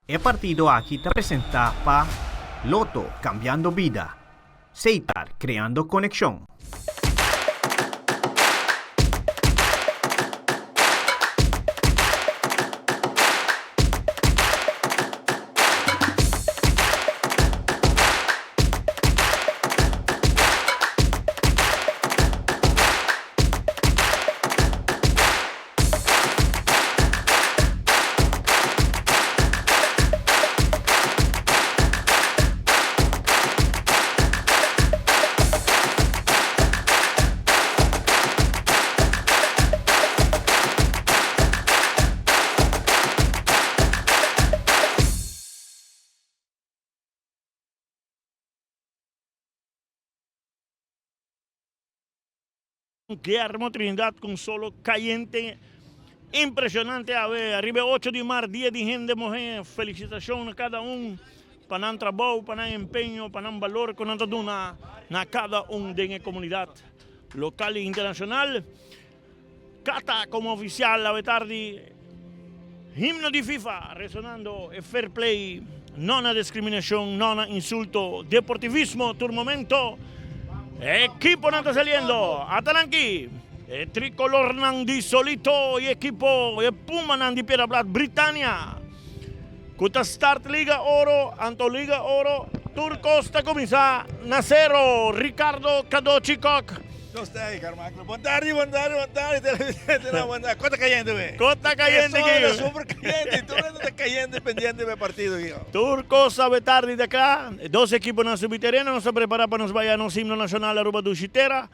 E partido aki ta presenta pa Lotto, cambiando bida. Seitar, creando conexion. Guillermo Trinidad con solo cayente impresionante awe ariba e ocho di maart dia di hende muhe felicitacion na cada un pa nan trabou pa nan empeño pa nan balor cu nan ta duna na cada un den e comunidad local y internacional Cata como oficial awe tardi himno di FIFA resonando e fair play no na discriminacion no na insulto deportivismo tur momento equiponan ta saliendo Atalanki e tricolornan di Solito y equipo e Pumanan di Piedra Plat Britania cu ta start Liga Oro anto Liga Oro tur cos ta cuminsa na cero Ricardo Cadochi Kock. Nos ta ahí, Carmichael. Bon tardi, bon tardi, bon tardi, televidente. No, bon tardi. Kota cayente, we. Kota cayente, Eso es super cayente. Tur mundo ta cayente pendiente pe partido aquí. Tur cosa we tardi ta acá. Dos equiponan subi tereno. Nos ta prepara pa nos baya nos himno nacional Aruba Dushi Tera.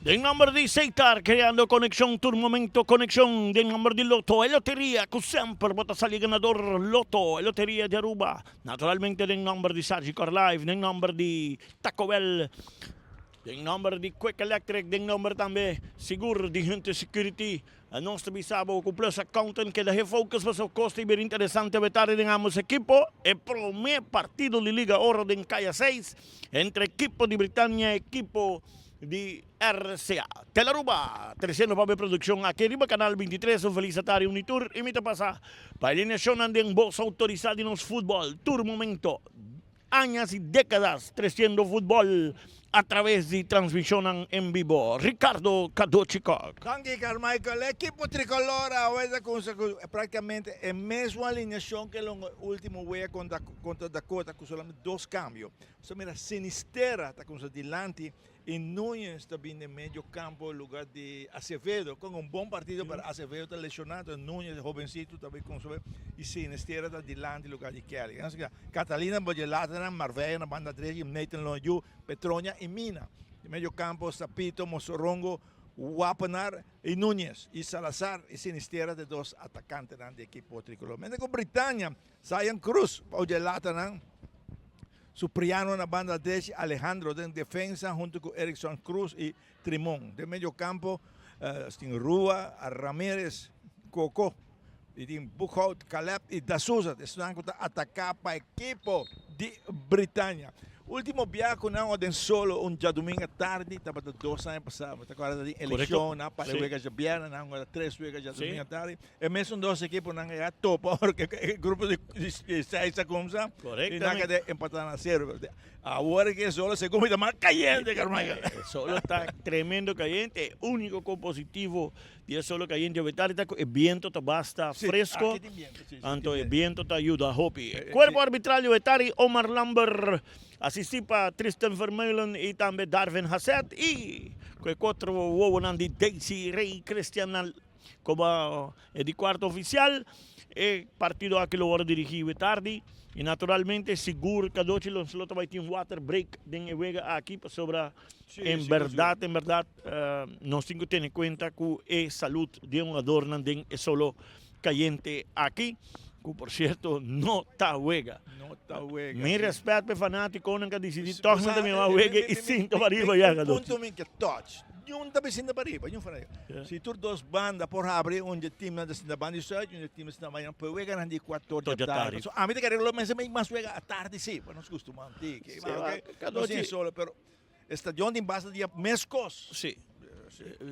Den nomber di Seitar, creando conexion tur momento, conexion den nomber di Lotto, e loteria cu semper bo ta sali ganador, Lotto, e loteria di Aruba, naturalmente den nomber di Sagicor Life, den nomber di Taco Bell, den nomber di Quick Electric, den nomber tambe sigur di Hunter Security. Nos ta bisa bo cu Plus Accountant keda he focus pasobra cos ta bira interesante awe tardi den ambos ekipo. E prome partido di Liga Oro den Kaya seis entre ekipo di Britania y ekipo di RCA. Telaruba treciendo pa bo e produccion aki riba Canal 23. Un feliz atardi Unitur y mi ta pasa pa e lineacionnan den bos autorisa di nos futbol tur momento. Añas y décadas treciendo futbol a traves di transmisionnan en bibo. Ricardo Cadochi Kock. Danki Carmichael. E ekipo tricolor awe ta cuminsa cu practicamente e mesmo alineacion ke longo e ultimo wega contra contra Dakota cu solamente dos cambio. Nos ta mira Sinisterra ta cuminsa dilanti Y Nuñez ta bin den medio campo lugar di Acevedo. Con un bon partido pero Acevedo ta lesiona, entonces Nuñez jovencito ta bin con su y Sinisterra ta dilanti lugar di Kelly. Así que Catalina Boyelata, Marvella na banda derecha y Nathan Lonyu, Petronia y Mina. Den medio campo Sapito, Mosorongo, Wapenaar y Nuñez y Salazar y Sinisterra ta e dos atacantenan di ekipo tricolor. Mientras cu Britannia, Zion Cruz, Boyelata Supriano na banda drechi, Alejandro den defensa hunto cu Erickson Cruz y Trimon. Den medio campo tin Rua, Ramirez, Coco y tin Boekhout, Caleb y Da Souza. Esnan cu ta ataca pa ekipo di Britania. Ultimo biaha ku nan den solo un djadumingu atardi tabata dos aña pasá. Mi ta kòrda di elekshon, nan a para e wega djabièrnè, nan a hunga tres wega djadumingu atardi. E mesun dos ekiponan a topa ora ku e grupo di seis a kumsa i nan a keda empatá na sero. Awor ke e solo segun mi ta mas kayente, Carmichael. E solo ta tremendo kayente. E úniko kon positivo di e solo kayente awe tardi ta ku e biento ta basta fresco. Anto e biento ta yuda hopi. Kuerpo arbitral di awe tardi, Omar Lamber, asistí pa Tristan Vermeulen i tambe Darvin Hasset i ku e kuatro wowonan di Daisy Rey Christian na Komo e di kuarto ofisial, e partido aki lo wòrdu dirigí awe tardi i naturalmente sigur Kadochi lo ta bai tin water break den e wega aki pasobra en bèrdat en bèrdat nos tin ku tene kuenta ku e salud di e hungadornan den e solo kayente aki ku por sierto no ta wega. Mi rèspèt pa e fanátikonan ku a disidí tòg nan ta mira wega i sinta pariba ya Kadochi. Niun ta bisinda pariba, niun fuera. Si tur dos banda por habri, un dje teamnan ta sinta banda di suit, un dje team ta sinta banda por wega nan di kuator di atardi. Pasobra ami ta kere lo mester make mas wega atardi si, pa nos gustuma un tiki. No sin solo, pero e stadion tin basta dia meskos. Si.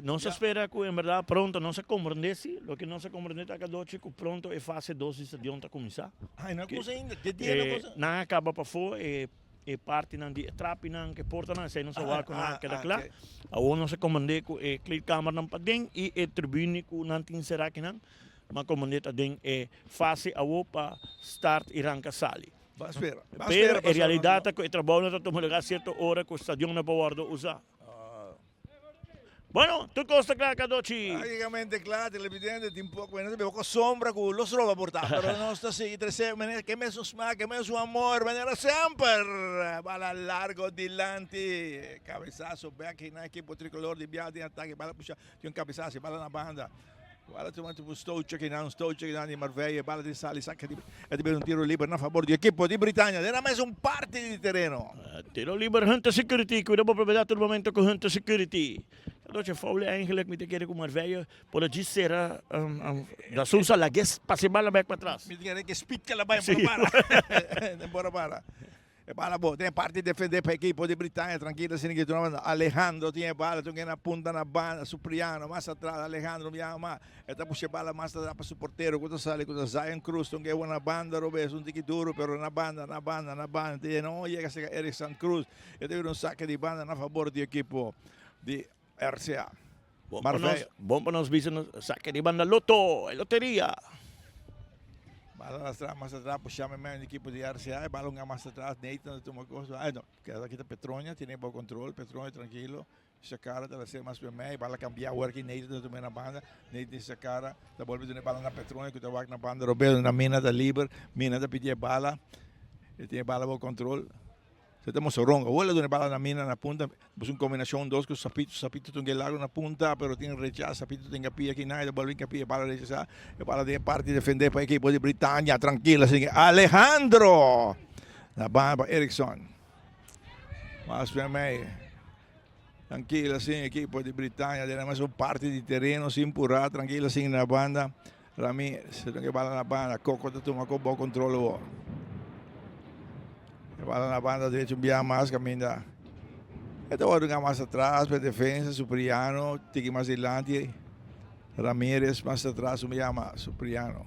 Nos a spera ku en berdad pronto nos a komprende si, loke nos a komprende ta kadochi ku pronto e fase dos di stadion ta kuminsá. Ai, no a kusa ainda, te dia no a kusa. Nan a kaba pafó e. E partinan di e trapinan ku e portanan esei nos a wak ku nan a keda kla. Awor nos a komand'é ku e kleedkamernan paden i e tribune ku nan tin será akinan. Nan a komand'é ta den e fase awor pa start i ranka sali. Pero e realidat ta ku e trabounan ta tuma lugar sierto ora ku stadion no por wòrdu usá. Bueno, tur kos ta kla Kadochi. Práktikamente kla, televidente, tin poko mene ta beba ku sombra ku los roba por ta, pero nos ta sigui trese mene ke mesun smak, ke mesun amor, manera semper. Bala largo dilanti, kabesaso bek na ekipo trikolor di bia den atake, bala pusha, tin un kabesaso, bala na banda. Bala tuma un stootje kinan, un stootje kinan di Marveille, bala di sali saka di e ta bira un tiro liber na fabor di ekipo di Britania den a mesun parti di tereno. Tiro liber Hunter Security, kuida bo propiedad tur momento ku Hunter Security. Anochi foule eigenlijk mi ta kere ku Marveille por a djis sera Da Sousa lag'es pasa e bala bek patras. Mi ta kere ke speed kela bai por a para. Por a para. E bala bo den parti defende pa ekipo di Britania trankilo asina ki tur na Alejandro tin e bala tur na punta na banda Supriano mas atras Alejandro biaha mas e ta pusha e bala mas atras pa su portero ku ta sali ku ta Zion Cruz tur ke na banda robes un tiki duro pero na banda na banda na banda te no yega seka Erickson Cruz e ta bira un sake di banda na fabor di ekipo di RCA. Marveil. Bon pa nos bisa nos sake di banda Lotto e loteria. Bala mas atras, mas atras, pushame men equipo di RCA, e bala un mas atras, Nathan ta tuma cos, ay no, keda kita Petronia, tiene bou control, Petronia tranquilo, Shakara ta hacer mas mei, bala cambia awor aki Nathan ta tuma na banda, Nathan y Shakara ta bolbe duna e bala na Petronia cu ta wak na banda Roberto na Mina ta liber, Mina ta pidi e bala, e tin e bala bou control. Se ta mosoronga. Awor la duna e bala na mina na punta. Pues un combinacion dos cu Sapito. Sapito ta un largo na punta, pero tin rechaza. Sapito tin capia aki nan, e ta bolbe capia, e bala rechaza. E bala den e parti defende pa equipo di Britania. Trankilo así que Alejandro na banda pa Erickson. Mas pa mei. Trankilo así equipo di Britania den mes un parti di tereno sin pura. Trankilo así na banda. Ramirez, se e bala na banda, Coco ta tuma con bon control awor. E bala na banda derecho un bia mas caminda. E ta worde mas atras pa defensa, Supriano tiki mas dilanti. Ramirez mas atras un bia mas, Supriano.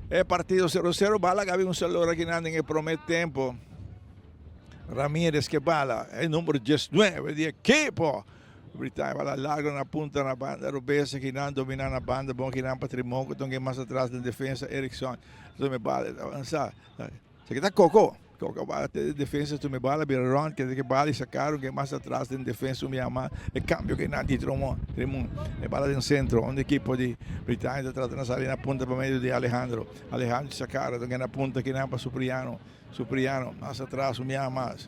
E partido 0-0, bala gabi un salor aki nan den e prome tempo. Ramirez ke bala, e number 19 di equipo. Britania bala largo na punta na banda robes akinan domina na banda bon akinan pa Trimon ku tonge mas atras den defensa Erickson tome bala ta avansa esaki ta Coco Coco bala te defensa tome bala bira rond kende ke bala y sacaron ke mas atras den defensa un bia mas e cambio akinan di Tromon Trimon e bala den centro unda ekipo di Britania ta trata na sali na punta pa medio di Alejandro Alejandro sacara tonge na punta akinan pa Supriano Supriano mas atras un bia mas.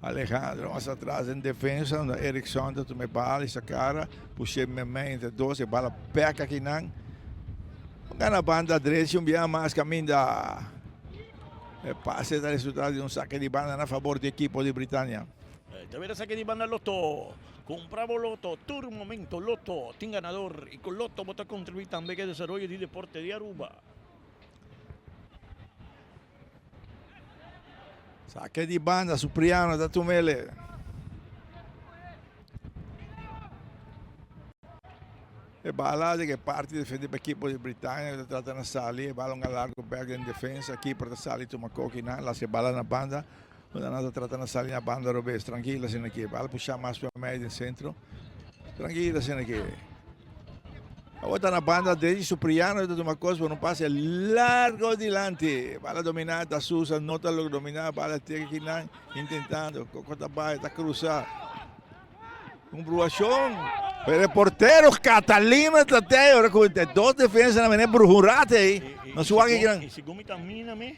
Alejandro mas atras den defensa unda Erickson ta tuma e bala y sacara pushe memey entre dos e bala bek akinan gana banda drechi un bia mas caminda e pase ta resulta di un saque di banda na fabor di equipo di Britania. Ta bira saque di banda Lotto cumpra bo Lotto tur momento Lotto tin ganador y cu Lotto bo ta contribui tambe cu e desaroyo di deporte di Aruba. Sake di banda, Supriano ta tumele. E bala di e parti defendi pa ekipo di Britania ta trata na sali e bala un largo bek den defensa. Keeper ta sali tuma koki nan lasi e bala na banda. Unda nan ta trata na sali na banda robes. Trankil asina aki. E bala pusha mas pa mei den sentro. Trankil asina aki. Awor ta na banda drechi Supriano ta tuma kos por un pase largo dilanti. Bala dominá ta Sousa no ta logra dominá. Bala teka kinan intentando. Koko ta bai ta krusa. Un bruashon. Pero e portero Catalina ta te ora ku e dos defensa na mene bruha un rato ei. No su wak kinan. I segun mi ta mina mi.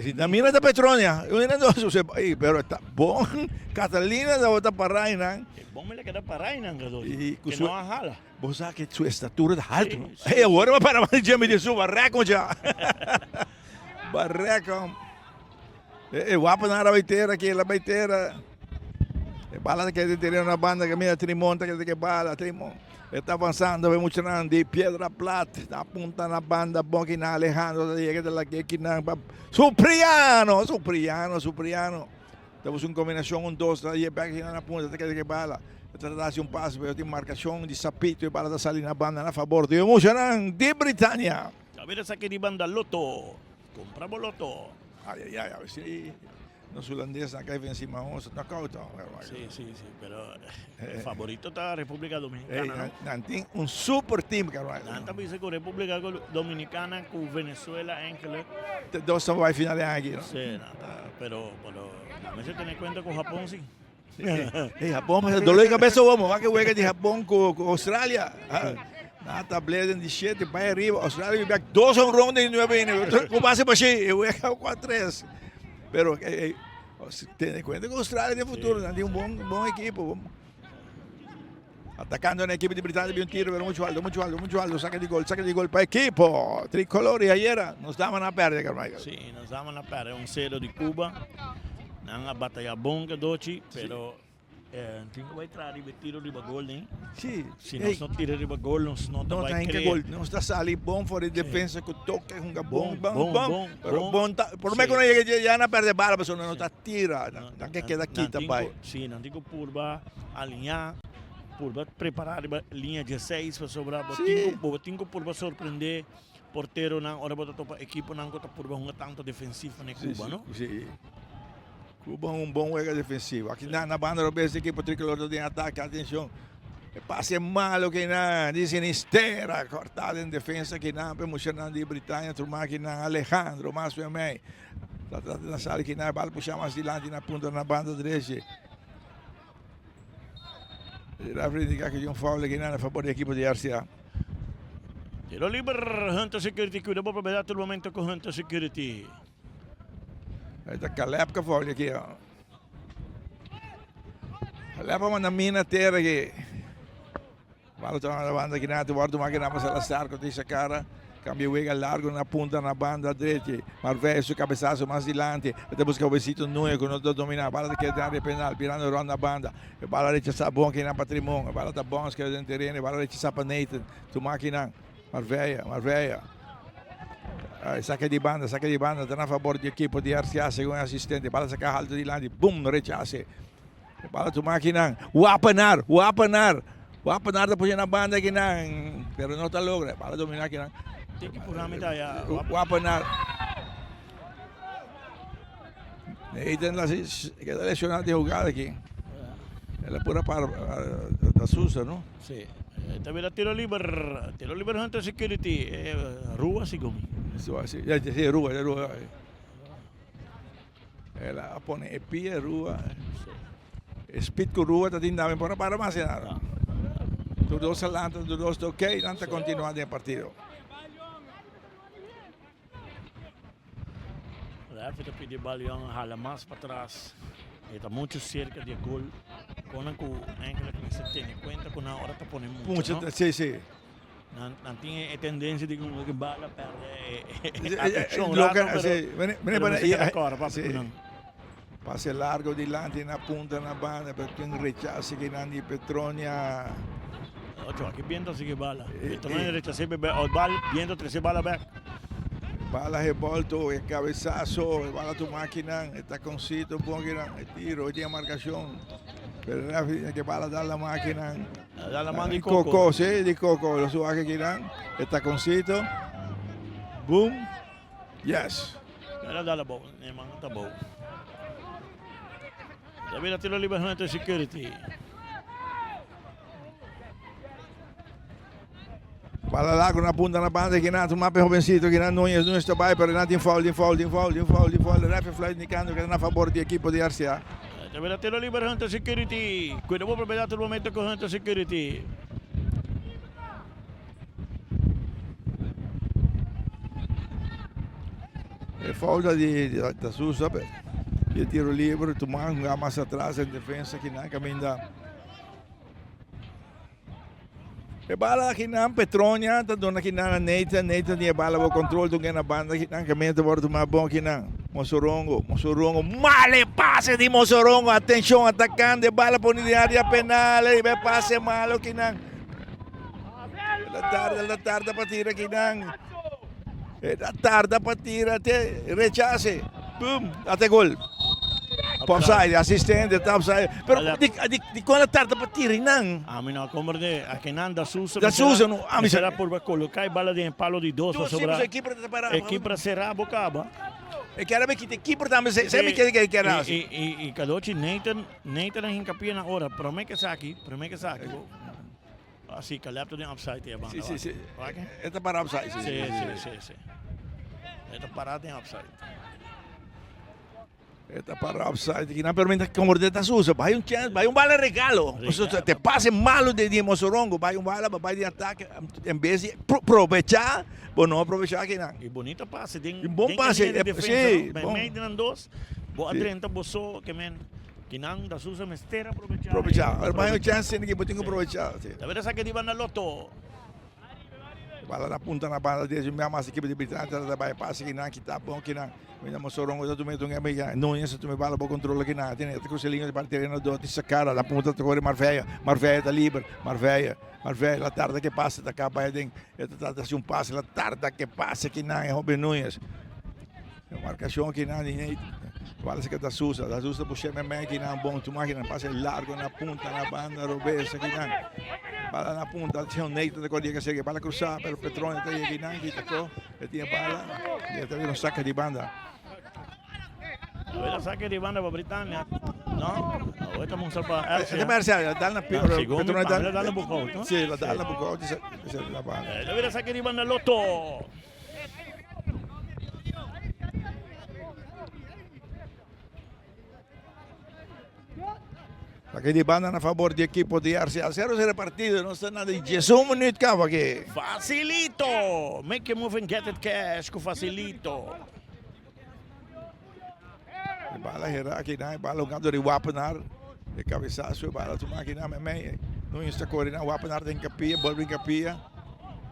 Si ta mira ta Petronia. Mira dos, pero ta bon. Catalina tabata pará einan. E bon mi la keda pará einan Gadoy. I ku su. Ke no a hala. Bo sa ke su estatura ta haltu. Hey, awor mi a para mas di dje mi di su bareko dja. Bareko. E waponan a bai tera ki el a bai tera. E bala ta keda den tereno na banda kaminda Trimon ta keda ke bala. Trimon e ta avansando e muchanan di Piedra Plat ta apunta na banda bon kinan Alejandro ta yega ta lake kinan pa Supriano Supriano Supriano ta busca un kombinashon un dos ta yega bek kinan na punta ta keda ke bala ta trata hasi un pase pero tin markashon di Sapito e bala ta sali na banda na fabor di e muchanan di Britania. Ta bira esaki di banda Lotto. Compra bo Lotto. Ay ay ay a ver si Nos hulandesnan kai venci Mahos knockout oh. Sí, sí, sí, pero e favorito ta Republica Dominicana, no? Nan tin un super team, Carvalho. Nan ta bisa cu Republica Dominicana cu Venezuela enkele. Te dos ta bai final den aki, no? Sí, nan ta, pero, pero nan mester tene cuenta cu Japon sí. Hey, Japon pasa dolor de cabeza homo. Wak e wega di Japon cu, cu Australia. Na tablero den di 7, bai arriba. Australia bi back dos honron den 9 inning. Cu base pa shi? E wega 4-3. Pero eh, eh, tene cuenta cu Australia den futuro. Nan tin un bon, bon equipo. Atacando na equipo di Britania bi un tiro, pero mucho alto, mucho alto, mucho alto. Saca di gol, saca di gol pa equipo tricolor. Y ayer nos daban a perde, Carmichael. Sí, nos daban a perde un cero di Cuba. Nan a batalla bon cadochi, pero eh, tin cu bay traha riba tiro riba gol, ne? Sí. Si nos no tira riba gol, nos no ta bay crea. Gol. Nos ta sali bon for di defensa cu toque, hunga bon, bon, bon, bon. Pero bon ta, por me cu no yega ya na perde bala, pasobra no ta tira. Nan ke keda kita bay. Sí, nan tin cu purba alinea, purba prepara riba linea 16 pasobra bo tin cu, bo tin cu purba sorprende porteronan ora bo ta topa equiponan cu ta purba hunga tanto defensivo ne Cuba, no? Sí. Cuba un bon wega defensivo. Aki na na banda robes equipo tricolor ta den ataque. Atencion. E pase malo que na di Sinistera. Cortada en defensa que na pe muchanan di Britania. Truma aki na Alejandro mas pe mei. Ta trata na sali que na bal pusha mas dilanti na punta na banda drechi. E referee indica que tin un foul aki na favor di equipo di RCA. Tiro liber, Hunter Security. Cuida bo propiedad tur momento cu Hunter Security. Ahí ta Caleb que foul aki. Caleb a manda mina tera aki. Bala ta na banda aki na te wordo makina pa Salazar ku ta cara. Cambia wega largo na punta na banda drechi. Marvey su cabezazo mas dilanti. Ta busca Wesito Nuño ku no ta domina. Bala ta keda den área penal. Birando rond na banda. E bala rechasa bon aki na pa Trimon. E bala ta bounce keda den tereno. E bala rechasa pa Nathan. Tuma akinan. Marbella, Marbella. Ay, saque di banda, saque di banda. Ta na favor di equipo di RCA segun e asistente. Bala saca halto dilanti. Boom, rechace. Bala tuma akinan. Wapenaar, Wapenaar. Wapenaar ta pone na banda akinan. Pero no ta logra. Bala domina akinan. Tiki purami ta ya. Wapenaar. Nathan la keda lesionado di jugada aki. El a pura para da Sousa, no? Sí. Ta bira tiro liber. Tiro liber Hunter Security. Rua segun. Sí, sí, Rua, Rua. El a pone e pie Rua. Speed ku Rua ta tin dame por para mas nada. Tur dos a lanta, tur dos ta ok, nan ta continua den partido. Refi ta pidi Balion hala mas patras. E ta mucho cerca di e gol. Konan ku eigenlijk mester tene cuenta ku nan ora ta pone mucha, Mucha, no? sí, sí. Nan, nan tin e tendencia di como que bala perde e, e, Sí, atención lo rato, que- pero, sí, vení- vení pero para- mester y- keda kora papi sí. ku nan. Pase largo dilanti na punta na banda, pero tin rechace que nan di Petronia. Ocho, aki viento sigue bala. Petronia rechace bebe out bal, viento trece bala back. Bala revolto, e cabezazo, e bala tuma akinan, e taconcito bon akinan, e tiro, e tin marcacion. Pero referee tiene que bala dar la máquina. Da la man di Coco. Coco, sí, di Coco. Lo suba akinan, e taconcito. Boom. Yes. Era dala bou, e man ta bou. David a tiro liber Hunter Security. Bala largo na punta na banda que na tuma pe jovencito que na Núñez Núñez ta bai pero na tin foul tin foul tin foul tin foul tin foul ref fluit indicando que na favor di equipo di RCA. David a tiro liber Hunter Security. Cuida bo propiedad tur momento cu Hunter Security. E foul ta di da Sousa e tiro liber tuma hunga mas atras en defensa que na caminda. E bala akinan Petronia ta duna akinan na Nathan, Nathan tin e bala bo control tun na banda akinan caminda ta worde tuma bon akinan. Mosorongo, Mosorongo, male pase di Mosorongo, atencion atacando e bala poni den area penal, e pase malo akinan. El a tarda, el a tarda pa tira akinan. El a tarda pa tira, te rechase. Boom, ate gol. Offside, asistente ta offside. Pero di, di, di con a tarda pa tira nan? Ami no a comprende. Akinan da Sousa. Da Sousa no. Ami será por colocar e bala den palo di dos. Dos sobra. E keeper ta para. E keeper será bo caba. E kera be kita keeper tambe se se mi kere kere kere E e e e Kadochi Nathan Nathan a hincapia na ora. Prome que saki, prome que saki. Así, Caleb ta den offside e banda. Sí, sí, sí. E ta para offside, sí. Sí, sí, sí, sí. E ta para den offside. E ta para offside. Kinan pero mientras como de ta susa, bay un chance, bay un bala regalo. Eso te pase malo de di Mosorongo, bay un bala, bay di ataque, en vez de aprovechar, bo no aprovechar kinan. Y bonito pase den Un bon pase, sí, bon. Medio den dos, bo adrenta bo so, ke men Kinan da Sousa mester aprovecha. Aprovecha. Ora bay un chance tin ekipo tin ku aprovecha. Si. Ta bira saki di banda Lotto. Bala na punta na banda derecho mira mas ekipo di Britania ta trata bay pase kinan kita bon kinan. Mira Mosorongo ta tuma tuma kinan. Nuñez ta tuma bala bo controla kinan. Tin ta crusa linea di parti tereno do tin Sakara na punta ta core Marveya. Marveya ta liber. Marveya. Marveya la tarda ke pase ta kaba bay aden. E ta trata haci un pase la tarda ke pase kinan e hoben Nuñez. E marcacion akinan di Nate. Parece que ta Sousa. Ta Sousa pushé meme akinan bon. Tuma akinan pase largo na punta na banda robes akinan. Bala na punta. Atención Nate ta corri que segue. Bala cruzada pero Petrone ta akinan. Kita ko. E tiene bala. Y ta un saque di banda. Awor saque di banda pa Britania. No? Awor ta mostra pa RCA. Este pa RCA. Dal na Petrone. Dal na Bukout. Sí, dal na Bukout. La banda. Awor saque di banda Lotto. Aki di banda na favor di equipo di RCA. 0-0 partido, no sta nada di 11 minuut caba aki. Facilito! Make your move and get it cash ku Facilito. E bala hera aki na, e bala hungando di Wapenaar. E cabezazo, e bala tuma aki na memey. Nuñez ta core na Wapenaar den capilla, bolbe den capilla.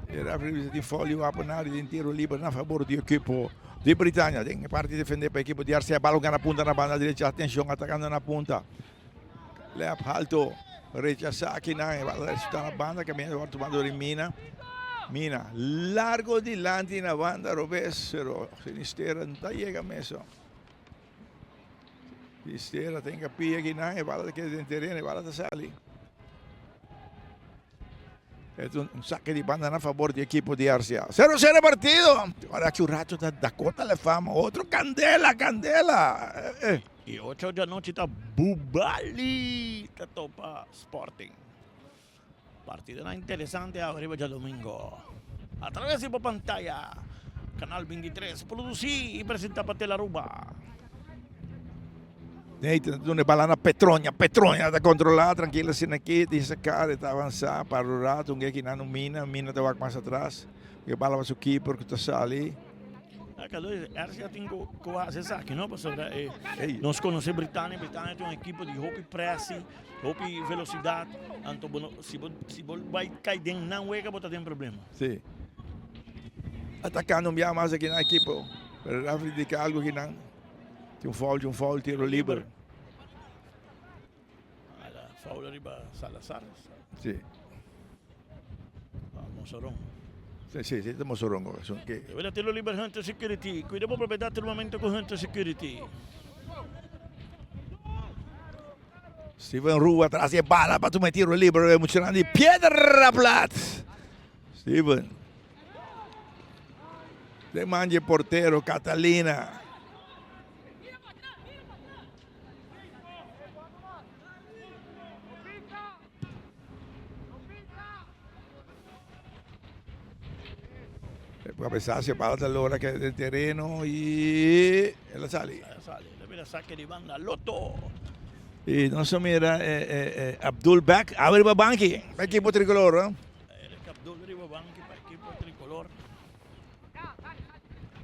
E referee bisa tin foul di Wapenaar y tin tiro liber na favor di equipo di Britania. Den e parti defende pa equipo di RCA. Bala hunga na punta na banda derecha. Atencion, atacando na punta. Lep halto, rechasa aki nan. E bala resulta na banda, caminda word tuma door di Mina. Mina largo dilanti na banda robes, pero Sinisterra no ta yega meso. Sinisterra ten capilla aki nan, e bala ta keda den tereno, e bala ta sali. Es un saque di banda na favor di equipo di RCA. 0-0 partido. Ahora aquí un rato ta Dakota le fama. Otro candela, candela. Eh, eh. Y 8 di anochi ta Bubali ta topa Sporting. Partidonan interesante awe riba djadomingo. A traves di bo pantaya, Canal 23, produci y presenta pa Telaruba. Nathan ta duna e bala na Petronia. Petronia ta controla trankil asina aki. Tin saca, e ta avansa para un rato. Un geki nan no mina. Mina ta wak mas atras. E bala pa su keeper cu ta sali. RCA tin cu haci esaki no pasobra nos conoce Britania. Britania ta un ekipo di hopi presi. Hopi velocidad, anto bo no, si bo, si bo bai cay den nan wega bo ta den problema. Sí. Atacando un bia mas aki nan equipo. Pero referee indica algo aki nan. Tin un foul, tin un foul, tiro liber. Ala, foul ariba Salazar. Sí. Mosoron. Si, si, si, ta Mosorongo. Esun ke. Debe ta tiro liber Hunter Security. Cuida bo propiedad tur momento cu Hunter Security. Steven Rua tras di e bala pa tuma e tiro liber e muchanan di Piedra Plat. Steven. Den man di e portero Catalina. Cabezazo e bala ta logra keda den tereno y el a sali. El a sali. El a bira saque di banda. Lotto. Y nos a mira Abdul bek awe riba banki pa ekipo tricolor. Eric Abdul riba banki pa ekipo tricolor.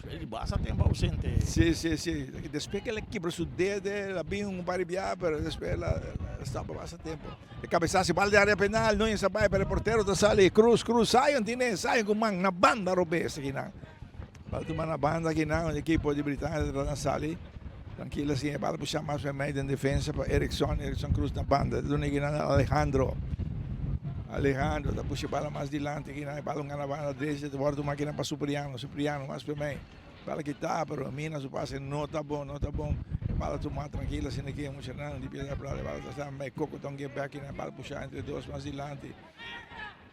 Di basta tempo ausente. Si, si, si. Despues que el a kibra su dede, el a bin un par di biaha, pero despues el a stop basta tempo. E cabezazo bal di area penal, Nuñez a bay, pero e portero ta sali. Cruz, Cruz, Zion tine, Zion cu man na banda robes akinan. Bal tuma na banda akinan, e ekipo di Britania ta trata na sali. Trankilo asina, e bal a pusha mas mei den defensa pa Erickson, Erickson Cruz na banda, ta duna akinan na Alejandro. Alejandro ta pusha e bala mas dilanti akinan, e bala un gana banda drecha, ta wòrdu tuma akinan pa Supriano, Supriano mas mei. Bala kita, pero Mina su pase no ta bon, no ta bon. E bala tuma trankilo asina aki, e muchanan di Piedra Plata, e bala ta sa mei, Coco ta un get back akinan, e bala pusha entre dos mas dilanti.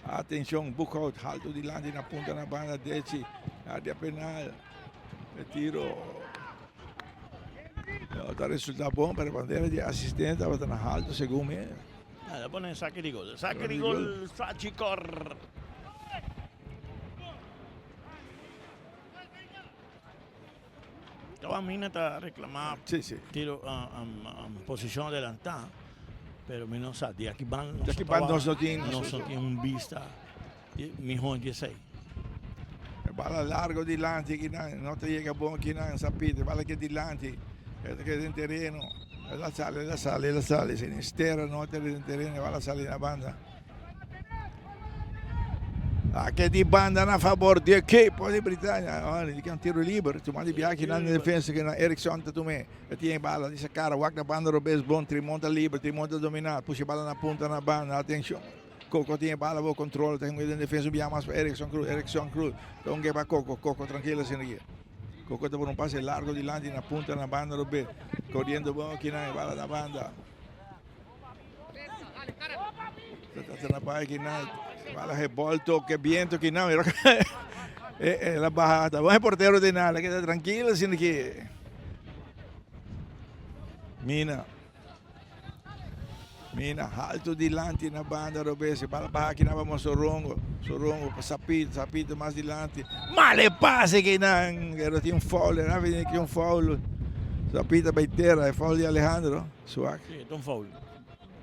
Atencion, Boekhout halto dilanti na punta na banda drechi, área penal. E tiro no ta resulta bon, pero bandera di asistente tabata na halto segun mi. A pone saque di gol, saque di gol Sagicor. Tawata mina ta reclama Sí, sí. tiro posicion adelanta, pero mi no sa, di aki ban Di aki ban nos no tin. Nos no tin un bista miho di esey. E bala largo dilanti akinan, no ta yega bon akinan, Sapito, e bala ke dilanti, e ta keda den tereno, el a sali, el a sali, el a sali, Sinisterra no ta den tereno, e bala sali na banda. Ake di banda na favor di ekipo di Britania. Oh, di un tiro liber. Tuma di biachi na defensa que na Eriksson ta tume. E tiene bala di sa cara. Wak na banda robes bon. Trimont ta liber. Trimont ta domina. Pushi bala na punta na banda. Atencion. Coco tiene bala bo control. Ta den defensa un mas pa Eriksson Cruz. Eriksson Cruz. Ta un pa Coco. Coco tranquilo sin aquí. Coco ta por un pase largo dilanti na punta na banda robes. Corriendo bon aquí na bala na banda. Bala viento que no, la bajada. Buen portero de nada, queda tranquilo, sin que. Mina. Mina, alto dilanti na banda, robes. Bala baja aki na Sorongo. Sorongo, Sapito, Sapito mas dilanti. Male pase aki nan. Pero tin un foul, era tin un foul. Sapito bay tera, foul di Alejandro. Suak. Si, ta un foul.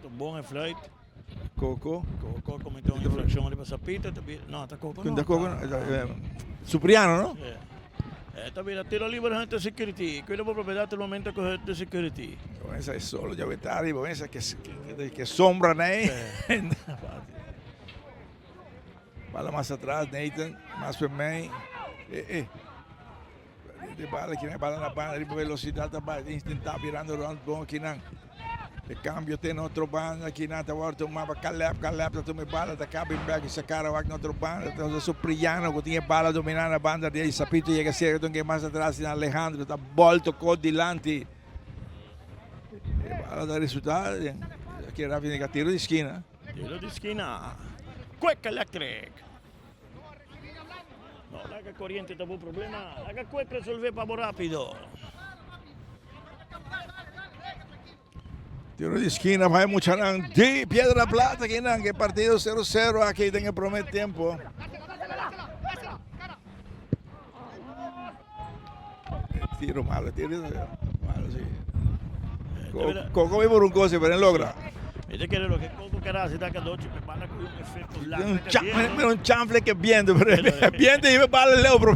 Ta bon e fluit. Coco. Coco comete un infraccion riba Sapito. No, ta Coco no. Ta Coco no. Supriano, no? Si. Ta bira tiro liber Hunter Security. Cuida bo propiedad el momento cu Hunter Security. Esa es solo ya beta arriba, esa que, que, que sombra ahí. Bala mas atras, Nathan, mas pa mei. Eh, eh. De bala aki nan, bala na banda riba velocidad ta bai intenta birando rond bon aki nan. E cambio te na otro banda aki nan ta wòrdu tumá pa Caleb, Caleb ta tuma e bala ta caba in bek sa cara wak na otro banda. Entonces Supriano ku tin e bala dominá na banda di Sapito yega cerca ta un ke mas atras tin Alejandro ta bolto ko dilanti. E bala ta resulta aki Rafi Nega tiro di skina. Tiro di skina. Quick Electric. No laga coriente ta bo problema, laga Quick resolve pa bo rapido. Tiro di esquina pa e muchanan di Piedra Plata akinan ke partido 0-0 aki den e prome tempo. Tiro malo, tiro malo, si. Coco ve por un cosa, pero no logra. Ella quiere lo que Coco quiere hacer, da cadocho, que bala con un efecto largo. Un, cha, un chanfle que viento, pero viento y bala leo, bro.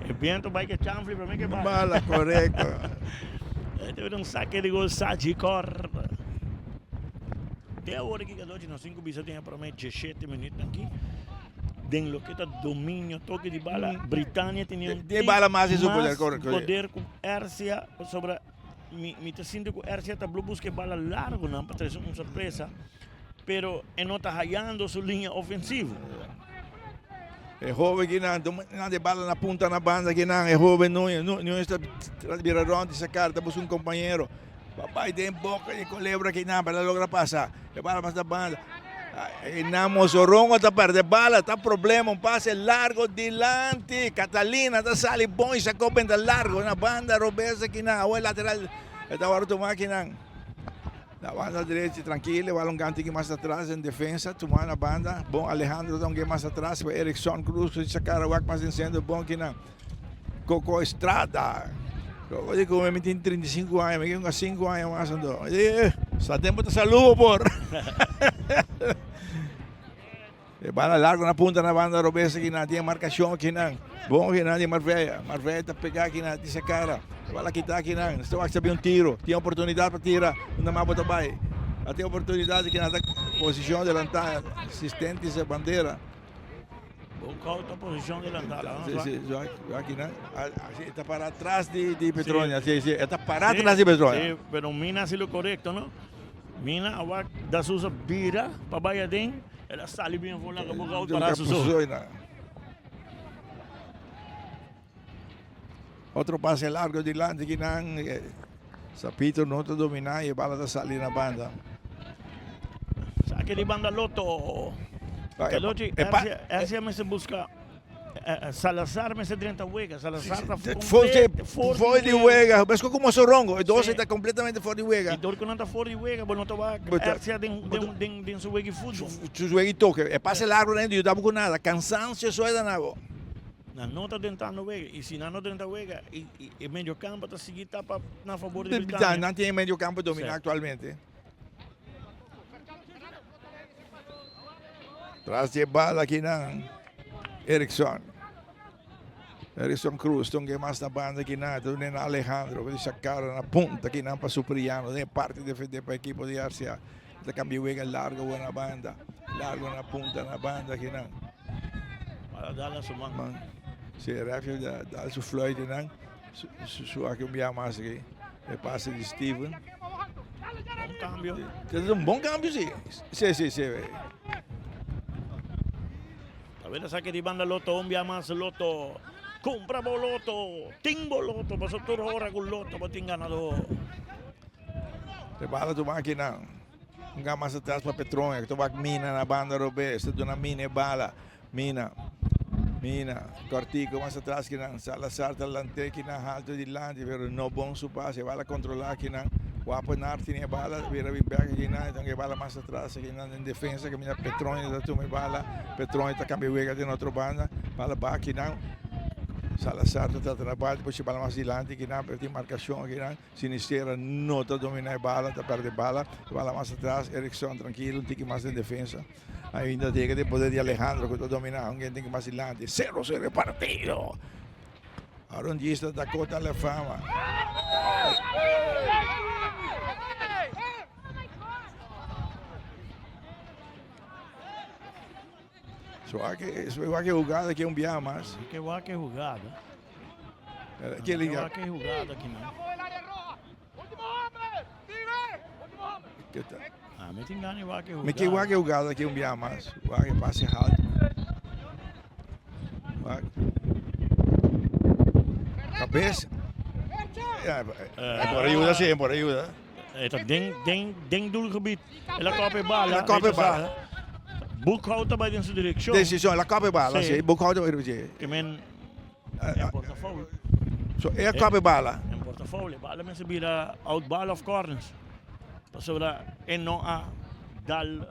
El viento va que chanfle, pero que bala. Bala, correcto. Este era un saque de gol Sagicor. Te awor aki cadocho, nos cinco bisa tin prome 17 minuut aki. Den loke ta dominio toke di bala, Britania tene un Tiene bala mas en su poder, correcto. poder ku RCA pasobra mi mi ta sinti ku RCA ta blo buska e bala largo nan pa trese un sorpresa, pero e no ta hayando su liña ofensivo. E hoben kinan dominando e bala na punta na banda kinan. E hoben Nuñez, Nuñez ta bira rond di sacar, ta busca un compañero. Pa bai den boca di colebra kinan, pero logra pasa. E bala mas na banda. E nan Mozorongo ta perde bala, ta problema, un pase largo dilanti. Catalina ta sali bon y sacó benta largo na banda robes kinan. Awe lateral e ta wòrdu tuma kinan. Na banda derechi trankil, e bala un gan tiki mas atras den defensa, tuma na banda. Bon Alejandro ta un gen mas atras, pa Erickson Cruz ku sa kara wak mas den sentro bon kinan. Coco Estrada. Coco di ku mi tin 35 aña, mi ke hunga 5 aña mas anto. Eh, sa tempo ta saludo por. E bala largo na punta na banda robes akinan, tin e marcacion akinan. Bon akinan di Marvella. Marvella ta pega akinan, tin sa cara. E bala kita akinan. Esta wak sa bin un tiro. Tin oportunidad pa tira. Unda mas bo ta bay. A tin oportunidad akinan ta posicion delanta. Asistente sa bandera. Boekhout ta posicion delanta. Si, si, akinan. Si, ta para atras di di Petronia. Si, si, ta para atras di Petronia. Si, pero Mina haci lo corecto, no? Mina a wak da Sousa bira pa bay aden. El a sali bien for laga boca out para su so. Otro pase largo dilanti kinan. Sapito no ta domina y e bala ta sali na banda. Saque di banda Lotto. Kelochi, RCA mester busca Salazar mester drenta wega. Salazar ta for di wega. Mesco cu Mosorongo. E dos ta completamente for di wega. Y dor cu nan ta for di wega, bo no ta wak RCA den su wega di futbol. Su wega di toke. E pase largo na yuda bo cu nada. Cansancio so e da na bo. Nan no ta drentando wega. Y si nan no drenta wega, e medio campo ta sigui tapa na favor di Britannia. Nan tin e medio campo domina actualmente. Tras di e bala akinan Erickson. Erickson Cruz ta un ke mas na banda akinan. Ta duna na Alejandro ku ta kara na punta akinan pa Supriano. Den e parti defende pa ekipo di RCA. Ta kambia wega largo awor na banda. Largo na punta na banda akinan. Bala dal na su man. Si e refio dal su fluit akinan. Su aki un bia mas aki. E pase di Steven. Bon cambio. Es un bon cambio, sí. Sí, sí, sí. Ta bira saque di banda Lotto, un bia mas Lotto. Cumpra bo Lotto, tin bo Lotto, paso tur ora cu Lotto bo tin ganador. E bala tuma akinan. Un ga mas atras pa Petronia, ku ta wak Mina na banda robes, ta duna Mina e bala. Mina, Mina, Cortico mas atras kinan, Salazar ta lant'é kinan halto dilanti, pero no bon su pase, e bala kontrolá kinan, Wapenaar tene e bala, bira bin bèk akinan, enton e bala mas atras akinan den defensa kaminda Petronia ta tuma e bala, Petronia ta kambia wega den otro banda, bala baha kinan, Salazar ta trata na bati por si bala mas dilanti kinan, pero tin markashon akinan. Sinisterra no ta domina e bala, ta perde bala. E bala mas atras, Erickson trankilo, un tiki mas den defensa. Ainda yega den poder di Alejandro ku ta domina, un tiki mas dilanti. Sero sero e partido! Aaron Gista Dakota la fama. So wak e wak e hugada aki un biaha mas. Ke wak e hugada. Ke liga. Wak e hugada aki nan. Ke ta. Ah, mi tin gana wak e hugada. Mi ke wak e hugada aki un biaha mas. Wak e pase halto. Wak. Kabes. Ja, por ayuda sí, por ayuda. E ta den, den, den doelgebied. El a kop e bala. El a kop e bala. Boekhoudt ta bai den su direccion. Decision, el a kop e bala, sí. Boekhoudt ta bai, sí. Ke men en porta foul. So, e a kop e bala. En porta foul. E bala mester bira out bal of corners. Pasobra e no a dal.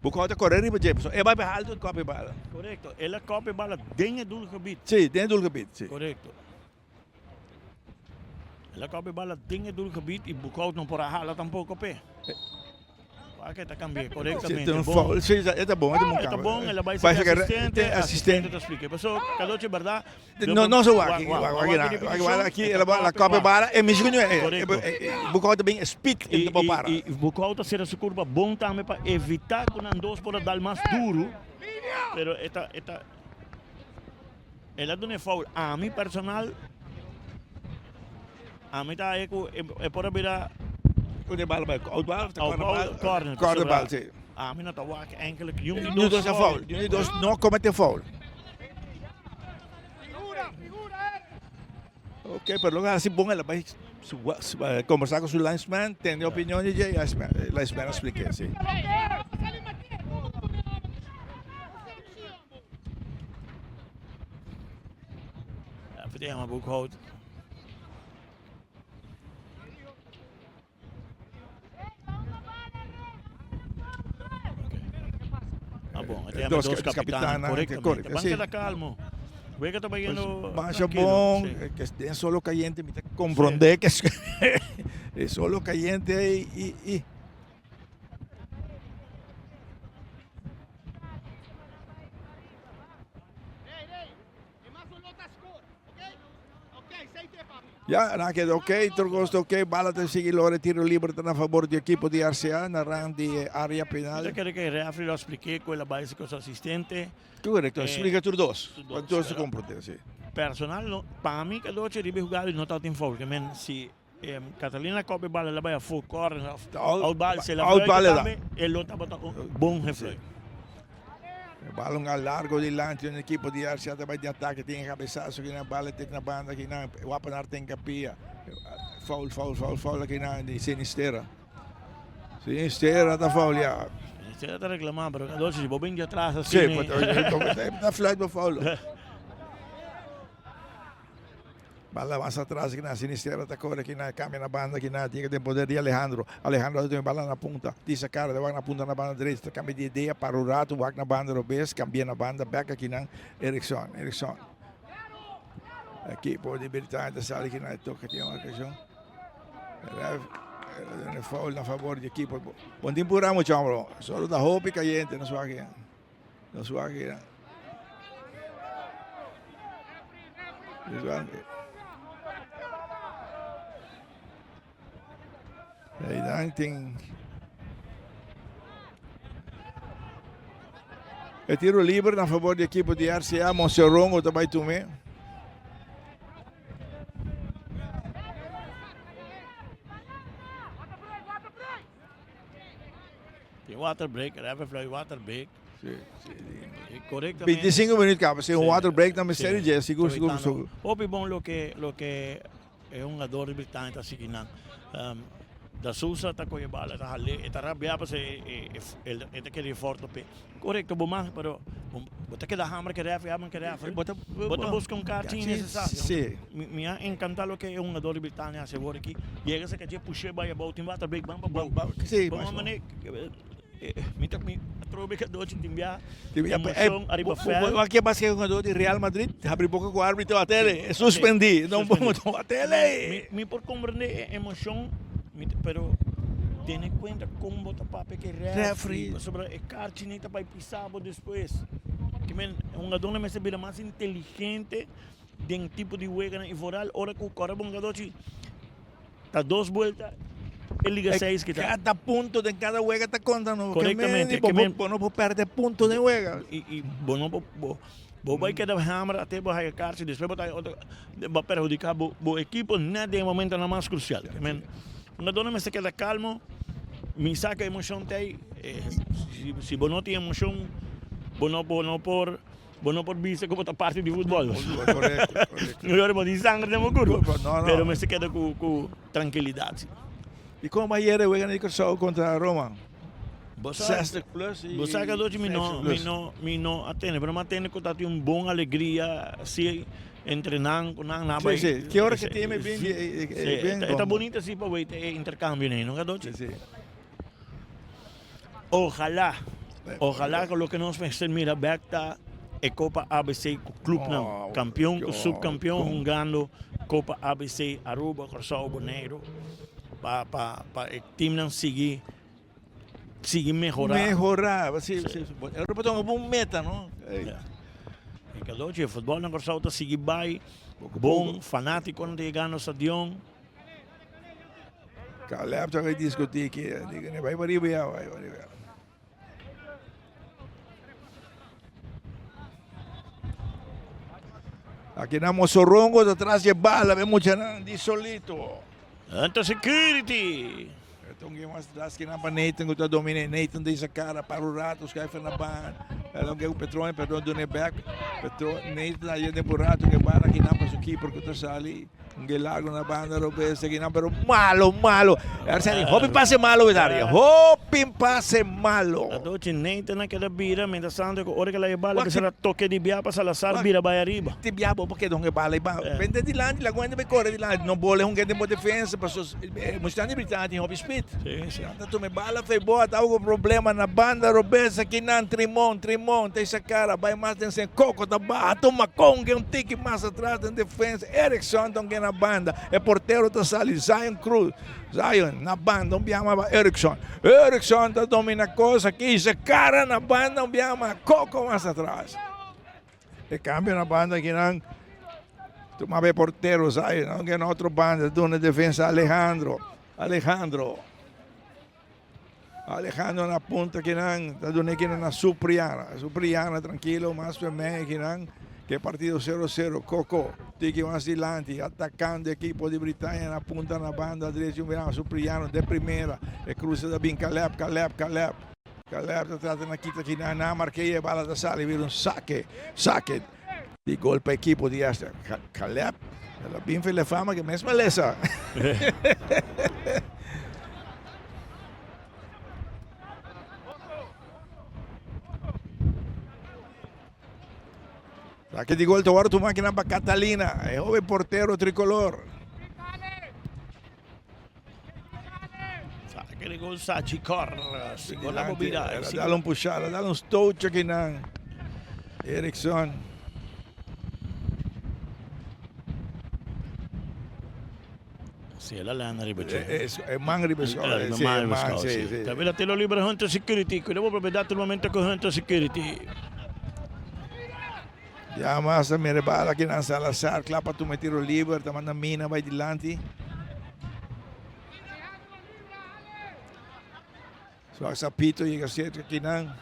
Boekhoudt a kore riba dje. So, e bai pa halto e kop e bala. Korekto. El a kop e bala den e doelgebied. Sí, den e doelgebied, sí. Korekto. El a kobe bala den e doelgebied y Boekhout no por a hala tampoco p'e. Wak ta cambi'e correctamente. Sí, bon. Sí, e ta bon, e ta bon. E ta bon, el a bai ser asistente, asistente ta explica. Paso, cadochi berdad. No, no so wak, wak, wak, wak, aki el a kobe bala, e mismo nu, Boekhout ta bin speed en ta por para. Y Boekhout ta cera su curva bon tambe pa evita cu nan dos por a dal mas duro, pero e ta, e ta. El a duna e foul. Ami personal, ami ta haña ku e por a bira. Ku e bal bai out bal of corner bal? Corner. Corner bal, si. Ami no ta wak enkele ku yun di dos foul. Yun di dos no komete foul. Ok, pero lo hasi bon el a bai kombersá ku su linesman, tende opinion di dje i linesman a splik'é, si. Even yama Boekhout. Ah, bon, e Dos dos capitán, capitán, correctamente. correcto, Van sí. queda calmo. Wega ta bayendo Masha tranquilo, bon, sí. que den solo caliente, mi ta comprende que es solo caliente y Ya, nan keda ok, tur cos ta ok, bala ta sigui lora, tiro libre ta na favor di equipo di RCA, na rand di e area penal. Mi ta kere ku e refri lo a spliké ku el a bai ku su asistente. Correcto, a splika tur dos, Tur pa dos, tur dos pero comprende, si. Personal no, pa mi Cadochi riba e hugada no tabatin foul, ke men si Catalina kòp e bala el a bai afó, kòrner òf out bal, si el a Out fluit bal el a. tambe e lo tabata un bon gefluit. E balon a largo dilanti un equipo di RCA ta bai di atake tin e cabezazo ki nan bala tek na banda ki nan Wapenaar ten capia foul foul foul foul aki nan di Sinistera Sinistera ta foul ya. Sinistera ta reclama pero Cadochi si bo bin di atras Si asina. Ta fluit bo foul. Bala mas atras kina Sinisterra ta kore kina kambia na banda kina yega den poder di Alejandro. Alejandro ta tuma e bala na punta. Tisa kara ta wak na punta na banda derecha ta kambia di idea para un rato wak na banda robes kambia na banda bek akinan Erickson Erickson. Ekipo di Britania ta sali kina e toke tin un okashon. Ref e foul na favor di ekipo. Bon tin pura mucha hombre. Solo ta hopi kayente nos wak Nos wak aki. Einan tin e tiro liber na favor di ekipo di RCA. Monserongo ta bai tum'é. Tin water break, ref fluit water break. Sí, sí. Correctamente. 25 minuut caba, si un water break na mester dje, sigur, sigur, sigur. Hopi bon loke, loke e hungador di Britania ta sigui nan. Um, da Sousa ta coge bala, ta hale, e ta rabia pasobra e, e, e, e ta kere forte pe. Correcto, bo mag, pero bo ta keda hammer ke referee, hammer ke referee. Bo ta, bo ta busca un kaartje innecesario. Sí. Mi, mi a encanta loke e hungador di Britania haci awor aki. Yega sa kachi pushe bai abou, tin water break, ban pa bou. Sí, Bon mas. Mi ta mi atrobe cadochi tin bia emocion ariba veld. Wak ke bas ke hungador di Real Madrid habri boca cu arbitro a tele e suspendi no por a tele. Mi por comprende e emocion pero tene cuenta con bo ta papia ke refree pasobra e karchi ni ta bai pisa bo despues. Kimen hungadornan mester bira mas inteligente den tipo di weganan y vooral ora cu ora bo hungador chi Ta dos buelta e Liga 6 ki ta. Cada punto den cada wega ta conta no. Correctamente. Bo, bo, bo no por perde punto den wega. Y, y bo no por, bo, bo bai keda hammer ate bo haya kaartje, despues bo ta haya otro, bo perhudica bo, bo equipo net den e momentonan mas crucial. Ke men, hungadornan mester keda calmo, mi sa cu emocion ta ey, si, si bo no tin emocion, bo no, bo no por. Bo no por bisa ku bo ta parti di futbòl. Korekto, korekto. No yora bo tin sanger den bo kurpo. No, no. Pero mester keda ku ku trankilidat si. I kon ayer e wega di Kòrsou kontra Roma? Bo sa, 60 plus i bo sa kadochi mi no, 50 mi plus. no, mi no a tene, pero mi a tene ku ta tin un bon alegria si entre nan ku nan nan a bai. Si, si. Ki ora ke tin e bin di e Si, bin e ta bon. bunita si pa weta e interkambio nei, no kadochi? Si, si. Ojalá, ojalá ku loke nos mester mira bek ta e Copa ABC ku clubnan, kampion ku subkampion hungando Copa ABC Aruba, Kòrsou, Boneiru pa pa pa e teamnan sigui sigui mehorá. Mehorá, si, si. Aruba ta un bon meta, no? E kadochi e futbòl na Kòrsou ta sigui bai bon, fanátikonan ta yegando stadion. Caleb ta bay discuti ki, di ne bay pariba ya, bay pariba ya. Aki nan Mosorongo ta tras dje bala, be muchanan di solito. Anta security. Tongi mas tras ki nan pa Nathan ku ta domine. Nathan ta isa kara para un rato, schuif na baan. El ke Petrone, Petrone dune back. Petro, Nathan a yende por rato ke bala ki nan pa su keeper ku ta sali. Un ge largo na banda robes aki nan, pero malo, malo. Arce di hopi pase malo wet área. Hopi pase malo. Adochi Nathan a keda bira, mientras tanto ku ora ku el a e bala bisa na toke di bia pa Salazar bira bai ariba. Ti bia bo por keda un e bala i ba. Bende dilanti, laga un hende bai kore dilanti. No bole un hende bo defensa paso Mustan di Britania tin hopi speed. Nan ta tuma e bala fei bo a tabatin ku problema na banda robes aki nan. Trimon, Trimon ta isa kara bai mas den sen Koko ta baha tuma konge un tiki mas atras den defensa. Erickson ta un na banda. E portero ta sali Zion Cruz. Zion na banda un biaha pa Erickson. Erickson ta domina kos aki. Isa kara na banda un biaha mas Koko mas atras. E cambio na banda aki nan. Tuma e portero Zion. Un na otro banda. Duna defensa Alejandro. Alejandro. Alejandro na punta kinan, ta duna kinan na Supriana. Supriana trankilo, mas pe mei kinan. Ke partido 0-0. Coco, tiki mas dilanti, atacando equipo di Britannia na punta na banda derecho. Mira Supriano de primera. E cruce da bin Caleb, Caleb, Caleb. Caleb ta trata na kita kinan, na marke e bala ta sali bira un saque, saque di gol pa equipo di Esther. Caleb, el a bin fele fama ke mes malesa. Saque di gol ta wòrdu tuma akinan pa Catalina, e hoben portero tricolor. Saque di gol Sachi Cor. Sigor la bobida. Dale un pushada, dale un stootje akinan. Erickson. Si, el a landa riba dje. E man riba e schouder. E man riba e schouder, si. Ta bira tiro libre Hunter Security. Cuida bo propiedad tur momento cu Hunter Security. Ya mas ta mira e bala aki nan Salazar kla pa tuma e tiro liber. Ta manda Mina bay dilanti. Suak Sapito yega cerca aki nan.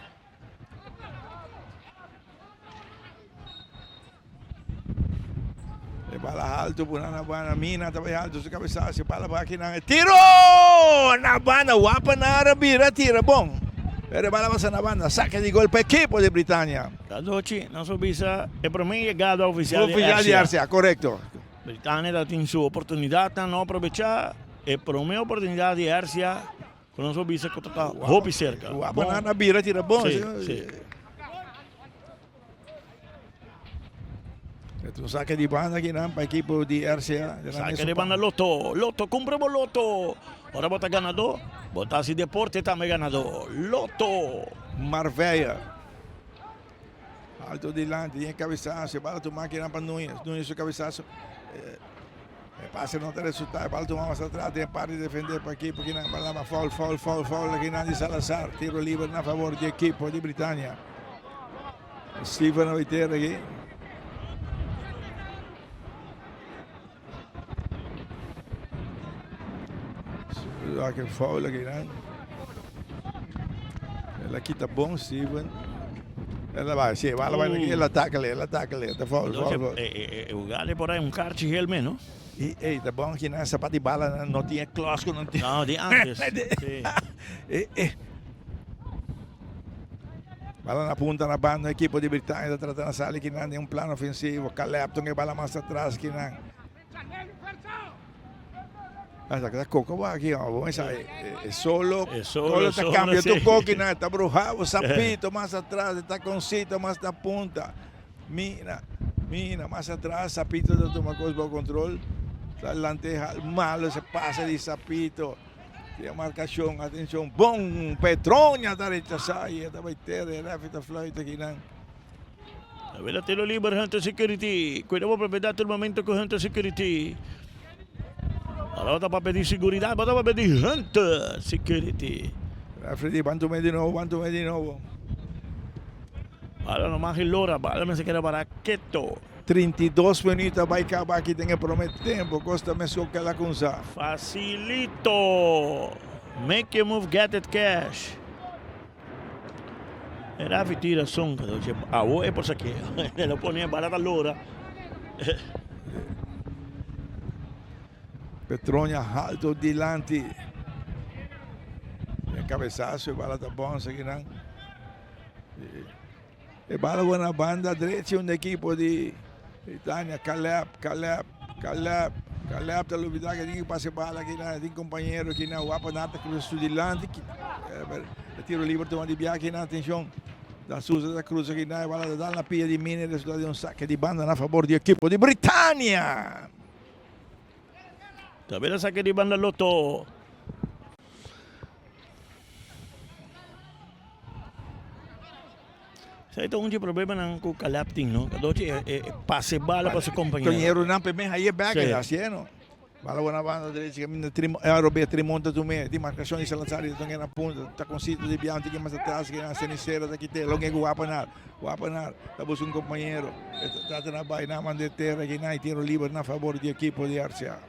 E bala alto puna na banda. Mina ta bai alto su cabezazo. E bala pa aki nan. E tiro! Na banda. Wapa nara bira tira bon. Pero e bala pasa na banda. Saque di gol pa equipo di Britannia. Cadochi, nos por bisa e prome yegada oficial di Oficial di RCA. RCA, correcto. Britannia ta tin su oportunidadnan no aprovecha. E prome oportunidad di RCA Ku nos por bisa ku ta ta hopi serka. Wapa nan a bira tira bon. Sí, sí. E un saque di banda aki nan pa ekipo di RCA. Saque di banda Lotto. Lotto, kumpra bo Lotto. Ora bo ta ganadó, bo ta hasi deporte tambe ganadó. Lotto. Marvella. Alto dilanti, den cabezazo, e bala tuma aki nan pa Núñez. Núñez su cabezazo. E pase no ta resulta, e bal tuma mas atras den parti defende pa ekipo kinan bal lama foul, foul, foul, foul akinan di Salazar. Tiro liber na favor di ekipo di Britannia. Steven a witer aki. Wak foul akinan. El a kita bon Steven. El a bai, si, bala bai el a tackle, el a tackle, ta foul, foul, foul. E jugada por ahí un karchi gel mes, no? Y ey, ta bon ki nan sapat di bala no tin e klos ku nan tin. No, di antes. Si. E, e. Bala na punta na banda ekipo di Britannia ta trata na sali kinan den un plan ofensivo. Caleb ton e bala mas atras kinan. Asa ta coco bo aki oh, bo mesa e, e solo, e solo, ta cambia tu coco na ta brujado, sapito mas atrás, ta concito mas na punta. Mira, mira, mas atrás, sapito ta toma cos bo control. Adelante malo se pasa di sapito. Tiene marcación, atención, bon, Petronia ta rechazá y ta bai tere, refi ta fluit aki nan. Awel tiro liber Hunter Security. Cuida bo propiedad tur momento cu Hunter Security. Ora bo ta papia di seguridad, bo ta papia di Hunter Security. Referee di ban tuma di nobo, ban tuma di nobo. Bala no mag lora, bala mester keda para keto. 32 minuut a bai caba aki den e prome tempo. Cos ta mesco cu el a cunsa. Facilito. Make your move, get it cash. E Rafi tira son cadoche awo e por sake e lo pone barata lora. Petronia halto dilanti. E cabezazo e bala ta bon sekinan. E bala bon na banda drechi un equipo di Britania. Caleb, Caleb, Caleb. Caleb ta lubida que tin que pase bala aki na tin compañero aki na Wapenaar ta cruza su dilanti. E tiro liber tuma di bia aki na atencion. Da Souza ta cruza aki na e bala ta dal na pia di Mini resulta di un saque di banda na favor di equipo di Britannia. Ta bira saque di banda Lotto. Esei ta un di e problemanan ku Caleb tin, no? Cadochi e e pasa e bala pa su kompañero. Kompañeronan pa e men haye bek, e hasié no. Bala wak na banda derecha kaminda Trim Robert Trimon ta tum'é. Tin markashon di Salazar i ta tong'é na punta. Ta konsito di biaha un tiki mas atras ke nan Cenicero ta kit'é. Long'é ku Wapenaar. Wapenaar ta buska un kompañero. E ta trata na bai nan mand'é tera kinan i tiro liber na fabor di ekipo di RCA.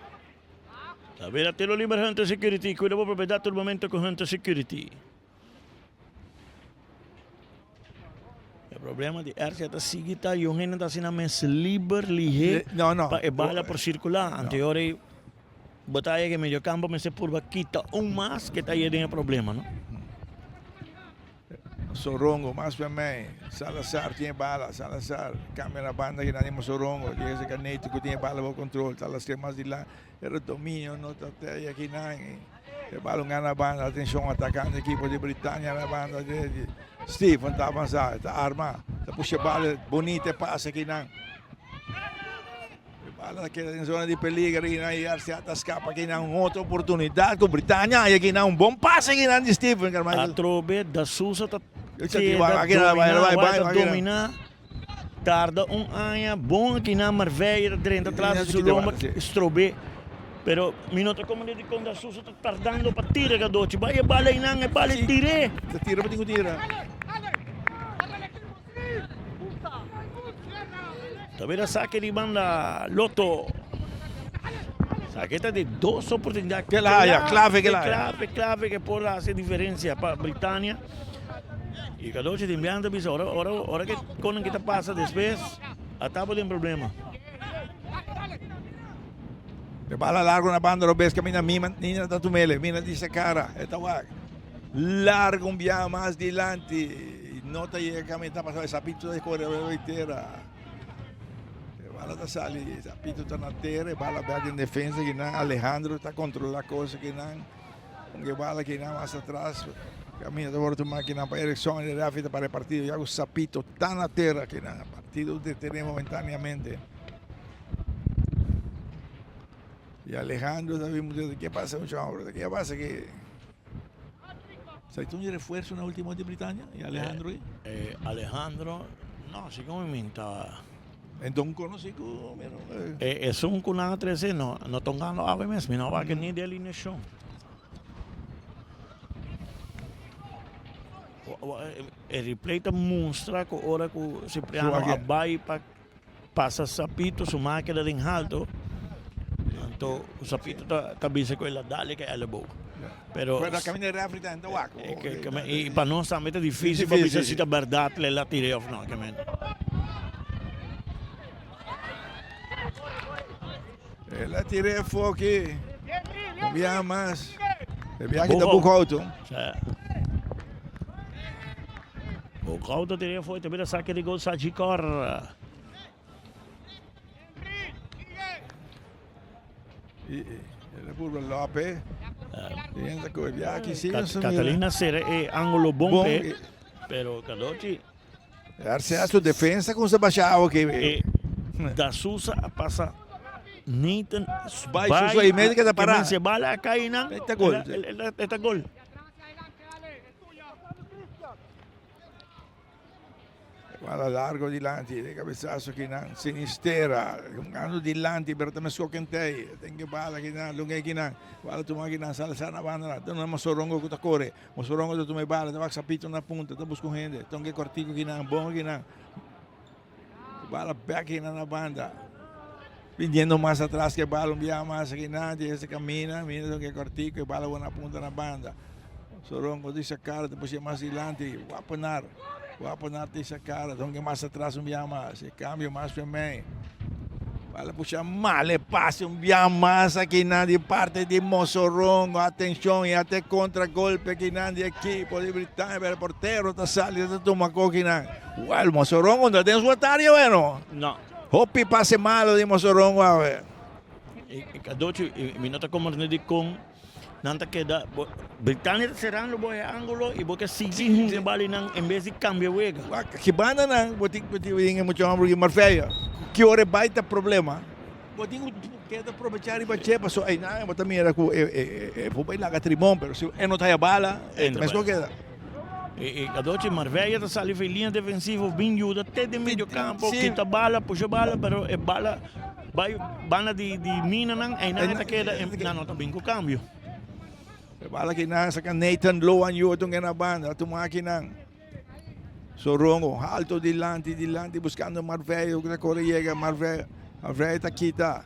Ta bira tiro liber Hunter Security. Kuida bo propiedat tur momento ku Hunter Security. E problema di RCA ta sigui ta yon hende ta asina mes liber lihé No, no. pa e bala por sirkulá. Anto e ora ei bo ta yega medio kampo mester purba kita un mas ke ta yega den e problema, no? Sorongo mas pa mei. Salazar tin e bala. Salazar kambia na banda kinan di Mosorongo. Yega serka Neto ku tin e bala baho kontrol. Ta lastr'é mas dilanti. Pero dominio no ta te akinan. E balon gana banda, atencion atacante equipo di Britannia na banda di Steven ta avanza, ta arma, ta pusha bala, bonita e pase akinan. E bala ta keda den zona di peligro akinan y RCA ta scapa akinan un otro oportunidad cu Britannia hay akinan un bon pase akinan di Steven Carmichael. Atrobe Da Souza ta keda domina, wak ta domina. Tarda un aña bon aki na Marvella ta drenta tras di su lomba strob'é. Pero mi no ta komprendé dikon da Sousa ta tardando pa tira Gadochi. Bai e bala einan, e bala e tir'é. Ta tira bo tin ku tira. Ta bira sake di banda Lotto. Sake ta di dos oportunidat Ke la haya, clave ke la haya. Clave, clave ke por hasi diferencia pa Britania. Y Cadochi tin biaha ta bisa ora ora ora ke konan kita pasa despues a taba den problema. E bala largo na banda robes caminda Mima Nina ta tumele Mina di sa cara e ta wak largo un biaha mas dilanti no ta yega caminda ta pasa e sapito ta core bai tera e bala ta sali e sapito ta na tera e bala bek den defensa kinan Alejandro ta controla cosa kinan. Un ke bala kinan mas atras. Caminda ta worde tuma kinan pa Erickson y referee ta para e partido ya cu Sapito ta na tera kinan. Partido detene momentaneamente. Y Alejandro ta bin mucho ke pasa mucho hombre ke pasa ki Sa un refuerzo na ultimo di Britania y Alejandro eh, eh, Alejandro no así como mi ta Enton conocí cu Eh, esun cu nan a trece no, no tongando awe mes, mi no wak ni de alineacion. E replay ta mustra cu ora cu Cipriano a bay pa pasa Sapito, su man a keda den halto, anto Sapito ta, ta bisa cu el a dale cu elbow. Pero, Pero caminda e referee ta wak. Y pa nos tambe ta dificil pa bisa si ta berdad el a tira of no. El a tira e foki. Un biaha mas. E biaha ki ta Boekhout. Boekhout a tira e foki. Tambe ta sake di gol Sagicor. El a purba Lope. Catalina cera e angulo bon pe, pero Cadochi. RCA su defensa con Sebastiao que eh, Da Sousa a pasa Nathan Bai Sousa y medio que ta para. Se bala acá y nan. Esta gol. Esta gol. Bala largo dilanti, de cabezazo kinan, Sinistera, jugando dilanti, pero también Skokentei, ten que bala kinan, lunge kinan, bala tuma kinan, Salazar na banda, ta na Mosorongo ku ta kore, Mosorongo ta tuma e bala, ta wak Sapito na punta, ta buska un hende, tonke kortiko kinan, bon kinan, bala bek kinan na banda, viniendo mas atras ke bala un biaha mas kinan, di ese camina, mira tonke kortiko, e bala wak na punta na banda. Sorongo di sa cara ta pushe mas dilanti, Wapenaar, Wapenaar di sa cara, donke mas atras un bia mas, e cambio mas pa mei. Bala pusha mal e pase un bia mas akinan di parte di Mosorongo, atencion y ate contra golpe akinan di equipo di Britania, pero portero ta sali ta tuma kokinan. Well, Mosorongo no ta den su atario, bueno. No. Hopi pase malo di Mosorongo awe. E Cadochi, mi no ta comprende dikon nan ta keda, Britania ta serando bo e angulo y bo ke sigui hunga e balinan en bes di cambia wega. Wak, ki banda nan bo tin bo tin e mucha homber di Marfella, ki ora e bai ta problema, bo tin ku keda probecha riba dje pasobra einan bo ta mira ku e por bai laga trimon pero si e no ta haya bala e ta mes no keda. E Cadochi, Marfella ta sali for e linea defensivo bin yuda te den medio campo, kita bala, pusha bala pero e bala bai banda di minanan einan e ta keda nan no ta bin ku cambio. E bala kinan saka Nathan Loan yu otro na banda tuma kinan. Sorongo alto dilanti dilanti buscando Marveil ku ta kore yega Marveil Marveil ta kita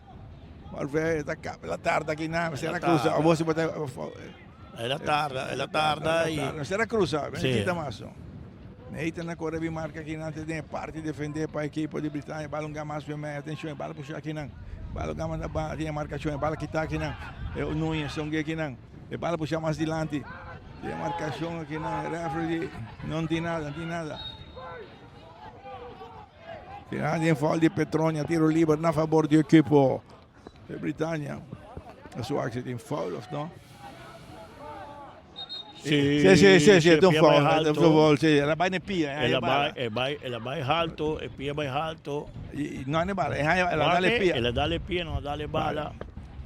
Marveil ta kap la tarda kinan mester a cruza abo si bo ta El a tarda el a tarda y mester a cruza mester kita mas no Nathan a kore bin marka kinan te den e parti defende pa ekipo di Britania bala un gama mas primera atencion e bala pusha kinan bala un gama na banda tin e marcacion e bala kita kinan e Nuñez ta un ge kinan e bala pusha mas dilanti tin e marcacion akinan e referee di no tin nada no tin nada Final den foul di Petronia tiro liber na fabor di ekipo di Britania a su actie tin foul of no? Sí, Sí, sí, sí, sí, e het un pia bai foul, het halto. un foul, sí, el a bai na pia, El el a bai, bala. e bai, el a bai halto, e pia bai halto. Y, y no a bala, el a dale Wak, pia. el a dale pia, no a dale bala.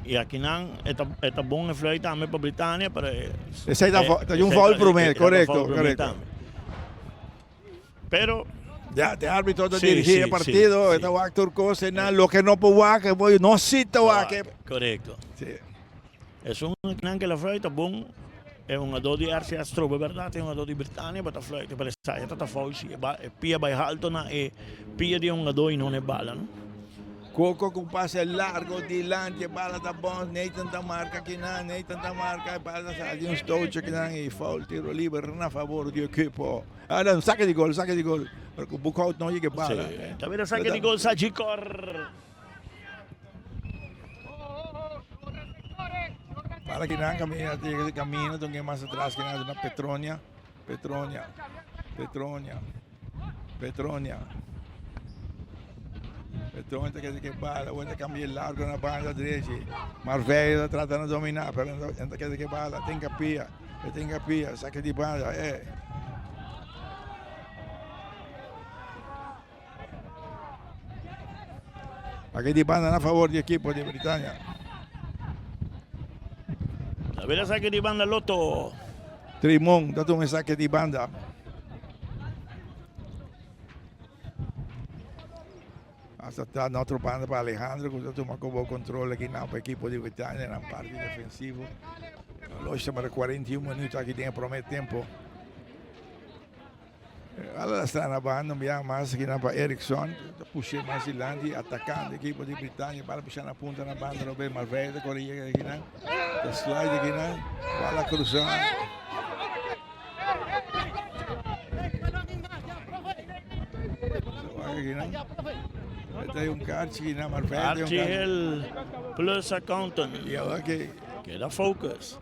Y akinan e ta, e ta bon e fluit tambe pa Britania, pero e, Esei ta e, fo- ta un esei foul ta, promé, e, e ta correcto, foul promé correcto. tambe. Pero Ya, de árbitro ta Sí, dirigí sí, e sí, partido, sí. e ta wak tur kos, e nan loke no por wak, e por no si ta wak. Wak, correcto. Sí. Esun akinan ke la fluit ta bon, e hungadó di RCA strobe berdad, e hungadó di Britania bo ta fluit, pero esaya ta ta foul si, e ba e pia bai halto na e pia di e hungadó y no na e bala no. Coco cu pase largo dilanti, e bala ta bon, Nathan ta marca akinan, Nathan ta marca, e bala ta sali un stootje akinan y foul, tiro liber na fabor di ekipo. Ah, no, saque di gol, saque di gol. Pero cu Boekhout no yega e bala. Sí. Ta bira saque di gol Sagicor. Bala kinan camina, yega camina, don que mas atrás kinan na Petronia, Petronia, Petronia, Petronia. Petronia ta keda ke bala, wanta cambia largo na banda derechi. Marveil ta trata na domina, pero ta keda ke bala, ten capia. E tin kapia, saki di banda, e. Saki di banda na favor di ekipo di Britania. Ta bira saki di banda Lotto. Trimon ta tuma e saki di banda. Hasta ta na otro banda pa Alejandro cu ta tuma como control aki nan pa equipo di Betania nan parti defensivo. Los ta mara 41 minuto aki den e prome tempo. Ala sta na banda un biaha mas aki nan pa Erickson. Ta pushe mas dilanti atacando equipo di Britania. Bala pusha na punta na banda lo be Malverde ta corre yega aki nan. Ta slide aki nan. Bala cruza. Archie Hill plus accountant. Keda focus.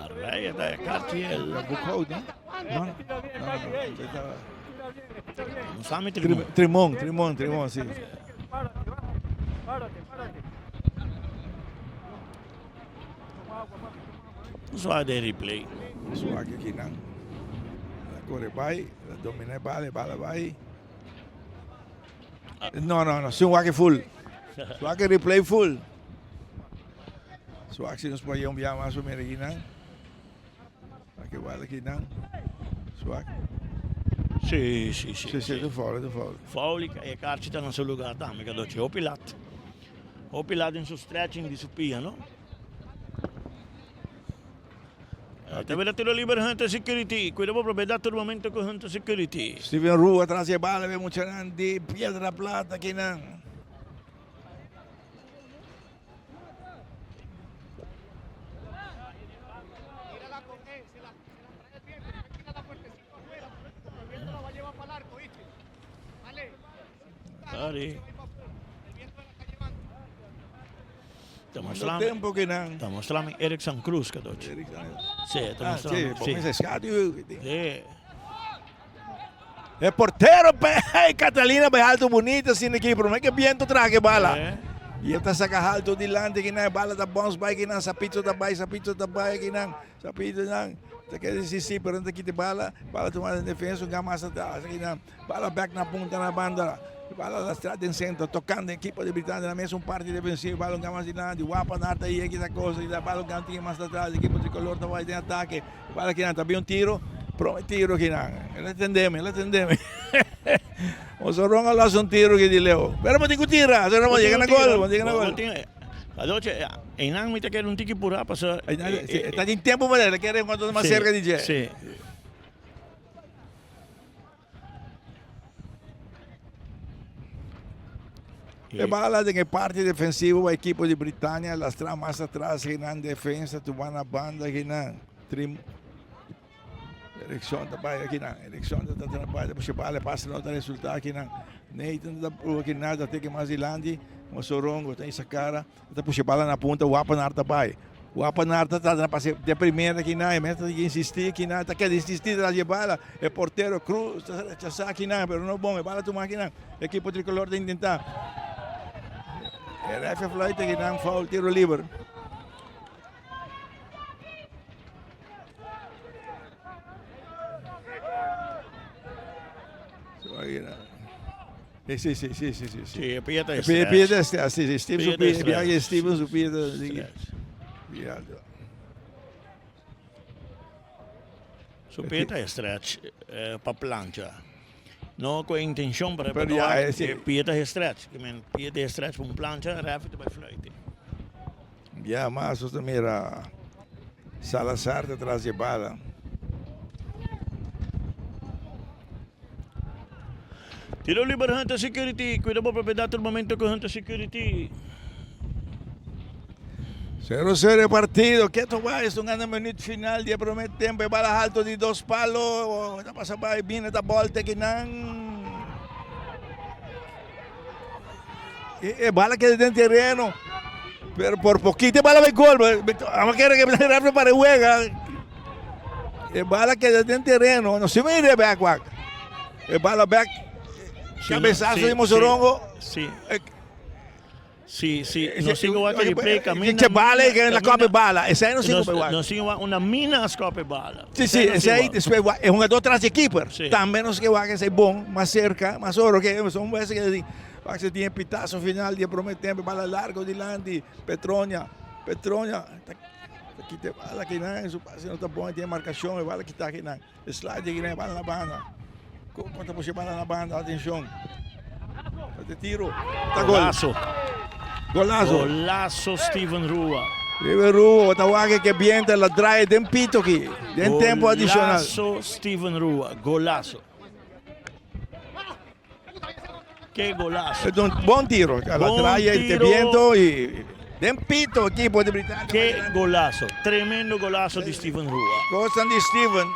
Arraya ta Archie Hill. Sami Trimon. Trimon, Trimon, Trimon, sí. Zwaar de replay. Zwaar aki nan. La kore bai, la domina e bala, e bala bai. No, no, no, sin wak full. Swak replay full. Swak si nos por un bia mas o menos aki nan. Aki bala aki nan. Swak. Sí, sí, sí. Sí, sí, ta foul, ta foul. Foul y e kaartje ta na su lugar tambe, Cadochi. Hopi lat. Hopi lat den su stretching di su pia, no? Ta bira tiro liber Hunter Security. Cuida bo propiedad tur momento cu Hunter Security. Steven Rua tras e bala be muchanan di Piedra Plata kinan. Sorry. Ta Cuanto mostrami, tempo que nan. ta mostrami Erickson Cruz cadochi. Erickson. Sí, ta Ah, sí, mostrami. bo Sí. mesa schaduw. Sí. E portero pe Catalina bai halto bunita asina aki prome ke biento traha ke bala. Y e ta saca halto dilanti akinan e bala ta bounce bai akinan Sapito ta bai Sapito ta bai akinan Sapito nan ta keda insisti pero no ta kita e bala bala tuma den defensa un gama mas atras akinan bala bek na punta na banda bala lastra den centro tocando ekipo di Britania na mesun parti defensivo bala un gama mas dilanti Wapa nar ta yega kita cosa bala un gama tin mas atras ekipo tricolor ta bai den atake. Bala kinan ta bin un tiro, prome tiro kinan. El a tendemi, el a tendemi. Oso Ron a los un tiro ki di leu. Pero bo tin ku tira, asina bo yega na gol, bo yega na gol. Adoche, einan mi ta kere un tiki purá pasobra. Ta tin tempu pa el, el kere enkuanto mas serka di dje. Sí. E bala den e parti defensivo pa ekipo di Britania lastra mas atras einan defensa tuma na banda einan trim Erickson ta bai akinan Erickson ta trata na bai ta busca bala e pase no ta resulta akinan Nathan ta prueba kinan ta teke mas dilanti Mosorongo ta isa cara. Ta pusha bala na punta, Wapenaar ta bai. Wapenaar ta trata na pasa de primera kinan, e mes ta insisti kinan, ta keda insisti tras di e bala. E portero Cruz ta rechasa kinan, pero no bon, e bala tuma kinan. Ekipo tricolor ta intenta. E ref a fluita kinan, foul, tiro liber. Sí, sí, sí, sí, sí, sí. Sí, e pia ta E pia ta stress, sí, sí. Steven su pia, pia que Steven su pia ta sí. Su pia ta stretch pa plancha. No cu intencion, pero Pero ya, eh, sí. e pia ta stretch. Ke men pia ta stretch pa un plancha, ref ta bai fluiten. Ya, mas nos ta mira Salazar ta tras di e bala. Tiro liber Hunter Security, cuida bo propiedad tur momento cu Hunter Security. 0-0 e partido. Keto bai, es un gana minuut final di e primer tempo. E bala halto di dos palo. Ta pasa bai, bini ta bolte kinan. E, e bala keda den terreno. Pero por poquito e bala bai gol. Amo kere que referee para juega. E bala keda den terreno. No se mire back wak. E bala back. Cabezazo di Mosorongo. Sí. Sí, sí. No sigo wak replay camina. Che bala e la cope bala. Ese no sigo wak. No sigo wak una mina scope bala. Sí, sí, ese ahí después e jugador tras de keeper. Sí. También no sé qué wak ese bon, más cerca, más oro que son veces que wak se tiene pitazo final di prome tempo bala largo dilanti Petronia, Petronia ta quita bala que nan su pase no ta bon tiene marcación e bala kita que nan slide que nan bala na banda. Como ta puse bala na banda, atención. Este tiro. Ta gol. Golazo. Golazo. Golazo Steven Rua. Steven Rua, ta wak que bienta la draai den pito aquí. Den tempo adicional. Golazo Steven Rua, golazo. Qué golazo. Es un buen tiro. La draai el viento y den pito equipo de Britannia. Qué golazo. Tremendo golazo di Steven Rua. Golazo di Steven.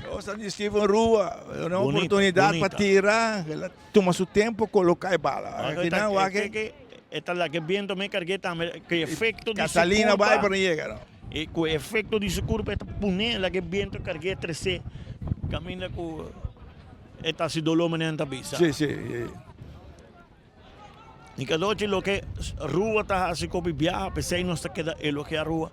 Golazo di Steven Rua. Una oportunidad pa tira. El a tuma su tempo coloca e bala. Al final wak e. E ta laga e biento me cargue tambe cu e efecto di su curpa. Catalina bai pero no yega no. E cu e efecto di su curpa e ta pone laga e biento cargue trece caminda cu e ta haci dolor manera nan ta bisa. Si si. Ni cadochi loke Rua ta haci cu hopi biaha pesey nos ta keda elogia Rua.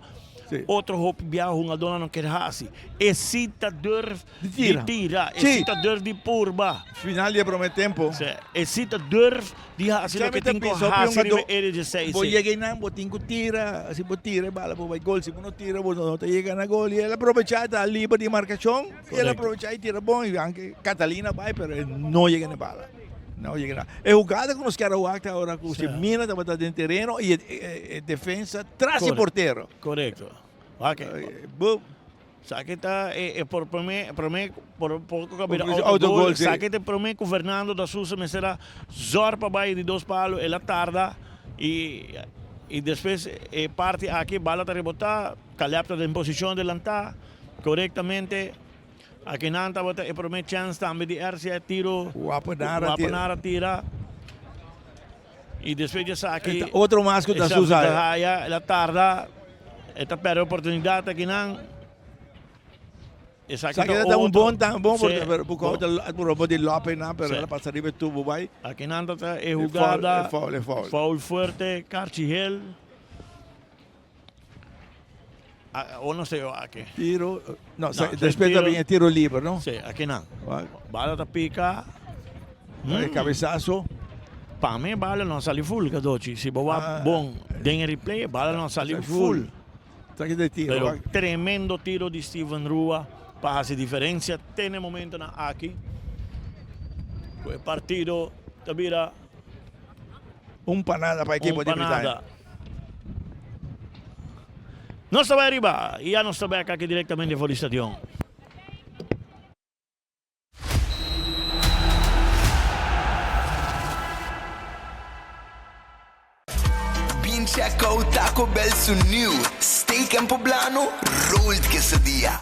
Sí. Otro hopi biaha hungadornan no kier haci. E si ta durf Di tira. di tira. E Sí. si ta durf di purba. Final di e prome tempo. Sí. E si ta durf di haci Sa loke mi ta tin cu bisa, hopi haci riba hungador, e area di seis. Bo yega einan, bo tin cu tira. Si bo tira e bala bo bai gol. Si bo no tira bo no ta yega na gol. Y el a probecha, ta liber di marcacion. Y el a Correcto. probecha y tira bon. Y aunke Catalina bai pero e no yega na e bala. No yega na. E hugada ku nos kier a wak ta ora ku Semina tabata den tereno i e defensa tras e portero. Korekto. Wak e. Boom. Sa ke ta e por prome prome por poko ku a bira autogol. Sa ke ta e prome ku Fernando da Sousa mester a zòr pa bai di dos palo el a tarda i i despues e parti aki bala ta rebotá Caleb ta den posishon adelantá korektamente. Akinan tabata e prome chèns tambe di RCA tiro. Wapenara tira. Wapenara tira. I despues di esaki. E ta otro mas ku ta susa. Ta haya, el a tarda. E ta pèrdè oportunidat akinan. Esaki Esaki ta ta un otro. bon tan bon Sí. pero buco Bo- robo di Lopez na pero Sí. el a pasa riba e tubo bai. Aki nan ta ta e E foul, hugada. e foul, e foul. Foul fuerte, karchi hel. Ah, o no sé, aki. Tiro, no, No, sa- sí, despues tiro. ta bin e tiro liber, no? Sí, aki nan. Wa- Bala ta pica. E cabezazo. Pa mi bala no a sali full, Cadochi. Si bo wak Ah. bon den e replay, bala no a sali full. Esaki ta e tiro. Pero wak. tremendo tiro di Steven Rua pa hasi diferencia te n'e momentonan aki cu e partido ta bira Un pa nada pa ekipo un di pa Britannia. nada. Nos ta bai ariba y ya nos ta bek aki directamente for di stadion. Bin check out Taco Bell su new Steak and Poblano Rolled Quesadilla.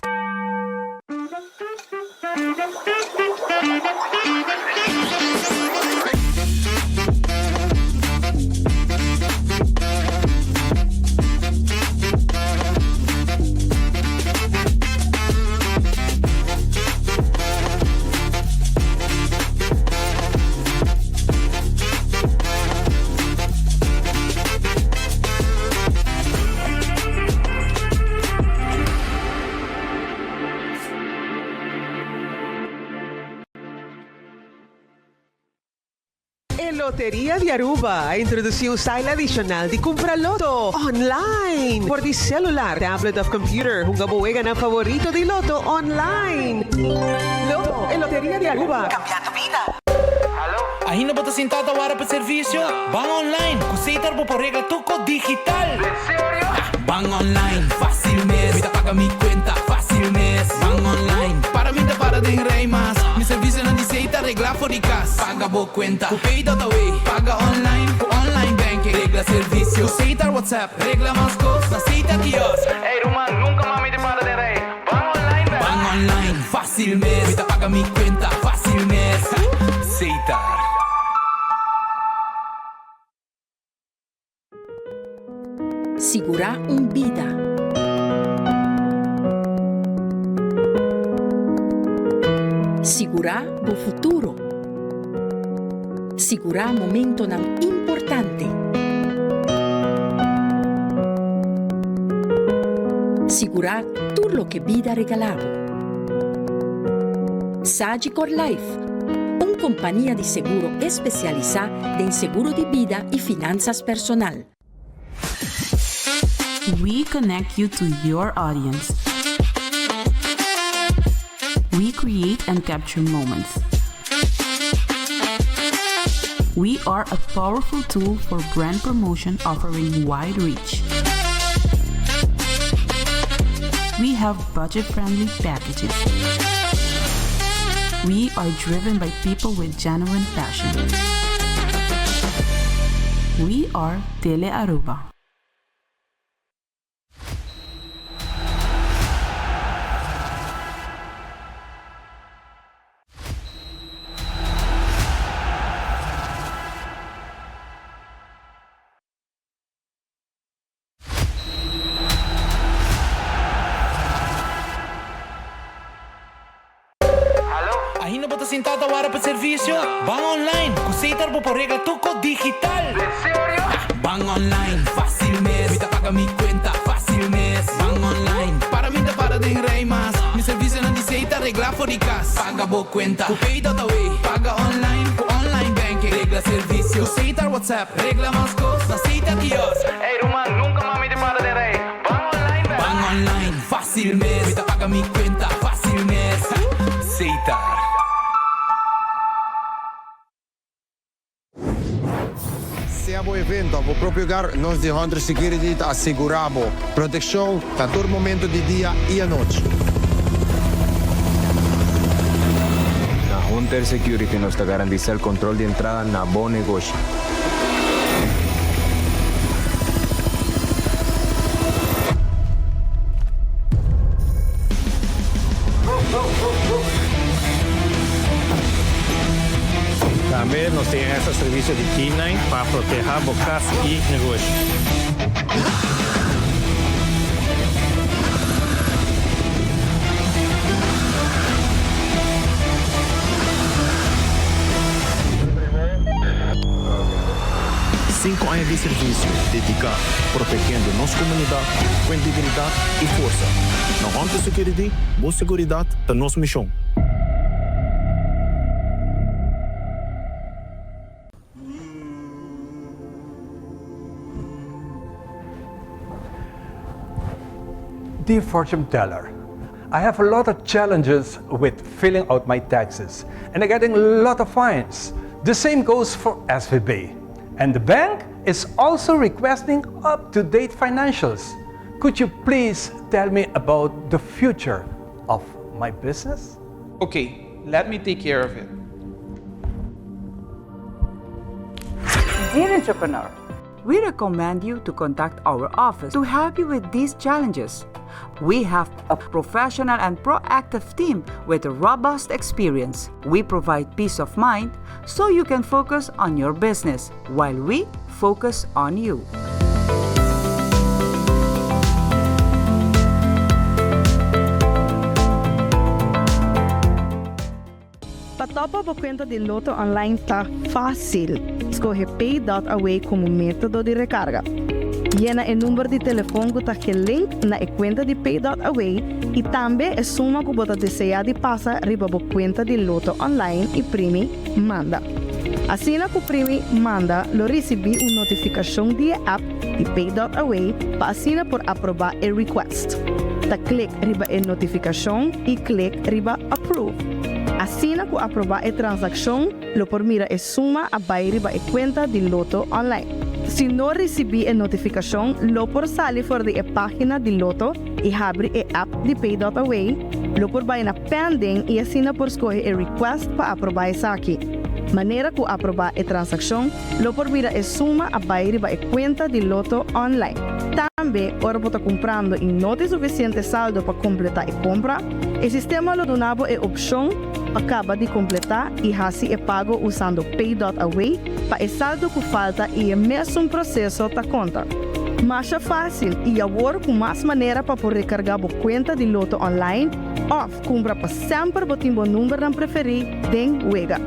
E Loteria di Aruba a introduci un style adicional di cumpra Lotto online. Por di celular, tablet of computer, hunga bo weganan favorito di Lotto online. Lotto, e Loteria di Aruba, cambiando bida. Ainda bo ta sinta ta wara pa servicio? Ban online! Cu Setar bo por regla tur cos digital! Ban online, facil mes. Mi ta paga mi cuenta, facil mes. Ban online, para mi ta para den rij mas. Mi servicionan di Setar regla for di cas. Paga bo cuenta cu Pay.awe. Paga online cu online banking. Regla servicio cu Setar WhatsApp. Regla mas cos na Setar kiosk. Ey ruman, nunca mas mi ta para den rij. Ban online bel. Ban online, facil mes. Mi ta paga mi cuenta, facil mes. Setar. Sigurá un bida. Sigurá bo futuro. Sigurá momentonan importante. Sigurá tur loke bida regalá bo. Sagicor Life, un kompania di seguro espesialisá den seguro di bida i finansas personal. We connect you to your audience. We create and capture moments. We are a powerful tool for brand promotion offering wide reach. We have budget-friendly packages. We are driven by people with genuine passion. We are Tele Aruba. Ainda bo ta sinta ta wara pa servicio? Ban online! Cu Setar bo por regla tur cos digital! Ban online, facil mes. Mi ta paga mi cuenta, facil mes. Ban online, para mi ta para den rij mas. Mi servicionan di Setar regla for di cas. Paga bo cuenta cu Pay.awe. Paga online cu online banking. Regla servicio cu Setar WhatsApp. Regla mas cos na Setar kiosk. Ey ruman, nunca mas mi ta para den rij. Ban online bel. Ban online, facil mes. Mi ta paga mi cuenta, facil mes. Setar. Sea bo evento of bo propio hogar, nos di Hunter Security ta asegura bo proteccion na tur momento di dia y anochi. Na Hunter Security nos ta garantisa el control di entrada na bo negoshi. Tambe nos tin extra servicio di K-nine pa proteha bo cas y negoshi. aña di servicio dedica protegiendo nos comunidad cu integridad y forsa. Na Hunter Security, bo seguridad ta nos mision. Dear fortune teller, I have a lot of challenges with filling out my taxes and I'm getting a lot of fines. The same goes for SVB. And the bank is also requesting up-to-date financials. Could you please tell me about the future of my business? Okay, let me take care of it. Dear entrepreneur, we recommend you to contact our office to help you with these challenges. We have a professional and proactive team with a robust experience. We provide peace of mind so you can focus on your business while we focus on you. Pa topa bo kuenta di Lotto Online ta fásil. Skohe Pay dot Away komo método di rekarga. Yena e number di telefon ku ta gelink na e kuenta di Pay dot Away i tambe e suma ku bo ta deseá di pasa riba bo kuenta di Lotto Online i primi Manda. Asina ku primi Manda lo risibí un notifikashon di e app di Pay dot Away pa asina por aprobá e request. Ta klik riba e notifikashon i klik riba Approve. Asina ku aprobá e transakshon, lo por mira e suma a bai riba e kuenta di Lotto Online. Si no risibí e notifikashon, lo por sali for di e página di Lotto i habri e app di Pay dot Away, lo por bai na Pending i asina por skohe e request pa aprobá esaki. Manera ku aprobá e transakshon, lo por mira e suma a bai riba e kuenta di Lotto Online. Tambe, ora bo ta kumprando i no tin sufisiente saldo pa kompletá e kompra, e sistema lo duna bo e opshon pa kaba di kompletá i hasi e pago usando Pay dot Away pa e saldo ku falta i e mesun proseso ta konta. Masha fásil i awor ku mas manera pa por rekargá bo kuenta di Lotto Online òf kumpra pa semper bo tin bo numbernan preferí den wega.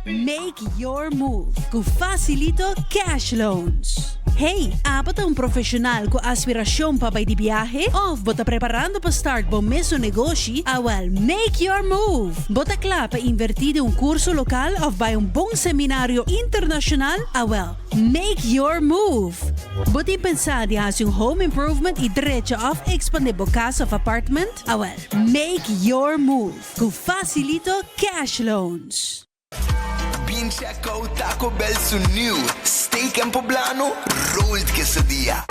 Make your move ku Facilito Cash Loans. Hey, abo ta un profesional ku aspiracion pa bai di biahe? Of bo ta preparando pa start bo mesun negoshi? Awel, make your move! Bo ta kla pa inverti den un curso local of bai un bon seminario internacional? Awel, make your move! Bo tin pensa di hasi un home improvement y drecha of expande bo cas of apartment? Awel, make your move! Ku Facilito Cash Loans. Bin check out Taco Bell su new Steak and Poblano Rolled Quesadilla.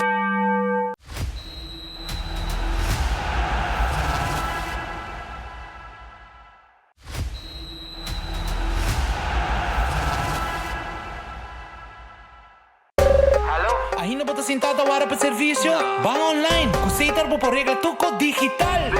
Ainda bo ta sintá ta wara pa servisio? Ban online! Ku Setar bo por regla tur kos digital!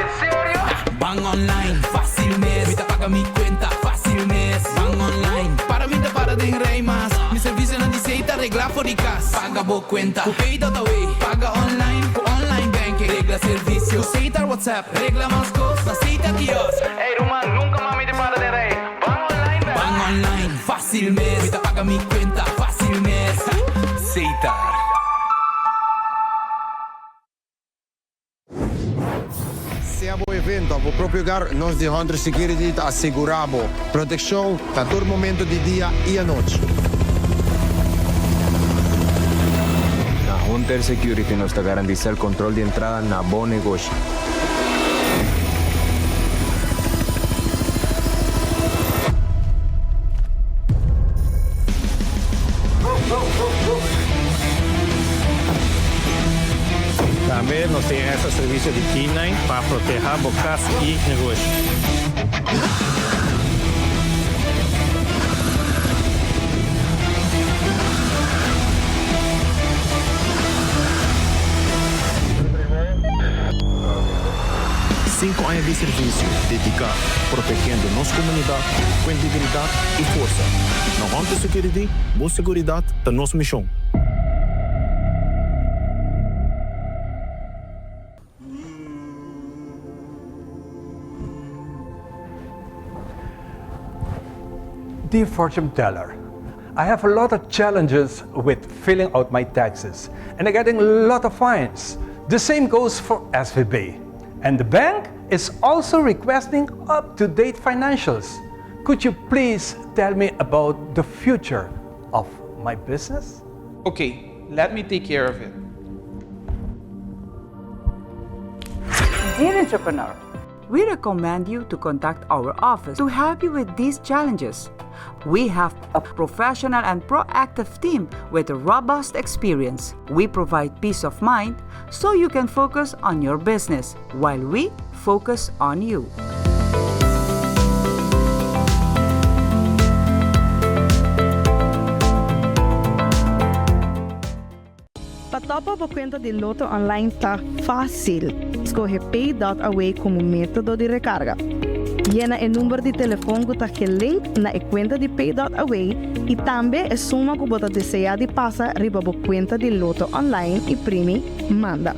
Ban online, fásil mes! Mi ta paga mi kuenta, fásil mes! Ban online, para mi ta para den rei mas! Mi servisionan di Setar reglá for di kas! Paga bo kuenta ku Pay.away! Paga online ku online banking! Regla servisio ku Setar WhatsApp! Regla mas kos na Setar kiosk! Ey ruman, nunka mas mi ta para den rei! Ban online bèk! Ban online, fásil mes! Mi ta paga mi kuenta, fásil mes! Setar. Sea bo evento of bo propio hogar, nos di Hunter Security ta asegura bo proteccion na tur momento di dia y anochi. Na Hunter Security nos ta garantisa el control di entrada na bo negoshi. Tambe nos tin extra servicio di K-nine pa proteha bo cas y negoshi. Sinku aña di servisio dediká protegiendo nos komunidat ku integridat i forsa. Na Hunter Security, bo seguridat ta nos mishon. Dear fortune teller, I have a lot of challenges with filling out my taxes and I'm getting a lot of fines. The same goes for SVB. And the bank is also requesting up-to-date financials. Could you please tell me about the future of my business? Okay, let me take care of it. Dear entrepreneur, we recommend you to contact our office to help you with these challenges. We have a professional and proactive team with robust experience. We provide peace of mind so you can focus on your business while we focus on you. Pa topa bo cuenta di Lotto Online ta facil. Scoge Pay dot Away como metodo di recarga. Yena e number di telefon cu ta gelink na e cuenta di Pay dot Away y tambe e suma cu bo ta desea di pasa riba bo cuenta di Lotto Online y primi Manda.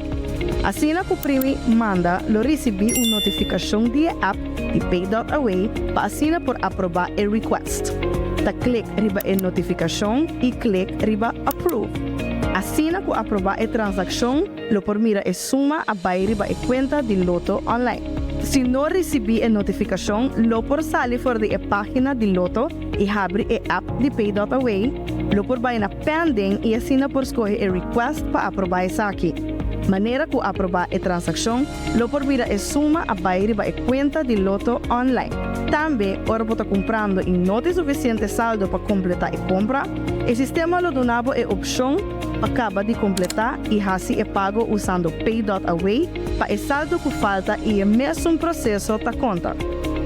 Asina cu primi Manda lo ricibi un notificacion di e app di Pay dot Away pa asina por aproba e request. Ta click riba e notificacion y click riba Approve. Asina cu aproba e transaccion lo por mira e suma a bay riba e cuenta di Lotto Online. Si no ricibi e notificacion lo por sali for di e pagina di Lotto y habri e app di Pay dot Away, lo por bay na Pending y asina por scoge e request pa aproba esaki. Manera cu aproba e transaccion lo por mira e suma a bay riba e cuenta di Lotto Online. Tambe ora bo ta cumprando y no tin suficiente saldo pa completa e compra, e sistema lo duna bo e opcion pa caba di completa y haci e pago usando Pay dot Away pa e saldo cu falta y e mesun proceso ta conta.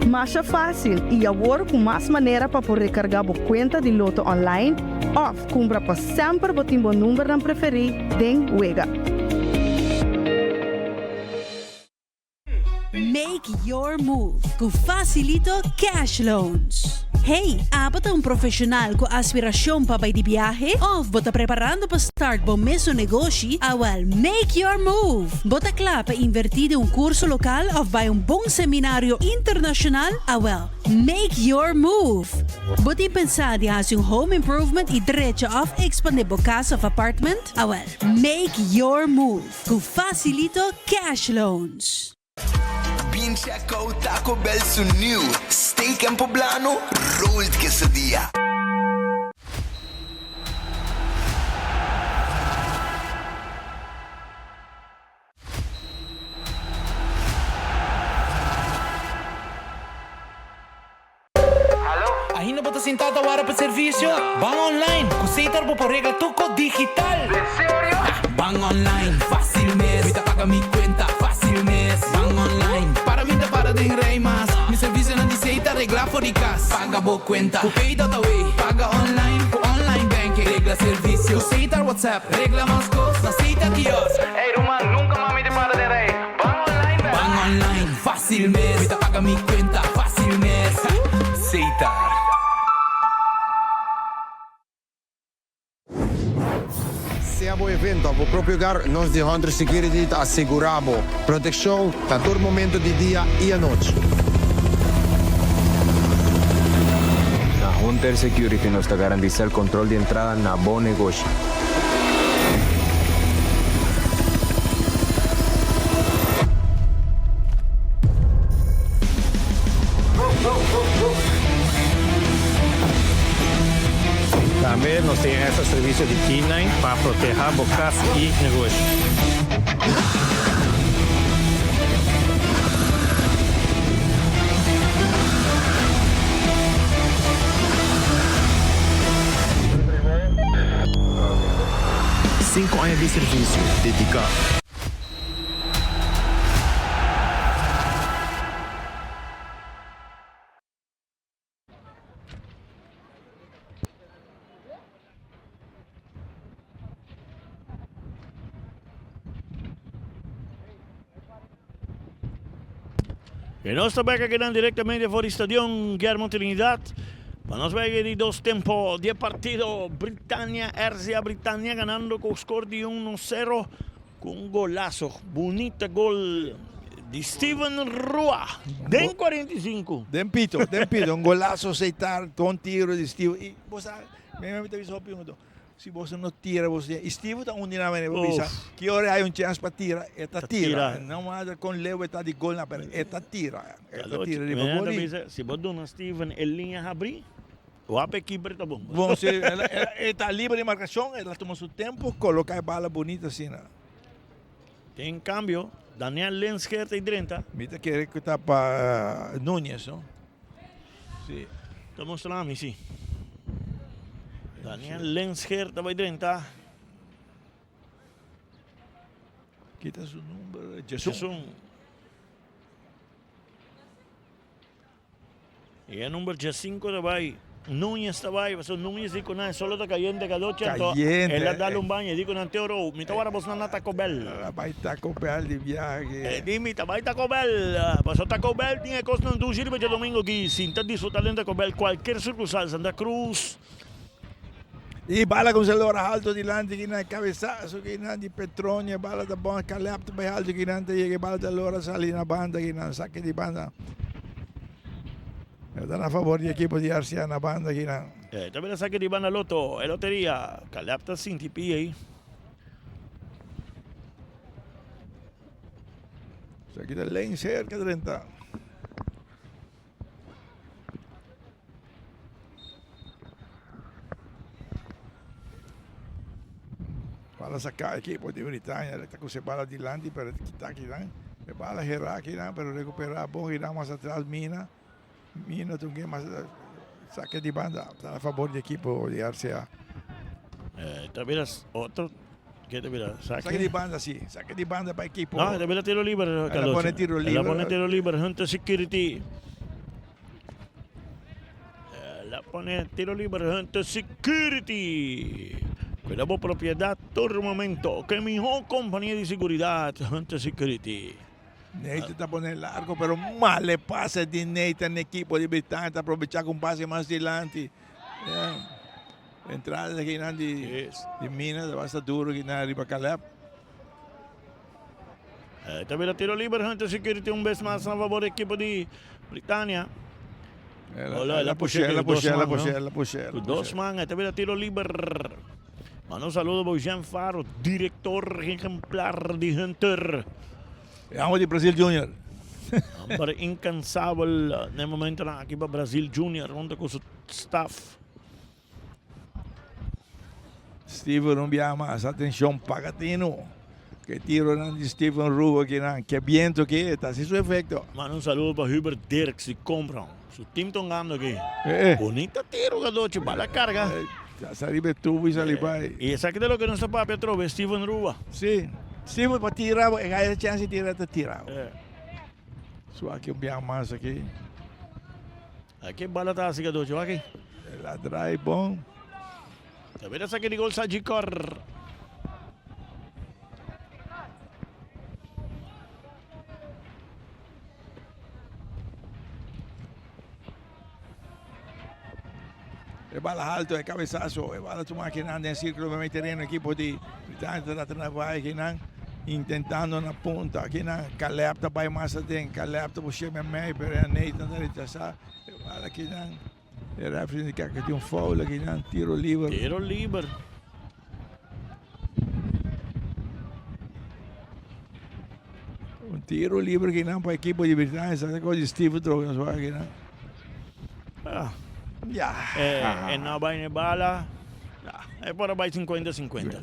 Masha facil y awor cu mas manera pa por recarga bo cuenta di Lotto Online of cumpra pa semper bo tin bo numbernan preferi den wega. Make your move cu Facilito Cash Loans. Hey, abo ta un profesional cu aspiracion pa bay di biahe? Of bo ta preparando pa start bo mesun negoshi? Awel, make your move! Bo ta cla pa inverti den un curso local of bay un bon seminario internacional? Awel, make your move! Bo tin pensa di haci un home improvement y drecha of expande bo cas of apartment? Awel, make your move! Cu Facilito Cash Loans. Bin check out Taco Bell su new Steak and Poblano Rolled Quesadilla. Ainda bo ta sintá ta wara pa servisio? Ban online! Ku Setar bo por regla tur kos digital! Ban online, fásil mes! Mi ta paga mi kuenta, fásil mes! Ban online, para mi ta para den rei mas! Mi servisionan di Setar regla for di kas! Paga bo kuenta ku Pay.away, paga online ku online banking, regla servisio ku Setar WhatsApp, regla mas kos na Setar kiosk! Ey ruman, nunka mas mi ta para den rei! Ban online bèk! Ban online, fásil mes! Mi ta paga mi kuenta, fásil mes! Setar. Sea bo evento of bo propio hogar, nos di Hunter Security ta asegura bo proteccion na tur momento di dia y anochi. Na Hunter Security nos ta garantisa el control di entrada na bo negoshi. Tambe nos tin extra servicio di K-nine pa proteha bo cas y negoshi. Cinco aña di servicio dedica. Y nos ta bek akinan directamente for di stadion Guillermo Trinidad. Pa nos wega di dos tempo di e partido Britannia, RCA Britannia ganando cu score di 1-0 cu un golazo. Bunita gol. Di Steven Rua den 45. Den pito, den pito. Un golazo Setar, con tiro di Steven. Y bo sa, mi mi ta bisa hopi un Si boso no tira boso y Steven ta un di nan manera bo bisa ki ora hay un chance pa tira e ta tira. No matter con leu e ta di gol na pero e ta tira. E ta tira riba gol y. Si bo duna Steven e liña habri wap e keeper ta bon. Bon si e ta liber di marcacion el a tuma su tempo coloca e bala bunita asina. Den cambio Daniel Lenscher ta drenta. Mi ta kere cu ta pa Nunez no. Si. Ta mostra mi si. Daniel Lenscher ta bai drenta. Kita su number? Jason. Y e number 15 ta bai. Núñez ta bai, pasobra Núñez di ku nan e solo ta kayente kadochi, anto Kayente. el a dal un baño, e di ku nan Teoro, mi ta wara bos nan na Taco Bell. El a bai Taco Bell di biahe. E di mi ta bai Taco Bell, pasobra Taco Bell tin e kosnan dushi riba djadomingo aki, sinta disfruta den Taco Bell, kualker sukursal, Santa Cruz. Y bala con Celora alto dilanti ki nan cabezazo ki nan di Petronia bala ta bon Caleb ta bay alto ki nan ta yega bala ta lora sali na banda ki nan saque di banda. Ta na favor di equipo di RCA na banda ki nan. Eh, ta bira saque di banda Lotto, e loteria. Caleb ta sinti pia ahí. Esaki ta lane cerca drenta. Bala saca equipo di Britania ta cuse bala dilanti pero kita kinan e bala hera kinan pero recupera bon kinan mas atras Mina Mina ta un mas saque di banda ta a favor di equipo di RCA. Eh, ta bira otro ke ta bira saque? Saque di banda si, saque di banda pa equipo. No, ta bira tiro liber. El a pone tiro liber. El a pone tiro liber Hunter Security. El a pone tiro liber Hunter Security. Cuida bo propiedad tur momento. Ke miho compania di seguridad Hunter Security. Nathan ta pone largo pero mal e pase di Nathan equipo di Britania ta aprovecha cu un pase mas dilanti. Entrada di kinan di di Mina ta basta duro kinan riba Caleb. Ta bira tiro liber Hunter Security un bes mas na favor di equipo di Britania. El a pushe, el a pushe, el a pushe, el a pushe. Cu dos man, ta bira tiro liber. Manda un saludo pa Jean Faro, director ejemplar di Hunter. E amo di Brasil Junior. Homber incansabel na e momentonan aki pa Brasil Junior hunto cu su staff. Steven un biaha mas, atencion paga tino. Ke tironan di Steven Rubo kinan, ke biento ki e ta haci su efecto. Manda un saludo pa Hubert Dirks di Compron. Su team ta hungando aki. Bonita tiro Gadochi, bala carga. Ta sali be tubo y sali bay. Y esaki ta loke nos ta papia atrobe, Steven Ruba. Si, Steven pa tira, e haya e chance di tira, ta tira. Su aki un biaha mas aki. Aki bala ta haci Gadochi, wak aki. El a draai bon. Ta bira esaki di gol Sagicor. E bala alto, e cabezazo, e bala tuma akinan den circulo meme tereno equipo di Britania ta trata na bai akinan intentando na punta akinan Caleb ta bai mas aden Caleb ta bushe meme pero e Nathan ta rechasa e bala akinan e referee indica cu tin un foul akinan tiro liber. Tiro liber. Un tiro liber kinan pa ekipo di Britania sa ko di Steven Drogan so kinan. Ah. Ya. Eh, e no bai ne bala. Ah, e por a bai 50-50.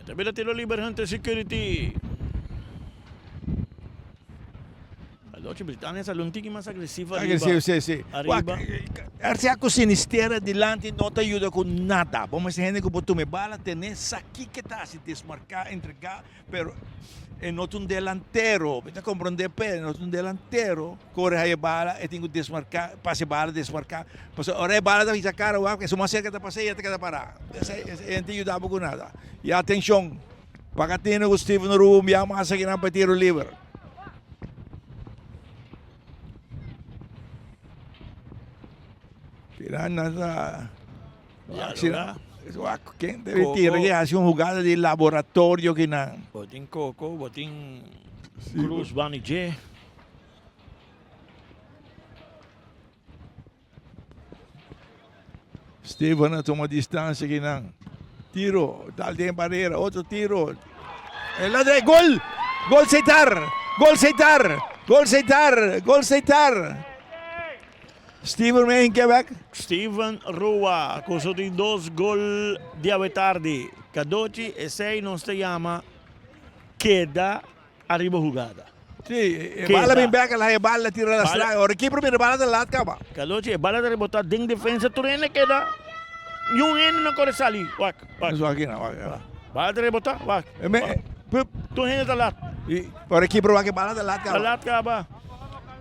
Ta bira tiro liber Hunter Security. Alochi Britania sali un tiki mas agresivo ariba. Agresivo, si, si. Ariba. RCA cu Sinisterra dilanti no ta yuda cu nada. Bo mester hende cu por tuma e bala, tene, sa kico ta haci, desmarca, entrega, pero e no ta un delantero. Mi ta comprende p'e, e no ta un delantero. Core haya e bala, e tin cu desmarca, pasa e bala, desmarca. Pasobra ora e bala ta hisa cara wak, esun mas cerca ta pasa y e ta keda para. Esey, e no ta yuda bo cu nada. Y atencion, paga tene cu Steven Rubo un bia mas akinan pa e tiro liber. Tirana ta Ya, wak ken debe tira ki hasi un hugada di laboratorio kinan. Bo tin coco, bo tin. Cruz bani dje. Steven a tuma distancia kinan. Tiro, dal den barrera, otro tiro. El a gol! Gol Setar! Gol Setar! Gol Setar! Gol Setar! Steven mee in Quebec. Steven Rua cu su di dos gol di awe tardi. Cadochi esey nos ta yama keda ariba hugada. Si, e bala bin bek, el haya bala tira la stra. Ora keeper mira bala ta laat caba. Cadochi e bala ta rebota den defensa tur hende keda niun hende no kore sali. Wak, wak. Wak aki na, wak. Bala ta rebota, wak. Tur hende ta laat. Ora keeper wak e bala ta laat caba. Ta laat caba.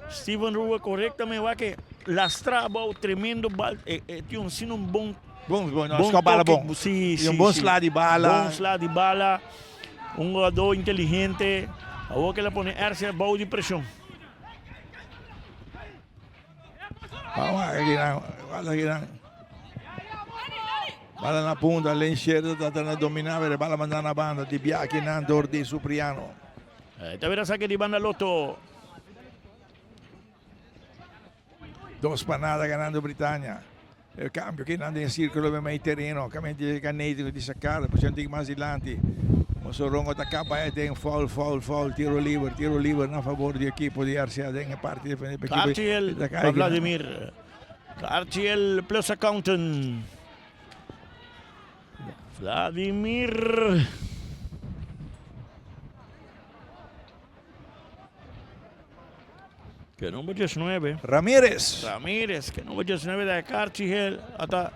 Steven Rua corectamente wak e lastra abao tremendo bal e e tin un asina un bon Bon, bon, no, sco bala bon. Si, Y un bon si. sla di bala. Bon sla di bala. Un jugador inteligente. Awor ke el a pone RCA bou di presion. Vamos a ver, guarda aquí, Bala na punta, Lenshero ta tratando di domina, pero bala manda na banda, di biaki nan door di Supriano. Eh, ta bira saque di banda Lotto. Dos pa nada ganando Britannia. E cambio ki nan den circulo bij mei terreno. Camente Canete di sacar, posición tig mas dilanti. Mosorongo ta caba e den foul, foul, foul, tiro liber, tiro liber na favor di equipo di RCA den e parti defensivo. Cartiel pa Vladimir. Cartiel plus accountant. Vladimir. Que number 19. Ramirez. Ramirez, que number 19 de Carchigel. Ata.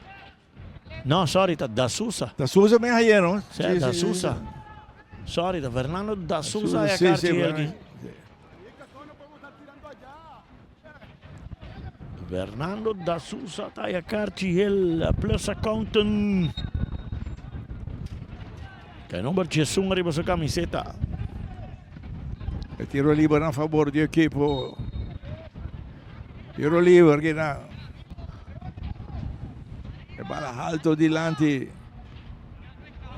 No, sorry, ta Da Sousa. Da Sousa me ayer, no? Sí, sí, Da Sousa. Sí. Sorry, ta Fernando Da Sousa de Carchigel. Sí, sí, Fernando da Sousa ta ya Carchigel plus accountant. E number 11 riba su camiseta. E tiro liber na favor di equipo. Tiro liber kina. E bala alto dilanti.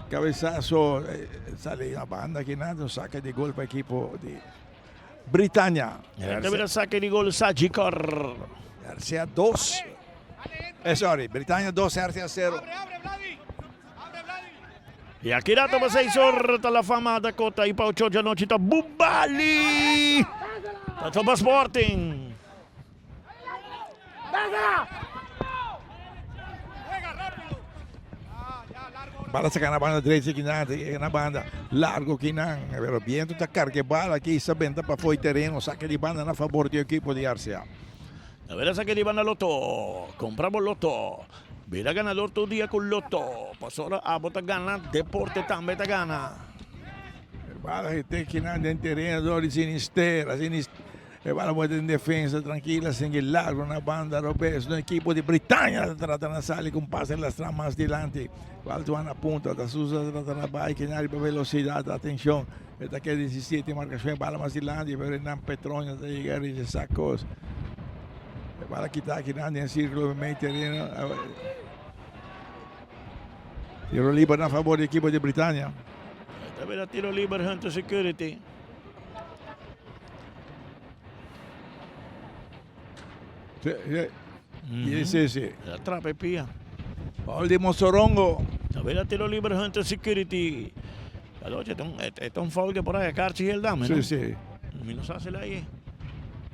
Cabezazo eh, sale na banda kina, un saque di gol pa equipo di Britannia. E ta bira saque di gol Sagicor. RCA 2. Eh, sorry, Britannia 2, RCA 0. Y aki rato pa 6 or ta la fama Dakota y pa 8 or djanochi ta Bubali. Ta topa Sporting. Bala saca na banda derecha kinan, na banda largo kinan. Pero viento ta carga e bala aki, sa benta pa fo'i tereno, saca di banda na favor di equipo di RCA. A ver saca di banda Lotto, compra bo Lotto. Bira ganador tur dia cu Lotto, pasobra abo ta gana, deporte tambe ta gana. E bala e te kinan den tereno dor di Sinisterra, Sinisterra. E bala mete den defensa trankila, singi largo na banda robes. No ekipo di Britannia ta trata na sali ku un pase lastra mas dilanti. Bala tuma na punta, ta Sousa ta trata na bai kinan riba velosidat. Atenshon, e ta keda 17 markashon e bala mas dilanti, pero Renan Petroño ta yega rechasá kos. E bala kita kinan den sirkulo mei tereno. Tiro liber na fabor di ekipo di Britannia. Ta bira tiro liber Hunter Security. Sí, sí. Mm -hmm. Sí, sí. La trapa e pia. Foul di Mosorongo. Tabela tiro liber Hunter Security. Aloche, e ta un foul que por ahí Carchi el dame, Sí, sí. Mi no sa si la ahí.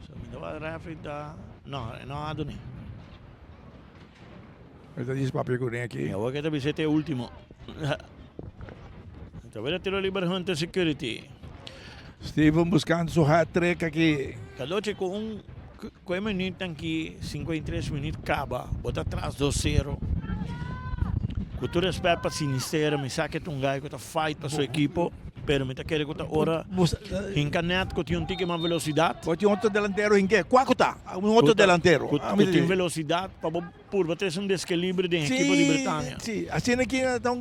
So, mi no va referee ta. No, no a duni. Esta dice papia con aquí. Ya voy que te visite último. Tabela tiro liber Hunter Security. Steven buscando su hat-trick aki. Caloche cu un cu e minuut aki 53 minuut caba bo ta tras dos sero. Cu tur respet pa Sinisterra mi sa ke ta un guy cu ta fight pa su ekipo pero mi ta kere cu ta ora hinca net cu tin un tiki mas velocidad. Bo tin otro delantero hinke? Cua cu ta? Un otro delantero. Cu tin velocidad pa bo purba trece un desequilibrio den ekipo di Britania. Si, asina aki ta un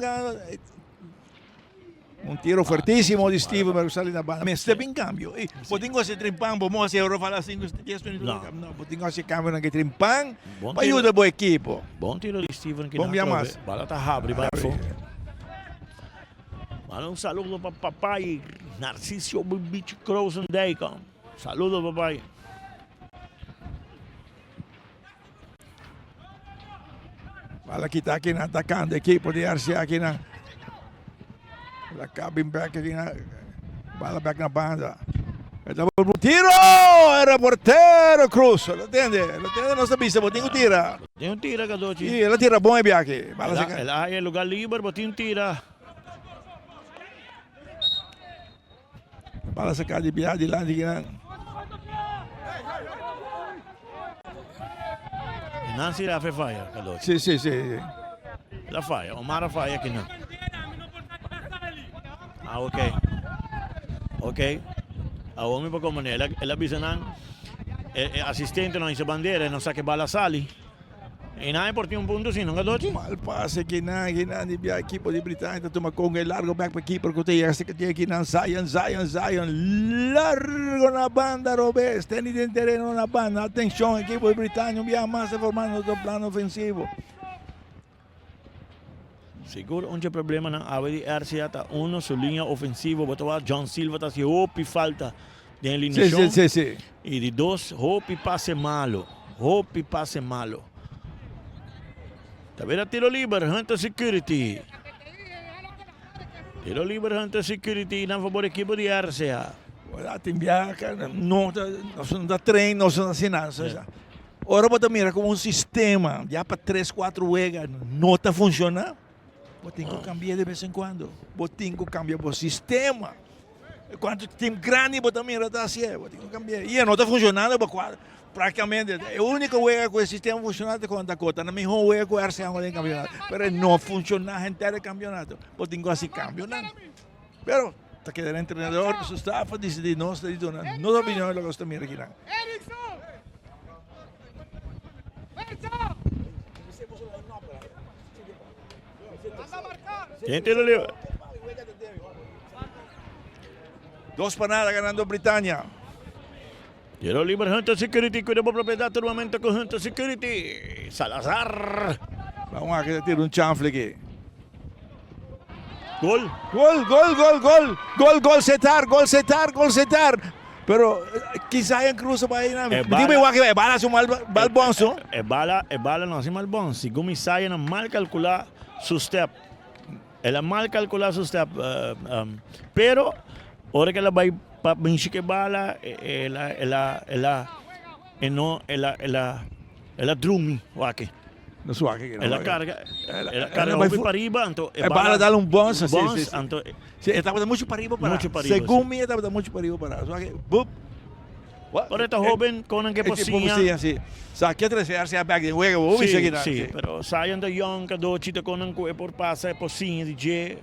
Un tiro fuertísimo di Steven, pero sali na banda. Mester bin cambio. Ey, bo tin cu haci trimpan, bo mo haci error fala 5, 10 minutos. No. No, bo tin cu haci cambio nan ke trimpan Bon pa tiro. yuda bo equipo. Bon tiro di Steven Bon bia mas. Bala ta habri bai afo. Manda un saludo pa papai Narcisio Bibichi Krozendijk. Saludo papai. Bala kita aki nan atacando equipo di RCA aki nan. La cabin back aki nan. Bala back na banda. Tiro! Era portero Cruz. Lo tende, lo tende nos ta bisa, bo tin ku tira. Tin un tira Cadochi. Sí, el a tira bon e biahe. Bala saka. El a haya lugar liber, bo tin tira. Bala saka di biahe dilanti kinan. Nancy Rafe falla, Cadochi. Sí, sí, sí. La falla, Omar a falla kinan. Ah, ok. Ok. Awor mi por comprende. El a, el a bisa nan, e, e asistente no hisa bandera, e no sa ke bala sali. E nan e por tin un punto si, no Cadochi? Mal pase kinan, kinan di bia ekipo di Britania ta tuma con e largo back pa keeper cu ta yega se ke kinan Zion, Zion, Zion largo na banda robes, teni den tereno na banda. Atencion ekipo di Britania un bia mas ta formando otro plan ofensivo. Sigur un dje problemanan awe di RCA ta uno su liña ofensivo. Bo ta wak John Silva ta hasi hopi falta den e lineashon. Sí, sí, sí. I di dos hopi pase malo. Hopi pase malo. Ta bira tiro liber Hunter Security. Tiro liber Hunter Security nan fabor ekipo di RCA. Wala tin biaha no ta nos no ta train nos no ta hasi nada. Ora bo ta mira como un sistema ya pa tres cuatro wega no ta funciona, bo tin cu cambia de vez en cuando. Bo tin cu cambia bo sistema. Cuanto team grandi bo ta mira ta hacié, bo tin cu cambia. Y e no ta funcionando pa cual practicamente e unico wega cu e sistema funciona ta contra Dakota. Na miho wega cu RCA den campeonato. Pero e no funciona henter e campeonato. Bo tin cu haci cambionan. Pero ta keda e entrenador cu su staff a dicidi nos ta di duna nos opinion loke nos ta mira akinan. Dos pa nada ganando Britania. Tiro liber Hunter Security, cuida bo propiedad tur momento cu Hunter Security. Salazar. Vamos a que tira un chanfle aquí. Gol. Gol, gol, gol, gol. Gol, gol Setar, gol Setar, gol Setar. Pero quizá en cruzo pa ahí. Dime igual que bala su mal mal bonzo. E bala, e bala no hace mal bon. Segun mi saya na mal calcula su step. El a mal calcula su step. Pero ora que el a bay pa binshi ke bala, el a, el a, el a, e no, el a, el a, el a drumi wak. No su wak El a carga, el a carga hopi pa riba, anto e bala dal un bons, si, si, si. Anto, si, e tabata mucho pa riba para. Mucho pa riba, Segun mi e tabata mucho pa riba para. Su wak, bup. Ora e ta hoben kon nan ke por siña. Si, sa ke trese RCA bek den wega bo bisa kinan. Si, pero Zion ta yong kadochi ta kon nan ku e por pasa e por siña di dje.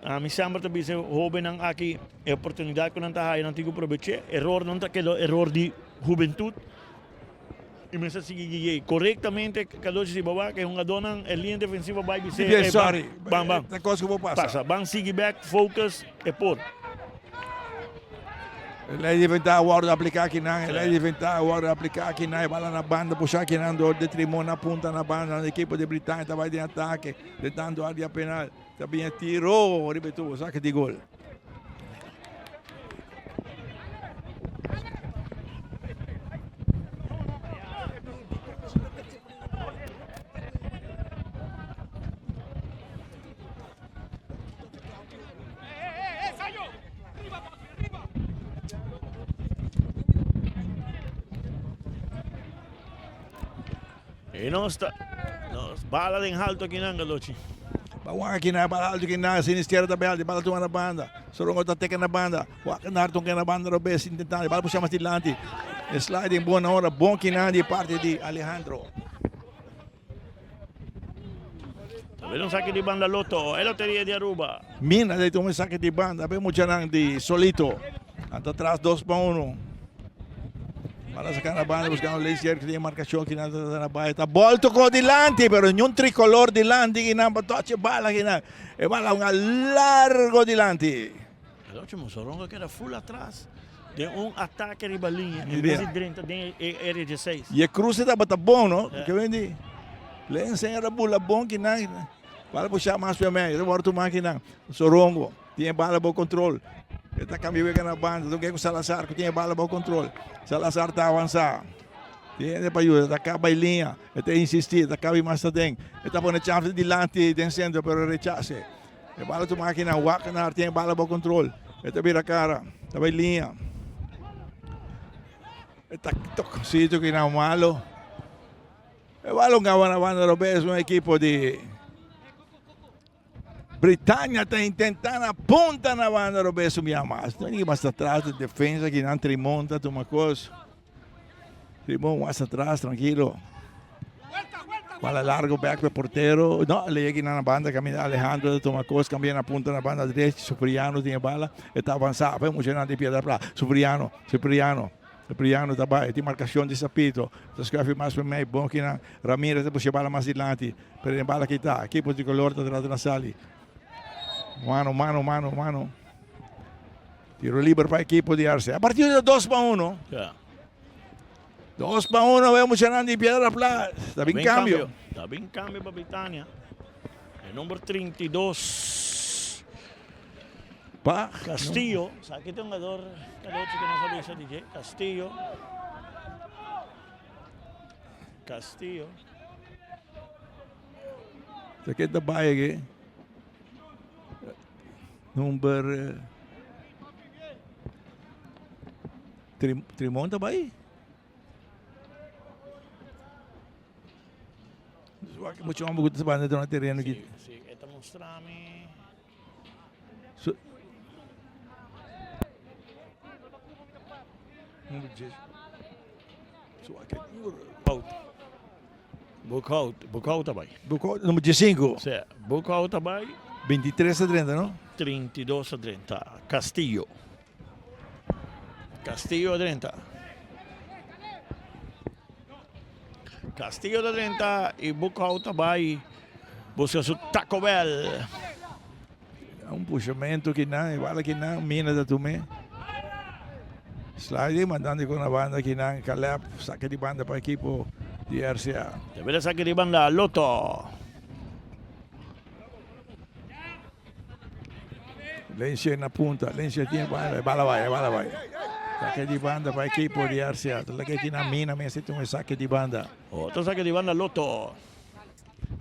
Ami semper ta bisa e hobennan aki e oportunidat ku nan ta haya nan tin ku probech'é. Eror nan ta keda eror di hubentut i mester sigui gui'é korektamente. Kadochi si bo wak e hungadónan e liña defensivo bai bis'é ey ban ban ban Ta kos ku bo pasa. Pasa ban sigui bek focus e por. E lei di ventaha a wòrdu apliká akinan, e lei di ventaha a wòrdu apliká akinan, e bala na banda pushá akinan dor di Trimon na punta na banda, ekipo di Britania ta bai den atake, tentando área penal, ta bin e tiro riba e tubo, saki di gol. E nos ta nos bala den halto aki nan Galochi. Ba aki nan bala alto aki nan Sinisterra ta bel bala tuma na banda. Sorongo ta teka na banda. Wak Narton ke na banda robes intentando bala pusha mas dilanti. E sliding bon ora bon kinan di parti di Alejandro. Tambe un saki di banda Lotto, e loteria di Aruba. Mina de toma saki di banda, be muchanan di Solito. Anta tras 2 pa 1. Bala saca na banda buscando Leisier que tiene marcación que nada na bala. Está bol tocó dilanti, pero ni un tricolor dilanti que nada toche bala que nada. E bala un largo dilanti. El ocho Mosorongo queda full atrás de un ataque riba línea en vez de drenta den e area 16. Y e cruce tabata bon, no? Yeah. Que vendi. Le enseña la bula bon que nada. Bala puxar mais para meio. Agora tu máquina. Sorongo. Tin e bala bou control. E ta cambia wega na banda. Toke cu Salazar cu tin e bala bou control. Salazar ta avansa. Tin hende pa yuda. Ta caba e liña. E ta insisti. E ta caba mas aden. E ta pone chance dilanti den centro pero rechase. E bala tuma aki na Wagenaar. Tin e bala bou control. E ta bira cara. Ta bay liña. E ta tocancito ki na malo. E bala un caba na banda robes. Un equipo di Britania ta intenta na punta na banda robes un bia mas. No tin mas atras de defensa ki nan Trimon ta tuma kos. Trimon mas atras trankilo. Bala largo bek pa portero. No, le yega na banda kaminda Alejandro ta tuma kos kambia na punta na banda drechi. Supriano tin e bala. E ta avansa. Bai mucha nan di Piedra Plat. Supriano, Supriano. Cipriano ta bai, tin marcacion di Sapito, ta scuefi mas pa mei, bon kinan, Ramirez ta busca bala mas dilanti, pero e bala kita, equipo tricolor ta trata na sali. Mano, mano, mano, mano. Tiro liber pa equipo di RC. A partido ta 2 pa 1. Ja. 2 pa 1, we muchanan di Piedra Plat. Ta bin cambio. Ta bin cambio pa Britania. E number 32. Pa Castillo, sa ki ta un jugador calochi cu nos a bisa di dje, Castillo. Castillo. Sa ke ta bai aki? Number Trimon ta bai? Mucho homber cu ta banda na tereno aki. Si, si, e ta mustra mi. Boekhout, Boekhout ta bai. Boekhout, nummer 15. Sí, Boekhout ta bai. 23 a 30, no? 32 a 30. Castillo. Castillo a 30. Castillo ta drenta y Boekhout ta bay busca su Taco Bell. Un pushamento ki nan, igual aki nan, Mina ta tume. Sliding mandando con la banda ki nan, Caleb saca di banda pa equipo di RCA. Debe saca di banda Lotto. Lencia na punta, Lencia tiene bala, bala vai, bala vai. Saque di banda pa equipo di RCA. Lake aquí na mina mester tin un saque di banda. Otro saque di banda Lotto.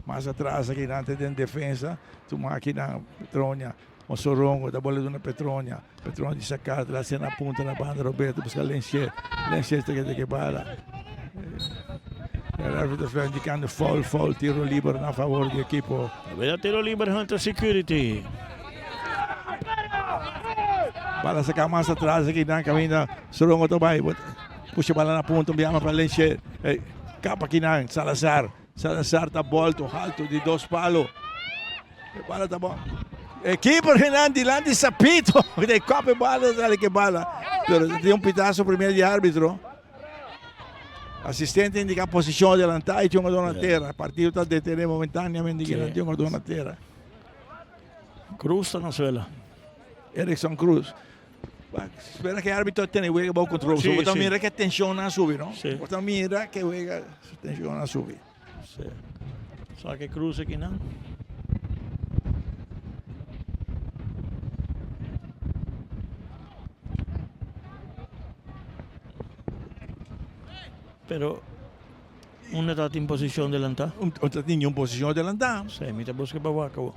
Mas atras aki nan ta den defensa. Tuma aki nan Petronia. Osorongo ta bola duna Petronia. Petronia di saca atras na punta na banda Roberto busca Lencia. Lencia ta keda ke bala. El árbitro está indicando foul, foul, tiro liber na favor di equipo. Bela tiro liber Hunter Security. Bala saca mas atras aki nan caminda Sorongo ta bay. Pusha bala na punta, un biama pa Lencia. Hey, kapa aki nan Salazar. Salazar ta bolto halto di dos palo. E bala ta bon. E keeper Renan dilanti Sapito. De kop e bala sale ke bala. Pero tin un pitazo primer di arbitro. Asistente indica posicion adelantá y tin un jugador na tera. Partido ta detene momentáneamente sí. Tin un jugador na tera. Cruz ta na suela. Erickson Cruz. Spera que árbitro tiene wega bajo control. Sí, sí. mira que tensión na subi, no? Sí. Bota mira que wega tensión na subi. Sí. Saque Cruz aquí, no? Pero unda ta tin posicion delantá? Unda ta tin un posicion delantá? Sí, mi ta busca pa wak awor.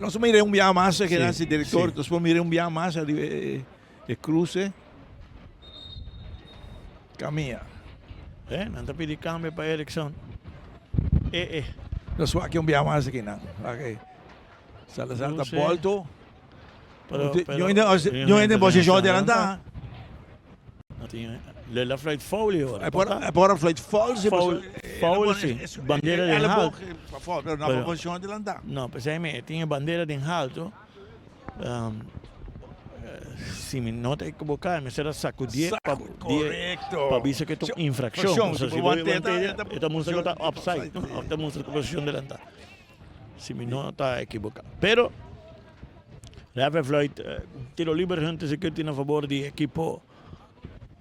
Nos mira un bia mas, que sí, director, sí. Nos por mira un bia mas arriba e, e cruce. Camilla. Eh, nan ta pidi cambio pa Erickson. Eh, eh. Nos wak un bia mas aki nan. Ok. Salazar ta bolto. Pero, pero, Yo en posición adelantá. Le la fluit foul y ahora. E por fluit foul si. Foul, foul si. Bandera den alto. Pero no posición adelantá. No, pues ahí me tiene bandera den alto. Um, si mi no ta equivocá, mi será sacudir pa Correcto. Pa bisa que es infracción. O sea, si voy esta música está offside, ¿no? Esta música posición adelantá. Si mi no ta equivocá. Pero Refe Floyd, tiro liber hunter security na favor di equipo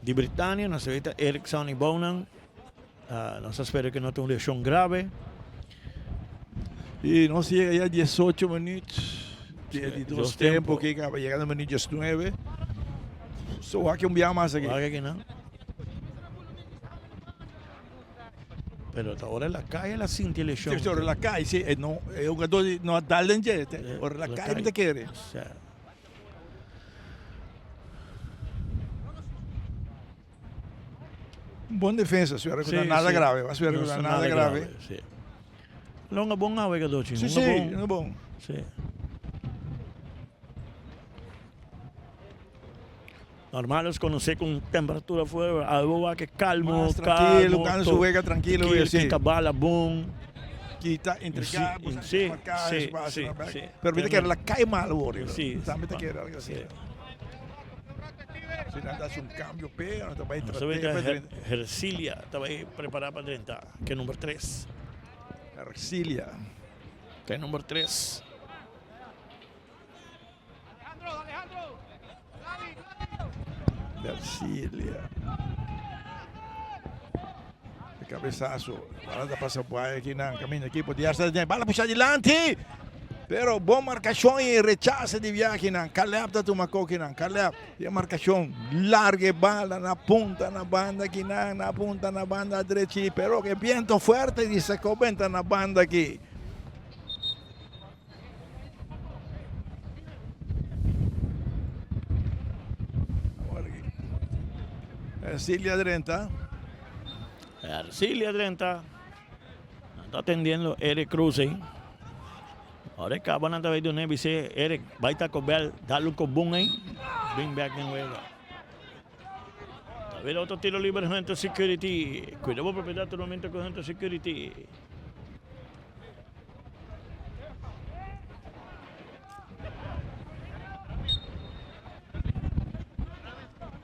di Britania. Nos ta Erickson y Bowman. Nos ta spera que no ta un lesion grave. Y nos yega ya 18 minuut. Di dos tempo ki kaba yega na minuut 19. So wak un bia mas aki. Wak aki nan. Pero ta ora la calle la sinti lesión. Sí, ora la calle, sí. No, e jugador no a dal den dje. Ora la calle mi ta kere. Sí. Bon defensa, spera ku nada grave. Spera ku nada grave. Sí. Longa bon awe kadochi. Sí, sí, longa bon. Sí. Normal nos conoce con temperatura fuera, algo va que calmo, Más tranquilo, calmo, gana su juega tranquilo, tranquilo, sí. kita bala bon. Kita entregar, Sí, busca sí, marcar sí, espacio, sí, ¿no? sí. Pero viste que era la cae mal, Warrior. Sí, También te sí. quiere algo así. Sí. Si no das un cambio, pero no te va a No tratar. se ve Hercilia estaba ahí preparada para 30, que número 3. Hercilia. Que número 3. Hercilia. De cabezazo. Bala pasa por aquí, na camino equipo de Arsenal. Bala puxa adelante. Pero bom marcación y rechace de viaje, nan. Caleb ta tuma coque, nan. Caleb, de marcación. Largue bala na punta, na banda aquí, nan. Na punta, na banda derecha. Pero que viento fuerte y se comenta na banda aquí. Ercilia 30. Ercilia 30. Está atendiendo Eric Cruz ahí. Ahora acaban a través de un dice Eric, va a Taco Bell, dale un cobún ahí. Bring back en juega. A ver otro tiro libre Hunter Security. Cuidado propiedad un momento con Hunter Security.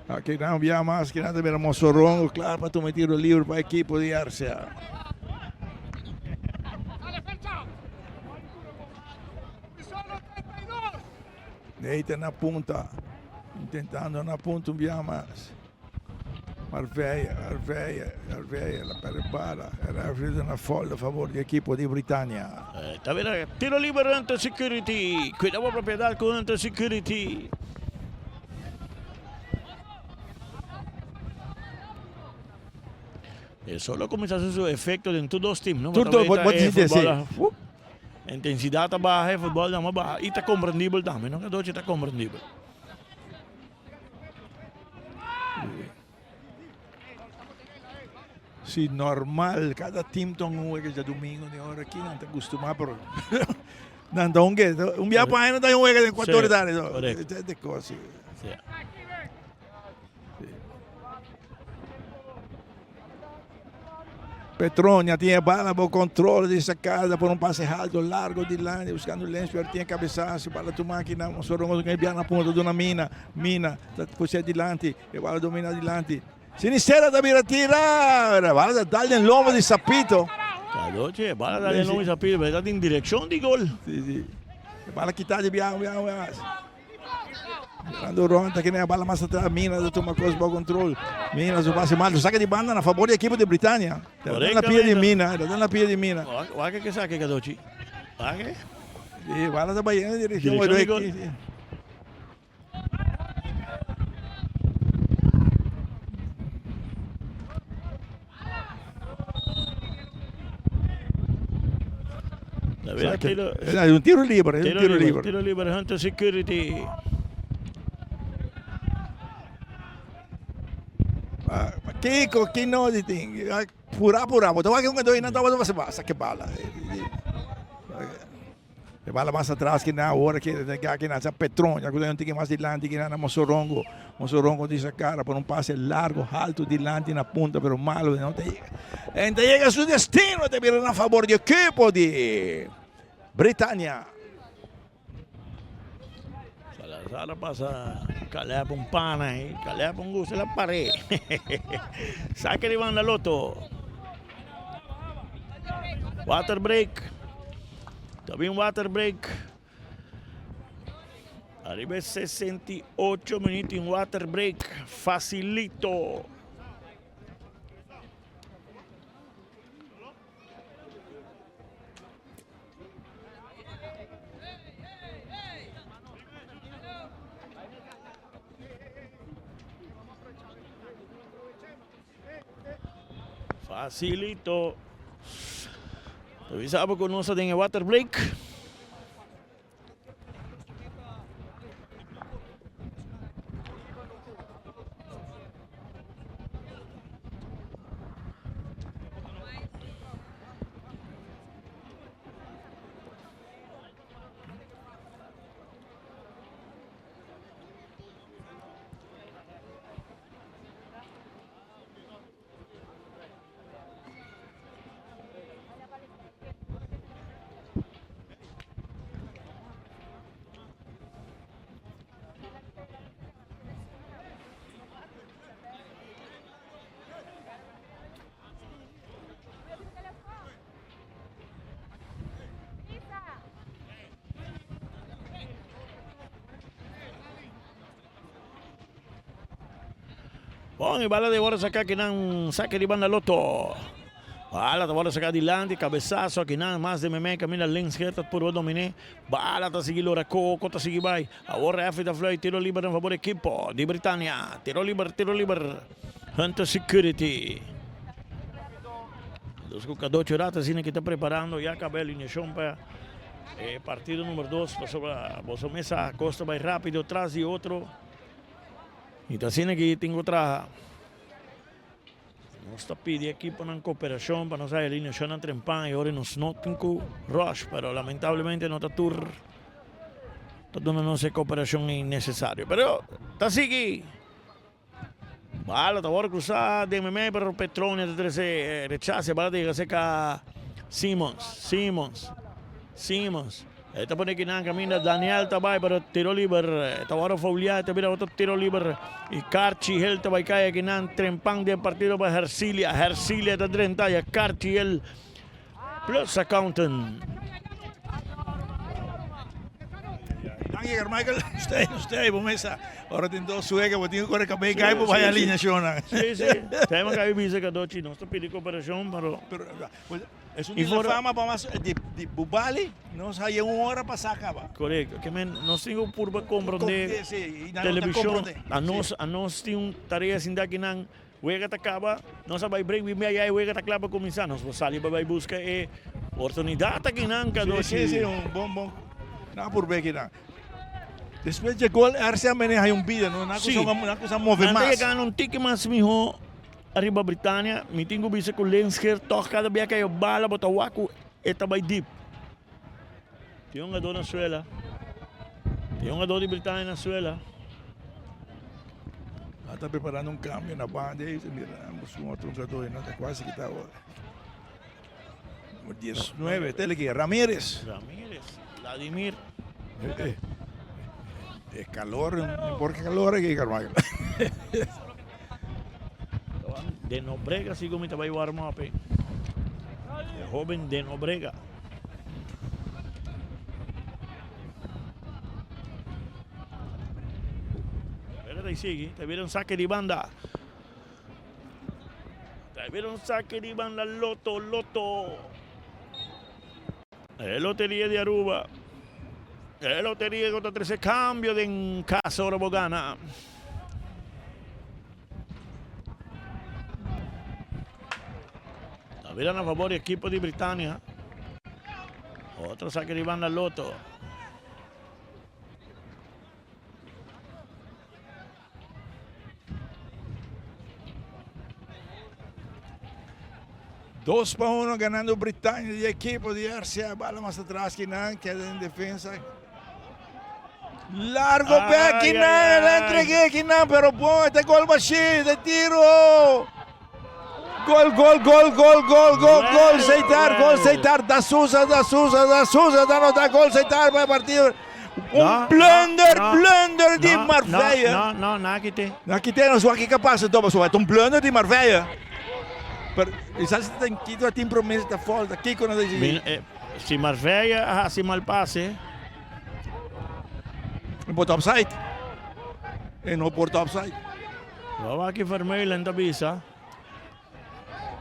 Aquí no había más que nada, era Mozorongo, claro, para tomar tiro libre para el equipo de Arcea. Neita na punta, intentando na punta un via más. Marveia, Marveia, Marveia, la perde bala, era una folla a favor del equipo de Britannia. Está bien, tiro libre Hunter Security. Cuidado propiedad con Hunter Security. Solo comienza a hacer su efecto dentro de dos teams, ¿no? Tur dos, Ahorita, vos dices, fútbol, sí. Intensidad está baja, el fútbol está más baja. Y está comprendible también, ¿no? Que está comprendible. Sí, normal, cada team toma un juego ya domingo, de hora aquí, no te acostumbra, pero... No, no, un día para no un juego de 4 Sí, horas, no. correcto. De cosas. Sí. Petronia tiene bala, bom controle de sacada por um passe alto, largo de lane, buscando Lenço, ele tinha cabeçaço, bala tu máquina, um sorongo que na ponta de uma mina, mina, tá puxa adiante, e bala domina adiante. Sinistera da mira tira, bala dá em lombo de Sapito. Cadoche, bala dá em lombo de Sapito, mas tá em direção de gol. Sim, sim. Bala quitada de bião, bião, bião. Mirando Ronda, que nem a bala mais atrás, Minas toma coisa bom controle. Minas, o passe mal, saca de banda na favor da equipe de Britânia. Dá na pia de Mina, dá na pia de Mina. Olha que saque, Cadochi. Olha E bala da Bahia na direção Direção de gol. É um tiro livre, é um tiro livre. Tiro livre, Hunter Security. Kiko, que no, pura pura, botou aqui um dois, não tava você passa que bala. E bala mais atrás que na hora que que na Petronia, que não tem mais dilante que na Mozorongo. Mozorongo diz a cara por um passe largo, alto, dilante na punta, pero malo, não te llega. Ente llega a su destino, te viene a favor de equipo de Britânia. Salazar pasa, calea un pana ahí, calea un gusto en la pared. Saque de banda Loto. Water break. También water break. Arriba 68 minutos en water break. Facilito. Facilito. Ta bisa bo ku nos ta den e water break. Bon, e bala de ora saca que nan saque di banda Lotto. Bala ta ora saca dilanti, cabezazo aki nan mas de meme camina Lensger ta purba domine. Bala ta sigui lora Coco ta sigui bay. Awor referee ta fluit tiro liber na favor equipo di Britannia. Tiro liber, tiro liber. Hunter Security. Dos cu Cadocho Rata asina ki ta preparando ya caba e alineacion pa e partido number 2 pasobra boso mes sa cos ta bay rapido tras di otro. Y ta asina ki tin cu traha. Nos ta pidi equiponan cooperacion pa nos haya alineacionnan trempan y ora nos no tin cu rush pero lamentablemente no ta tur ta duna nos e cooperacion necesario. Pero ta sigui. Bala ta wòrdu krusá den meimei pero Petronia ta trese rechase. Bala ta yega serka Simons, Simons, Simons. E ta pone kinan kaminda Daniel ta bai pero tiro liber. E ta wòrdu fouliá e ta bira otro tiro liber. I Karchi Hill ta bai kai akinan trempan den partido pa Hercilia. Hercilia ta drenta ya Karchi Hill plus accountant. Danki Carmichael. Usted, usted, bo mesa. Ora tin dos suega, bo tin ku kore kabei kai bo bai alineashonnan. Sí, sí. Tema kai bisa Cadochi, nos ta pidi koperashon, pero. Pero, pues, es un di fama pa mas di di Bubali, nos haya un ora pa sa kaba. Korekto. Ke men nos tin ku purba komprondé televishon. A nos, a nos tin un tarea sinta akinan. Wega ta kaba, nos a bai break, bin bai e wega ta kla pa kuminsá. Nos por sali pa bai buska e oportunidat akinan, Cadochi. Sí, sí, un bon, bon. Nan a purba akinan. Despues dje gol, RCA mene hay un bida, no? Nan Sí. kusa, nan kusa move Nan ta mas. yegando un tiki mas mihó ariba Britania. Mi tin ku bisa ku Lensger tòg kada bia ku e bala bo ta wak ku e ta bai dip. Tin un hungadó na suela. Tin un hungadó di Britania na suela. Nan ta preparando un cambio na banda ei. Mira, ambos un otro hungadó ei, nan ta quasi kita awor. Numero 19, tel aki, Ramirez. Ramirez, Vladimir. Eh, eh, calor, por qué calor aki, Carmichael? De Nobrega sigo mi ta bai warm up. Eh. E joven de Nobrega. Pero ahí sigue, te viene un saque de banda. Te viene un saque de banda, Loto, Loto. E loteria di Aruba. E loteria cu ta trece cambio den casa ora bo gana. Ta bira na favor di equipo di Britania. Otro saque di banda Loto. Dos pa uno ganando Britania di equipo di RCA. Bala mas atras que nan, queda en defensa. Largo back que nan, la entregué que nan, pero bom, este gol bashi, de tiro. Gol, gol, gol, gol, gol, gol, gol, Seitar, gol, Seitar, da Souza, da Souza, da Souza, da nota gol, Seitar, pa partido. Un blunder, blunder di Marveille. No, no, no, kite. No, kite, no, so kiko pasa, to, so, un blunder di Marveille. Pero, quizás ten kito tin promesa ta falta, kiko no dice. Eh, si Marveille hace mal pase. Bota offside. E no porta offside. Wawa ki Vermeulen ta bisa.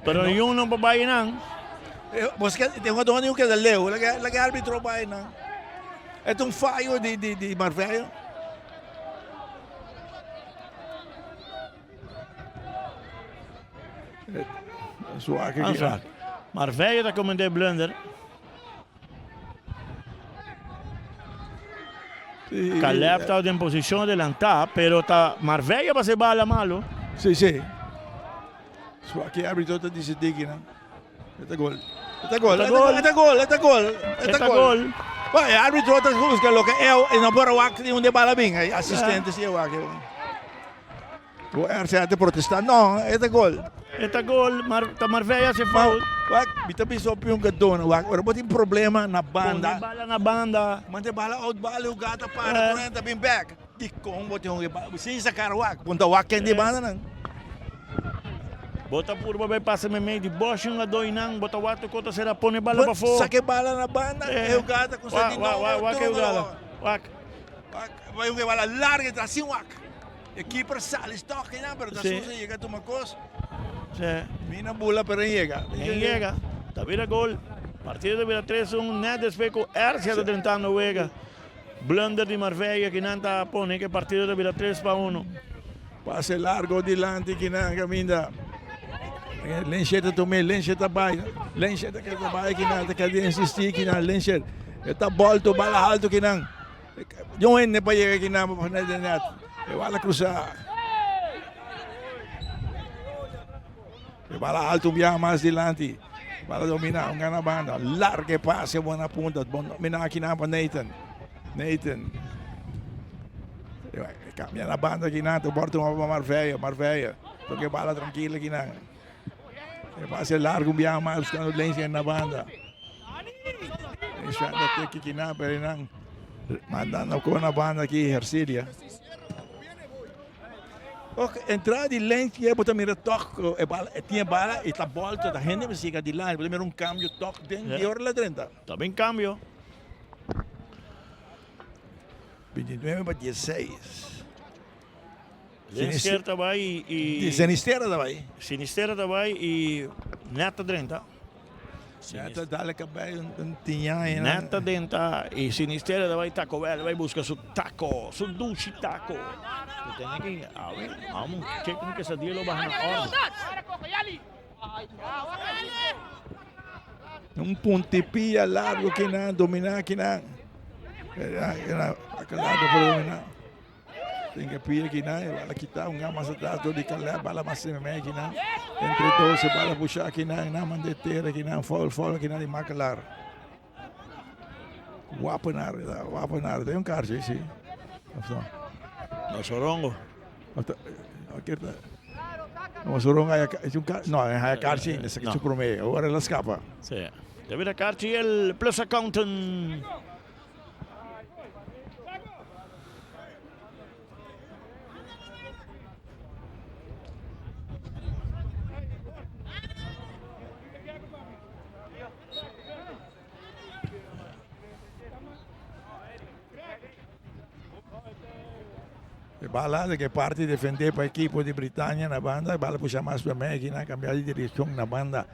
Pero ningun no por bai nan. Bos ke tin un doni keda leu, laga laga arbitro bai nan. E ta un fayo di di di Marveille. Zwak Ah, zwak. Marveille ta comete blunder. Caleb ta den posicion adelantá, pero ta Marveille pa se bala malo. Sí, sí. Zwak e arbitro ta disidí kinan. Eta gol. Eta gol. Eta gol. Eta gol. Eta gol. Eta gol. Bueno, e arbitro ta busca loke e no por wak di unda e bala bin. E asistente si e wak. Ku RCA ta protesta. No, eta gol. Eta gol. Mar, ta Marveille hace foul. Wak, mi ta bisa opi un gadona. Wak, ora bo tin problema na banda. Pone bala na banda. Manda bala out bala hugá ta para eh. Ta bin back. Dikon bo tin un sin sacar wak, punta wak ken di banda nan. Bo ta purba bay pasa memey di boshi un a doinan, bo ta wak tu kota sera pone bala pafó. Sake bala na banda, e hugada ku sa di nobo. Wak, wak e hugada. Wak. Wak, bay un bala larga entra sin wak. E keeper sali stok einan, pero ta susa yega tuma kos. Mina bula pero en yega. En yega. Ta bira gol. Partido ta bira 3-1 net despues ku RCA ta drentando wega. Blunder di Marveille kinan ta pone ku e partido ta bira 3 pa 1. Pase largo dilanti kinan kaminda. Lensje ta tum'é, Lensje ta bai. Lensje ta keda bai kinan, ta keda insistí kinan Lensje. E ta bòltu bala haltu kinan. Yon hende pa yega kinan pa pone den nèt. E bala krusá. E bala haltu un biaha mas dilanti. Bala dominá, un gana banda. Larga e pase bon na punta. Bon dominá kinan pa Nathan. Nathan. Cambia na banda kinan. Ta bòrta un pa Marveille. Marveille. Toka e bala trankilo kinan. E pase largo un biaha mas buskando Lensen na banda. Lensen ta teki kinan pero nan mandando ko na banda aki Hercilia. Ok, entrada di Lensen bo ta mira tok e bala e tin e bala e ta bolta ta hende mester yega dilanti bo ta mira un cambio tok den di ora la drenta. Ta bin cambio. 29 pa 16. Sinister ta bai y. Sinistera ta bai. Sinistera ta bai y Net ta drenta. Net ta dale cabei un tiña. Net ta drenta y Sinistera ta bai Taco Bell bai busca su taco, su dushi taco. Lo tene ki awe, amo check un quesadilla lo baha na orde. Un puntipia largo kinan domina kinan. Largo por domina. Tin ke pia kinan e bala kita un mas atras dor di Caleb bala mas mei kinan. Entre dos e bala pusha kinan nan manda tera kinan foul foul kinan di Makelaar. Wapenaar wapenaar tin un kaartje si. Of no? No Sorongo. No Sorongo haya no haya kaartje ainda esaki su prome ora el a skapa. Si. Debe da kaartje el plus accountant. E bala de ke parti defende pa ekipo di Britania na banda. E bala pusha mas pa mei aki nan kambia di direkshon na banda.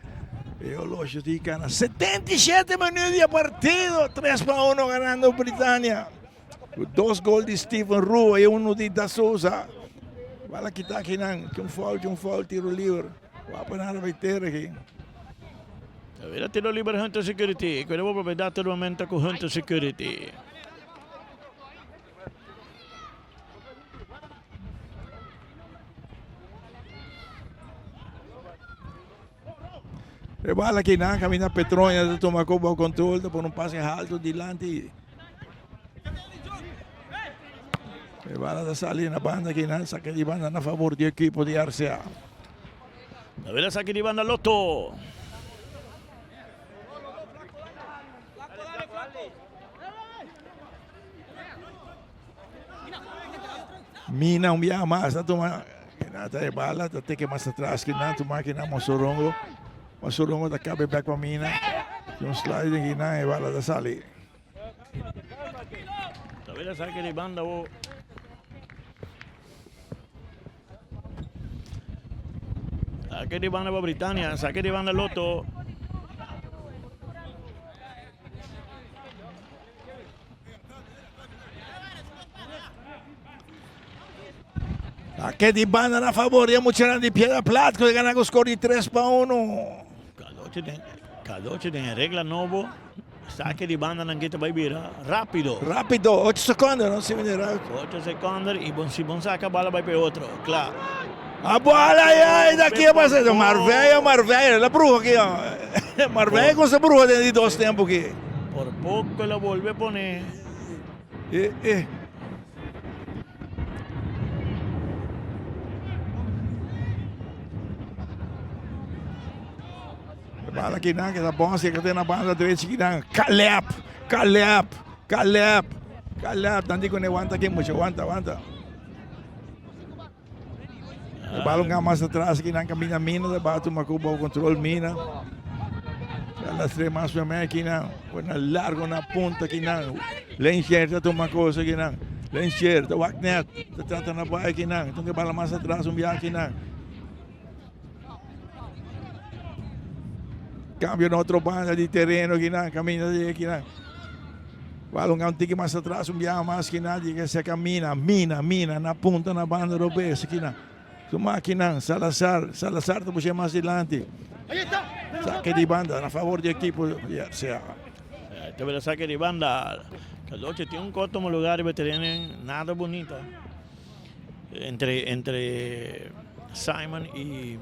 E olosho di kana 77 minuut di e partido. 3 pa 1 ganando Britania. Ku dos gol di Steven Roo i uno di Da Souza. Bala kita aki nan. Ki un foul, ki un foul, tiro liber. Wapa nada bai tera aki. Tawera tiro liber Hunter Security. Cuida bo propiedad tur momento cu Hunter Security. E bala aki nan caminda Petronia ta tuma cu bo control ta pone un pase halto dilanti. E bala ta sali na banda aki nan saca di banda na favor di equipo di RCA. Tawera saki di banda Lotto. Mina un biaha mas ta tuma ta e bala ta teke mas atras ki nan tuma ki nan Mosorongo. Mosorongo ta kabe bek pa Mina. Tin un sliding ki nan e bala ta sali. Tawera saki di banda wo. Saque di banda pa Britania, saque di banda Lotto. Sake di banda na fabor di e muchanan di Piedra Plat ku ta gana ku skor di 3 pa 1. Cadochi den Cadochi den e regla nobo sake di banda nan kita bai bira rapido. Rapido, ocho seconde no si manera. Ocho seconde y bon si bon saca bala bai pa e otro, kla. A bola ay ay ta kia pasa Marvella Marvella la bruha aki oh. Marvella con sa bruha den di dos tempo aki. Por poco el a bolbe pone. Eh eh. Bala aki nan keda bon si ke na banda derechi aki nan. Caleb, Caleb, Caleb, Caleb. Nan di ku ne wanta aki mucha, wanta, wanta. E bala un mas atras aki nan kaminda Mina ta batu ma ku bou control Mina. Las tres mas prome aki nan. Buena largo na punta aki nan. Lencher ta tuma kos aki nan. Lencher ta wak net. Ta trata na bai aki nan. Tonke bala mas atras un bia aki nan. Cambio na otro banda di tereno aki nan. Caminda di aki nan. Bala un tiki mas atras un bia mas aki nan. Di ke seka Mina, Mina, Mina na punta na banda robes aki nan. Su makinan, Salazar, Salazar ta busca mas dilanti. Saque di banda na favor di equipo di RCA. Ta bira saque di banda. Cadochi tin un corto lugar riba tereno, nada bonita. Entre, entre Simon y...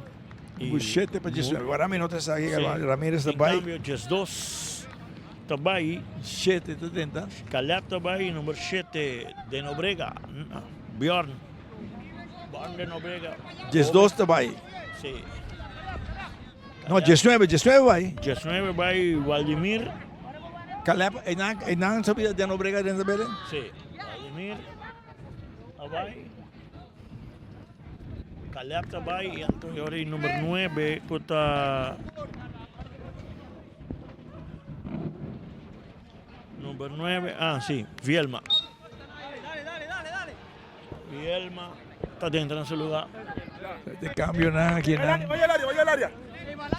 y 7 pa 19. Ahora mi no ta saque, Ramirez ta bay. En cambio, 12 ta bay. 7 ta tenta. Caleb ta bay, number 7, De Nobrega. Bjorn. 12 ta bai. Sí. No, 19, 19 bai. 19 bai Waldemir. Caleb, einan, einan sabia den obrega den sabere? Sí, Waldemir ta bai. Caleb ta bai y anto yori number 9 ku ta number 9, ah sí, Vielma. Vielma ta dentro na su lugar. De cambio na aquí na.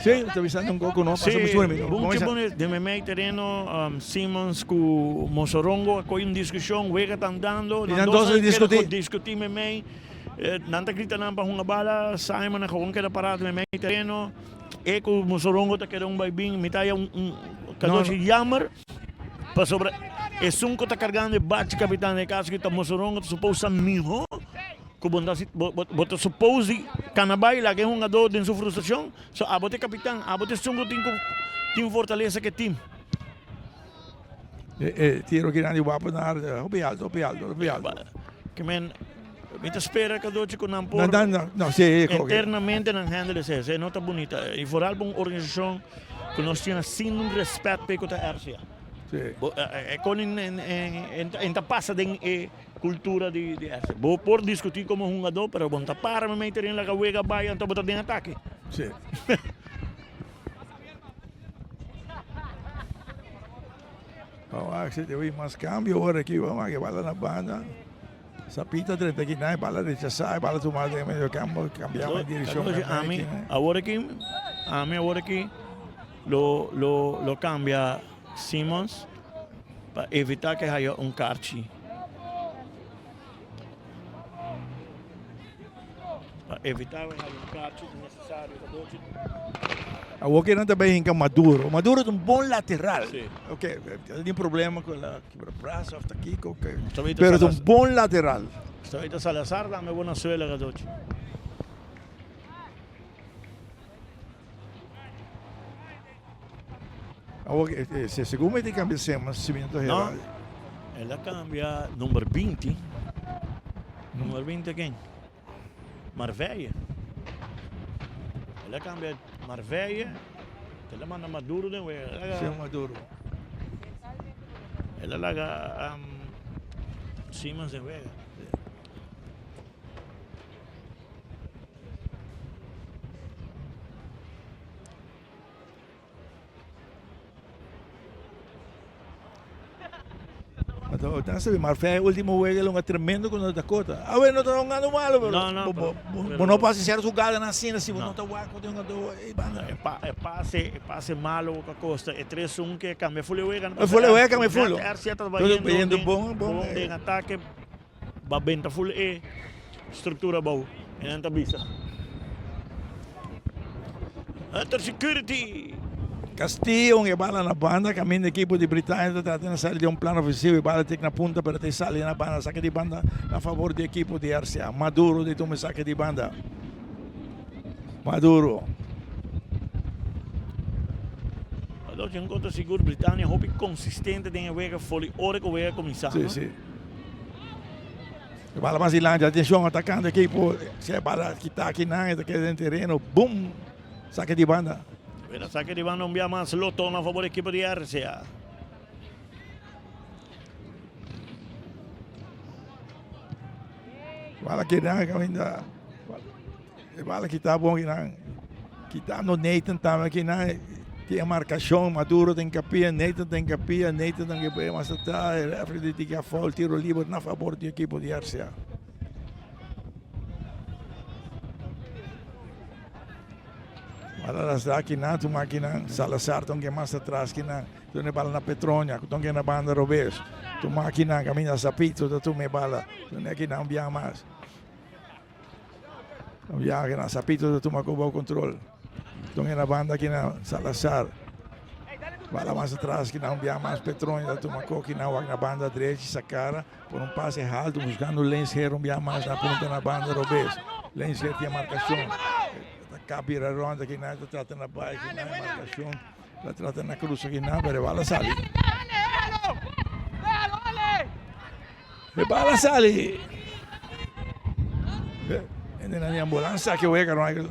Sí, ta bisando un poco no pasa mucho Sí, bunche bone de memei terreno um, Simmons ku Mosorongo a un discusión, wega tan dando, nan dos a discuti. Discuti memei, eh, nan ta grita nan pa hunga bala, Simon a gewoon keda parado memei terreno, e ku Mosorongo ta keda un baibin, mi ta haya un, un kadoshi jammer. Pasobra esun ku ta kargando e bachi kapitan den e kaso ki ta Mosorongo ta supos sa mihó ku bo ta bo ta supos di kana bai laga e hungadó den su frustrashon. So abo ta e kapitan, abo ta esun ku tin ku tin fortalesa ku e tim. E e tiro ki nan di wapa na ar hopi alto hopi alto hopi alto. Ke men mi ta spera kadochi ku nan por No no no si internamente nan handle esei, esei no ta bunita i foral pa un organisashon. Ku nos tin asina un respet p'e ku ta RCA. Bo e kon en ta pasa den e kultura di RCA. Bo por diskutí komo hungadó, pero bo no ta para meimei teren laga wega bai anto bo ta den atake. Sí. Vamos a ver si te mas cambio ahora aquí. Vamos a que bala na banda. Sapita drenta aki nan, e bala rechasá, e bala tuma den medio campo, cambiamos de direccion. Entonces, ami, awor aki, ami awor aki lo, lo, lo cambia Simons pa evita ke haya un karchi. Pa evita ke haya un karchi necesario. Awor ke nan ta bay hinca Maduro. Maduro ta un bon lateral. Sí. Ok, tin problema cu la kibra brazo of ta kiko. Pero ta un bon lateral. Ahorita Salazar tambe buena suela Gadochi. Awor ke segun mi tin cambia sema si mi no ta hera. El a cambia number 20. Number 20 ken? Marveye. El a cambia Marveye. El a manda Maduro den wega. Si Maduro. El a laga um, Simons den wega. Anto, nan sabi, Marfé último wega lo tremendo contra Dakota. Ah, bueno, no ta jugando malo, pero No, no, bo, pero- bo, pero- bo no pasa cierto jugada na asina si bo No. no ta wak con jugador, ey, banda. E, pa, e pase, e pase malo que costa, e 3-1 que cambia full wega. E full wega cambia full. RC ta Entonces, bayendo, bayendo den- bon, bon, bon eh. den ataque, ba benta full e structura bou. E nan ta bisa. Hunter Security. Castillo un e bala na banda caminda equipo di Britannia ta trata na sali di un plan ofensivo e bala tek na punta pero ta sali na banda saki di banda na favor di equipo di RCA Maduro di tuma e saki di banda Maduro. Adochi un kontra sigur Britannia hopi konsistente den e wega for di ora ku wega kuminsá. Sí, sí. E bala mas dilanti, atenshon, atakando ekipo. Si e bala kita aki nan, e ta keda den tereno. Boom! Sake di banda. Bira sake di banda un bia mas Lotto na favor ekipo di RCA. Bala keda kaminda. E bala kita bon kinan. Kitando Nathan tambe kinan. Tin e markashon, Maduro den kapia, Nathan den kapia, Nathan den kapia mas atrás, e referee di tiki a foul, tiro liber na fabor di ekipo di RCA. Bala lastra kinan, tuma kinan, Salazar tonke mas atras kinan, tune bala na Petronia, tonke na banda robes, tuma kinan, kaminda Zapito ta tuma e bala, tune kinan biaha mas. Un viaje na Sapito ta tuma ku control. Don na banda aki na Salazar. Bala mas atras ki na un biaha mas Petronia ta tuma koki na wak na banda drechi Sacara por un pase halto buscando Lensher un biaha mas na punta na banda robes. Lensher tin marcacion. Ta kabira rond aki na ta trata na bai ki na marcacion. Ta trata na cruza ki na pero e bala sali. E bala sali. Hende nan di ambulans aki wega no hay.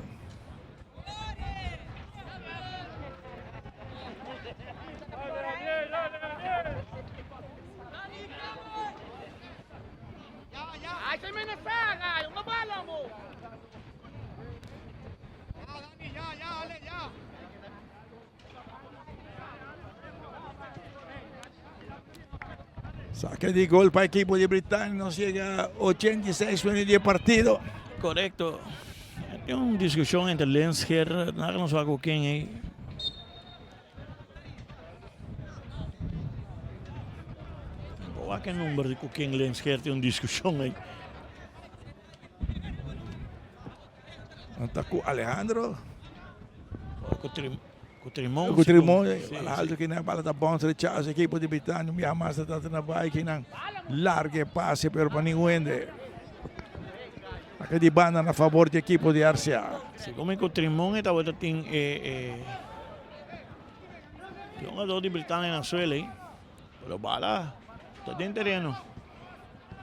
Saque di gol pa equipo di Britannia. Nos llega 86 minutos di partido. Correcto. Tin un discusion entre Lensher, nada no sabe con quién ahí. Boa que número de con quién Lensher tin un discusion ahí. Ta cu Alejandro. Cu Trim, cu Trimon. Cu Trimon, bala alto kinan, bala ta bounce rechazo equipo di Britannia, un biaha mas ta trata na bai kinan. Larga e pase pero pa ningun hende. Aki di banda na favor di equipo di RCA. Si como cu Trimon e tabata tin e e e hungador di Britannia na suela ei. Pero bala ta den tereno.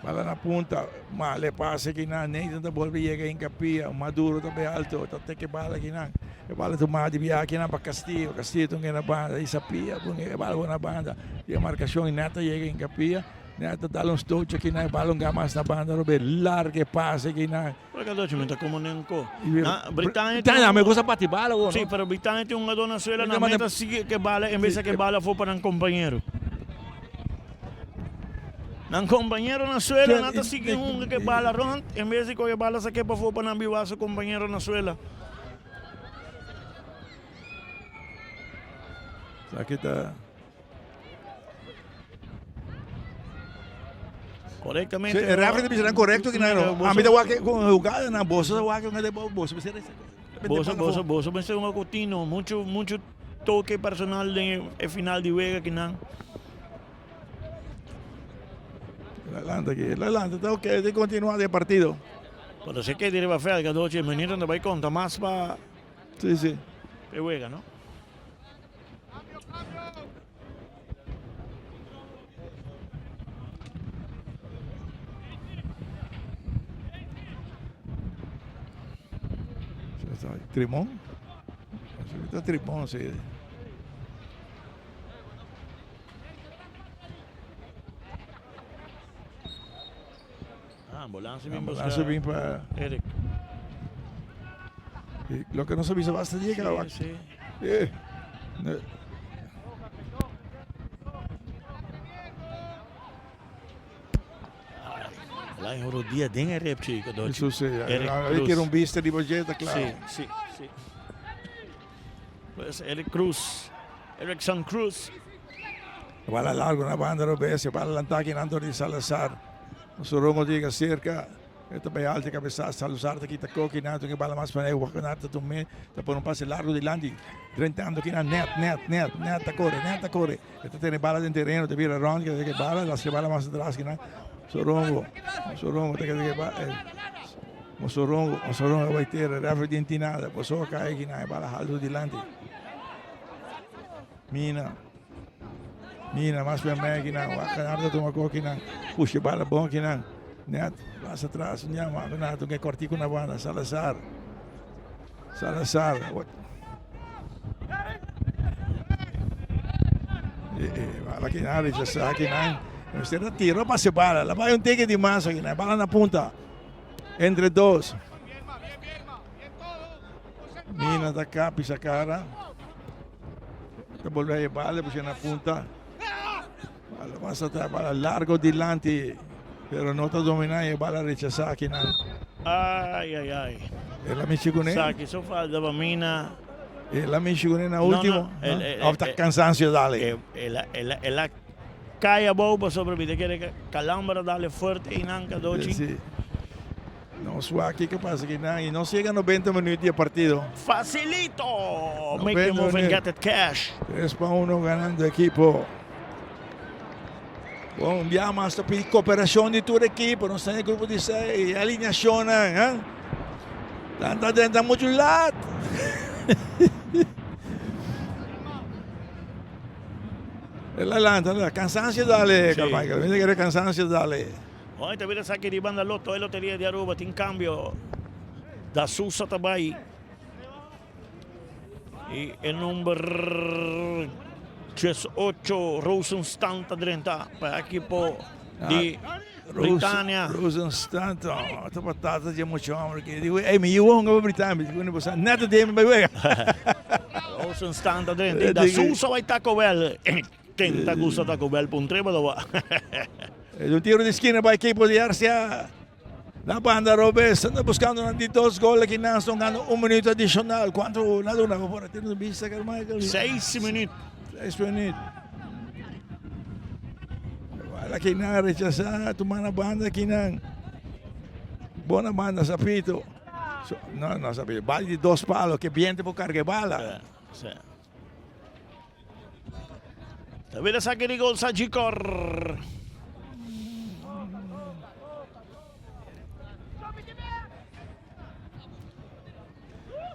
Bala na punta, mal e pase kinan, Nathan ta bolbe yega hincapia, Maduro ta bay alto, ta teke bala kinan, e bala tuma di biaha kinan pa Castillo, Castillo ta un na banda, Isapia pone e bala na banda, di e marcacion y Nata yega hincapia, Nata dal un stootje kinan, e bala un gamas na banda, Robert larga e pase kinan. Por que doce mi ta como nen ko. Na Britania Britania me gusta bati bala wo, no? Sí, pero Britania tin un jugador na suela na meta sigue ke bala en vez ke bala for pa nan compañero. Nan compañero na suela na ta sigue hunga ke bala rond en vez di coge bala sake pa for pa nan biwa su compañero na suela. Aki ta. Correctamente. Sí, el referee ta bisa nan correcto ki nan no. A mi ta wak con jugada nan boso ta wak con de boso mester Boso boso boso mester un cotino mucho mucho toque personal den e final di wega ki nan. Adelante aquí, adelante, está ok, de continua de partido. Pero se que riba veld, cadoche, minuto no vai conta mas pa Sí, sí. E wega, no? Trimon? Ta Trimon, sí. Ah, ambulance bin Ambulance bin pa Eric. Loke nos a bisa basta dia Sí, sí. Eh. No. Lai horo dia den e rep chico dochi. Eso sí. Eric Ahí Cruz. quiere un vista di bojeta, claro. Sí, sí, sí. Pues Eric Cruz. Erickson Cruz. Bala largo na banda robes, bala lanta aki nan dor di Salazar. Sorongo llega cerca. E ta bai alto e kabesa, Salazar ta kita koki nan, tun e bala mas pa e Wagenaar ta tum'é, ta pone un pase largo dilanti, drentando kinan net, net, net, net ta kore, net ta kore, e ta tene bala den tereno, ta bira rònt, keda ke bala, las ke bala mas atras kinan, Sorongo, Sorongo ta keda ke bala, Mosorongo, Mosorongo a bai tera, referee di tin nada, boso a kai kinan, e bala halto dilanti. Mina. Mina, mas ben mei kinan. Wagenaar ta tuma ko kinan. Pusha bala bon kinan. Net, mas atras. Nya, Wagenaar ta ke kortico na banda. Salazar. Salazar. Eh, eh, bala kinan, rechazá kinan. Mester ta tiro pase bala. La bai un teke di mas kinan. Bala na punta. Entre dos. Mina ta kapi sa cara. Ta bolbe a e bala pushe na punta. Bala mas atrás, bala largo dilanti, pero no ta domina e bala rechazá akinan. Ay, ay, ay. El a mishi kuné. Saki so falta pa Mina. El a mishi kuné na último. Of ta cansancio dale. El a, el a, el a kai abou pasobra mi ta kere Calambra dale fuerte einan Cadochi. Sí. Nos wak kiko pasa aki nan y nos yega 90 minuut di e partido. Facilito! Make the move and get it cash. 3 pa 1 ganando ekipo. Bon, un biaha mas ta pidi cooperacion di tur ekipo. Nos ta den e grupo di 6 y alineacionnan. Hein? Tanta den ta mucho laat. El a lanta, cansancio dale, sí. Carmichael. Mira que cansancio dale. Hoy ta bira saki di banda Lotto e Loteria di Aruba tin cambio. Da Sousa ta bay. Y e number 18 Rosenstan ta drenta pa equipo di Britania. Rosenstan ta ta patata di mucho hombre que digo, "Ey, mi yiu hunga pa Britania." Mi digo, "Bo net de mi bay wega." Rosenstan ta drenta y Da Sousa bay Taco Bell. Ken ta gusta Taco Bell puntr'e bo ta wak. E un tiro di skina pa ekipo di RCA. Na banda robes, anda buscando nan di dos gol aki nan son gando un minuto adicional. Cuanto na duna bo por tene un bista Carmichael? Seis minuut. Seis minuut. Bala aki nan rechasa, tuma na banda aki nan. Bona banda Sapito. So, no, no Sapito. Bala di dos palo, que viento por carga bala. Sí. Ta bira saki di gol Sagicor.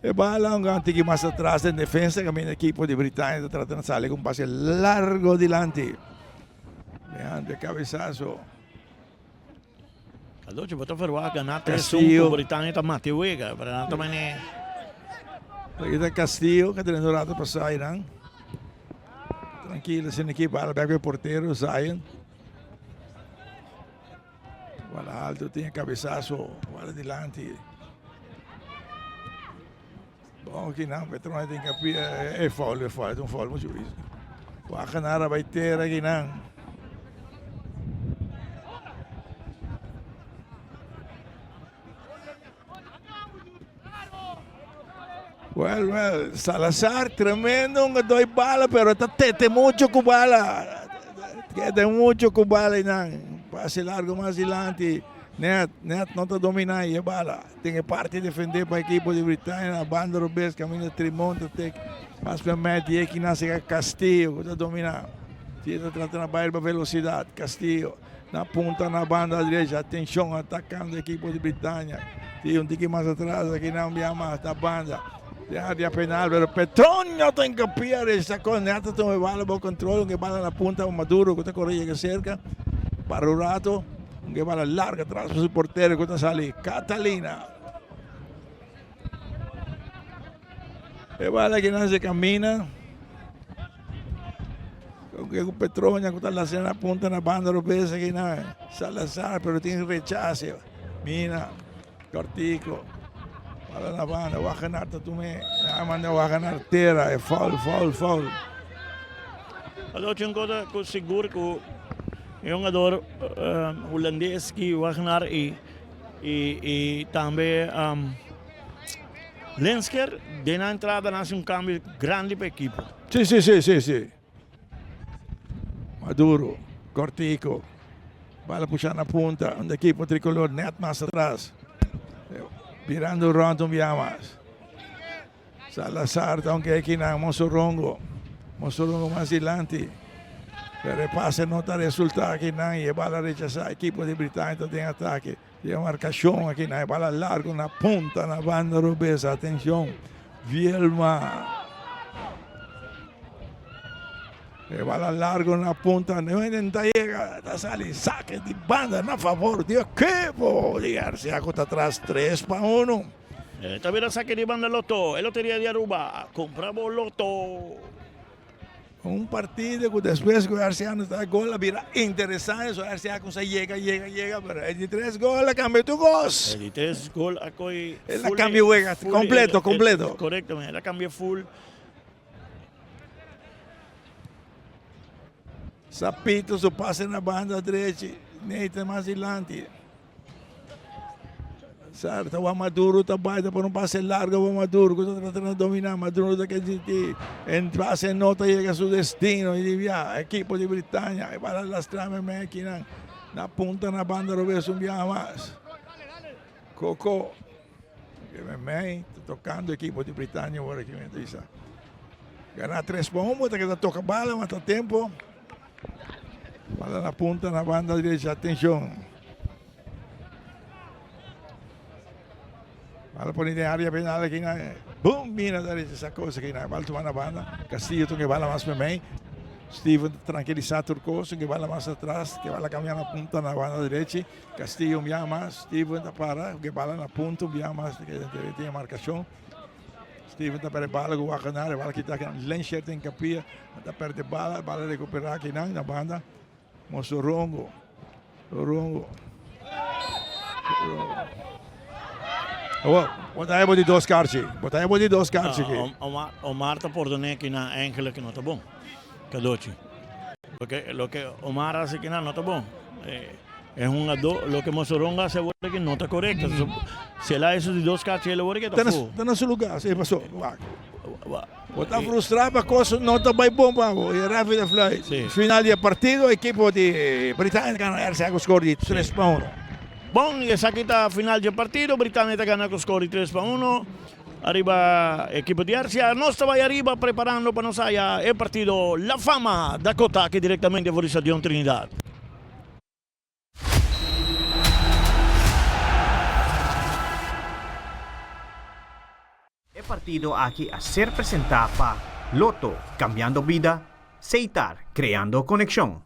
E bala un gran tiki mas atras den defensa caminda equipo di Britania ta trata na sali con un pase largo dilanti. Leandro cabezazo. Alochi bo ta verwacht gana 3-1 cu Britania ta mate wega, pero nan ta mane. Aquí ta Castillo que teniendo rato pasa ahí nan. Tranquilo, sin equipo, bala back el portero Zion. Bala alto, tiene cabezazo, bala delante. Bon, aquí nan, Petrone tiene que eh, foul, es foul, es un foul mucho visto. Wagenaar bay tera aquí nan. Well, well, Salazar, tremendo un doy bala, pero ta tete mucho cu bala. Tete mucho cu bala y nan. Pase largo mas dilanti. Net, net no ta domina y e bala. Tin e parti defende pa ekipo di Britania na banda robes caminda Trimont ta tek pas pa meti e kinan sega Castillo cu ta domina. Si ta trata na bay riba velocidad Castillo na punta na banda derecha atencion atacando ekipo di Britania. Si un tiki mas atras akinan bia mas na banda den area penal pero Petronio ta encapia resta con net ta tuma e bala bo control un e bala na punta Maduro cu ta core yega cerca para un rato. Un ke bala larga tras pa su portero ku ta sali Catalina. E bala ki nan se camina. Con ku Petroña ku ta lansa na punta na banda robes aki na Salazar pero tin rechace. Mina Cortico. Bala na banda Wagenaar ta tume. A manda Wagenaar tera e foul foul foul. Alochi un cosa cu sigur cu e hungador hulandes ki Wagenaar y y tambe Lensker den nan entrada nan haci un cambio grandi pa ekipo. Si si si si si. Maduro, Cortico. Bala pusha na punta, un ekipo tricolor net mas atras. Birando rond un bia mas. Salazar ta un keki na Mosorongo. Mosorongo mas dilanti. Pero e pase no ta resulta aki nan y e bala rechasa. Ekipo di Britannia ta den atake. Tin e marcacion aki nan. E bala largo na punta na banda robes. Atencion. Vielma. E bala largo na punta. No ta yega. Ta sali sake di banda na favor di ekipo di RCA cu ta tras 3 pa 1. Ta bira sake di banda Lotto, e loteria di Aruba. Cumpra bo Lotto! Un partido cu despues cu RCA no ta gol a bira interesante, so RCA cuminsa yega, yega, yega, pero e di tres gol a cambia tur cos. E di tres gol a coy El a cambia wega completo, completo. Correcto, el a cambia full. Sapito su pase na banda drechi, Nathan mas dilanti. Sarta wa Maduro ta bai ta pone un pase largo pa Maduro ku ta trata na domina Maduro ta ke sinti en pase no ta yega su destino y di bia ekipo di Britania e bala lastra meme kinan na punta na banda robes un biaha mas Coco ke meme ta tokando ekipo di Britania ora ki mi ta bisa gana 3 pa 1 bo ta keda toka bala mata tempo. Bala na punta na banda derecha, atencion. Bala pone den área penal aquí na boom mira da esa cosa aquí na bala toma na banda. Castillo que bala más memei. Steven tranquiliza turcos que bala más atrás, que bala cambia na punta na banda derecha. Castillo un más, Steven para, que bala na punta un más que tiene marcación. Steven ta perde bala ku Wagenaar, e bala kita akinan. Lenshert den kapia, ta perde bala, bala rekupera akinan na banda. Mosorongo, Rongo. Awor, bo ta hebo di dos karchi. Bo ta hebo di dos karchi aki. Omar, Omar ta pordone akinan eigenlijk no ta bon. Kadochi. Loke, loke Omar hasi akinan no ta bon. E hungadó, loke Mosorongo hasi awor aki no ta korekto. Si el a hasi di dos kachi el awor aki ta fu. Ta na su lugá, si paso. Wak. Bo ta frustrá pa kos no ta bai bon pa bo. E refi ta fluit. Final di e partido ekipo di Britania ta gana RCA ku skor di tres pa uno. Bon, i esaki ta final di e partido. Britania ta gana ku skor di tres pa uno ariba ekipo di RCA. Nos ta bai ariba preparando pa nos haya e partido La Fama Dakota aki direktamente for di Stadion Trinidad. E partido aki a ser presenta pa Lotto, cambiando bida, Seitar, creando conexion.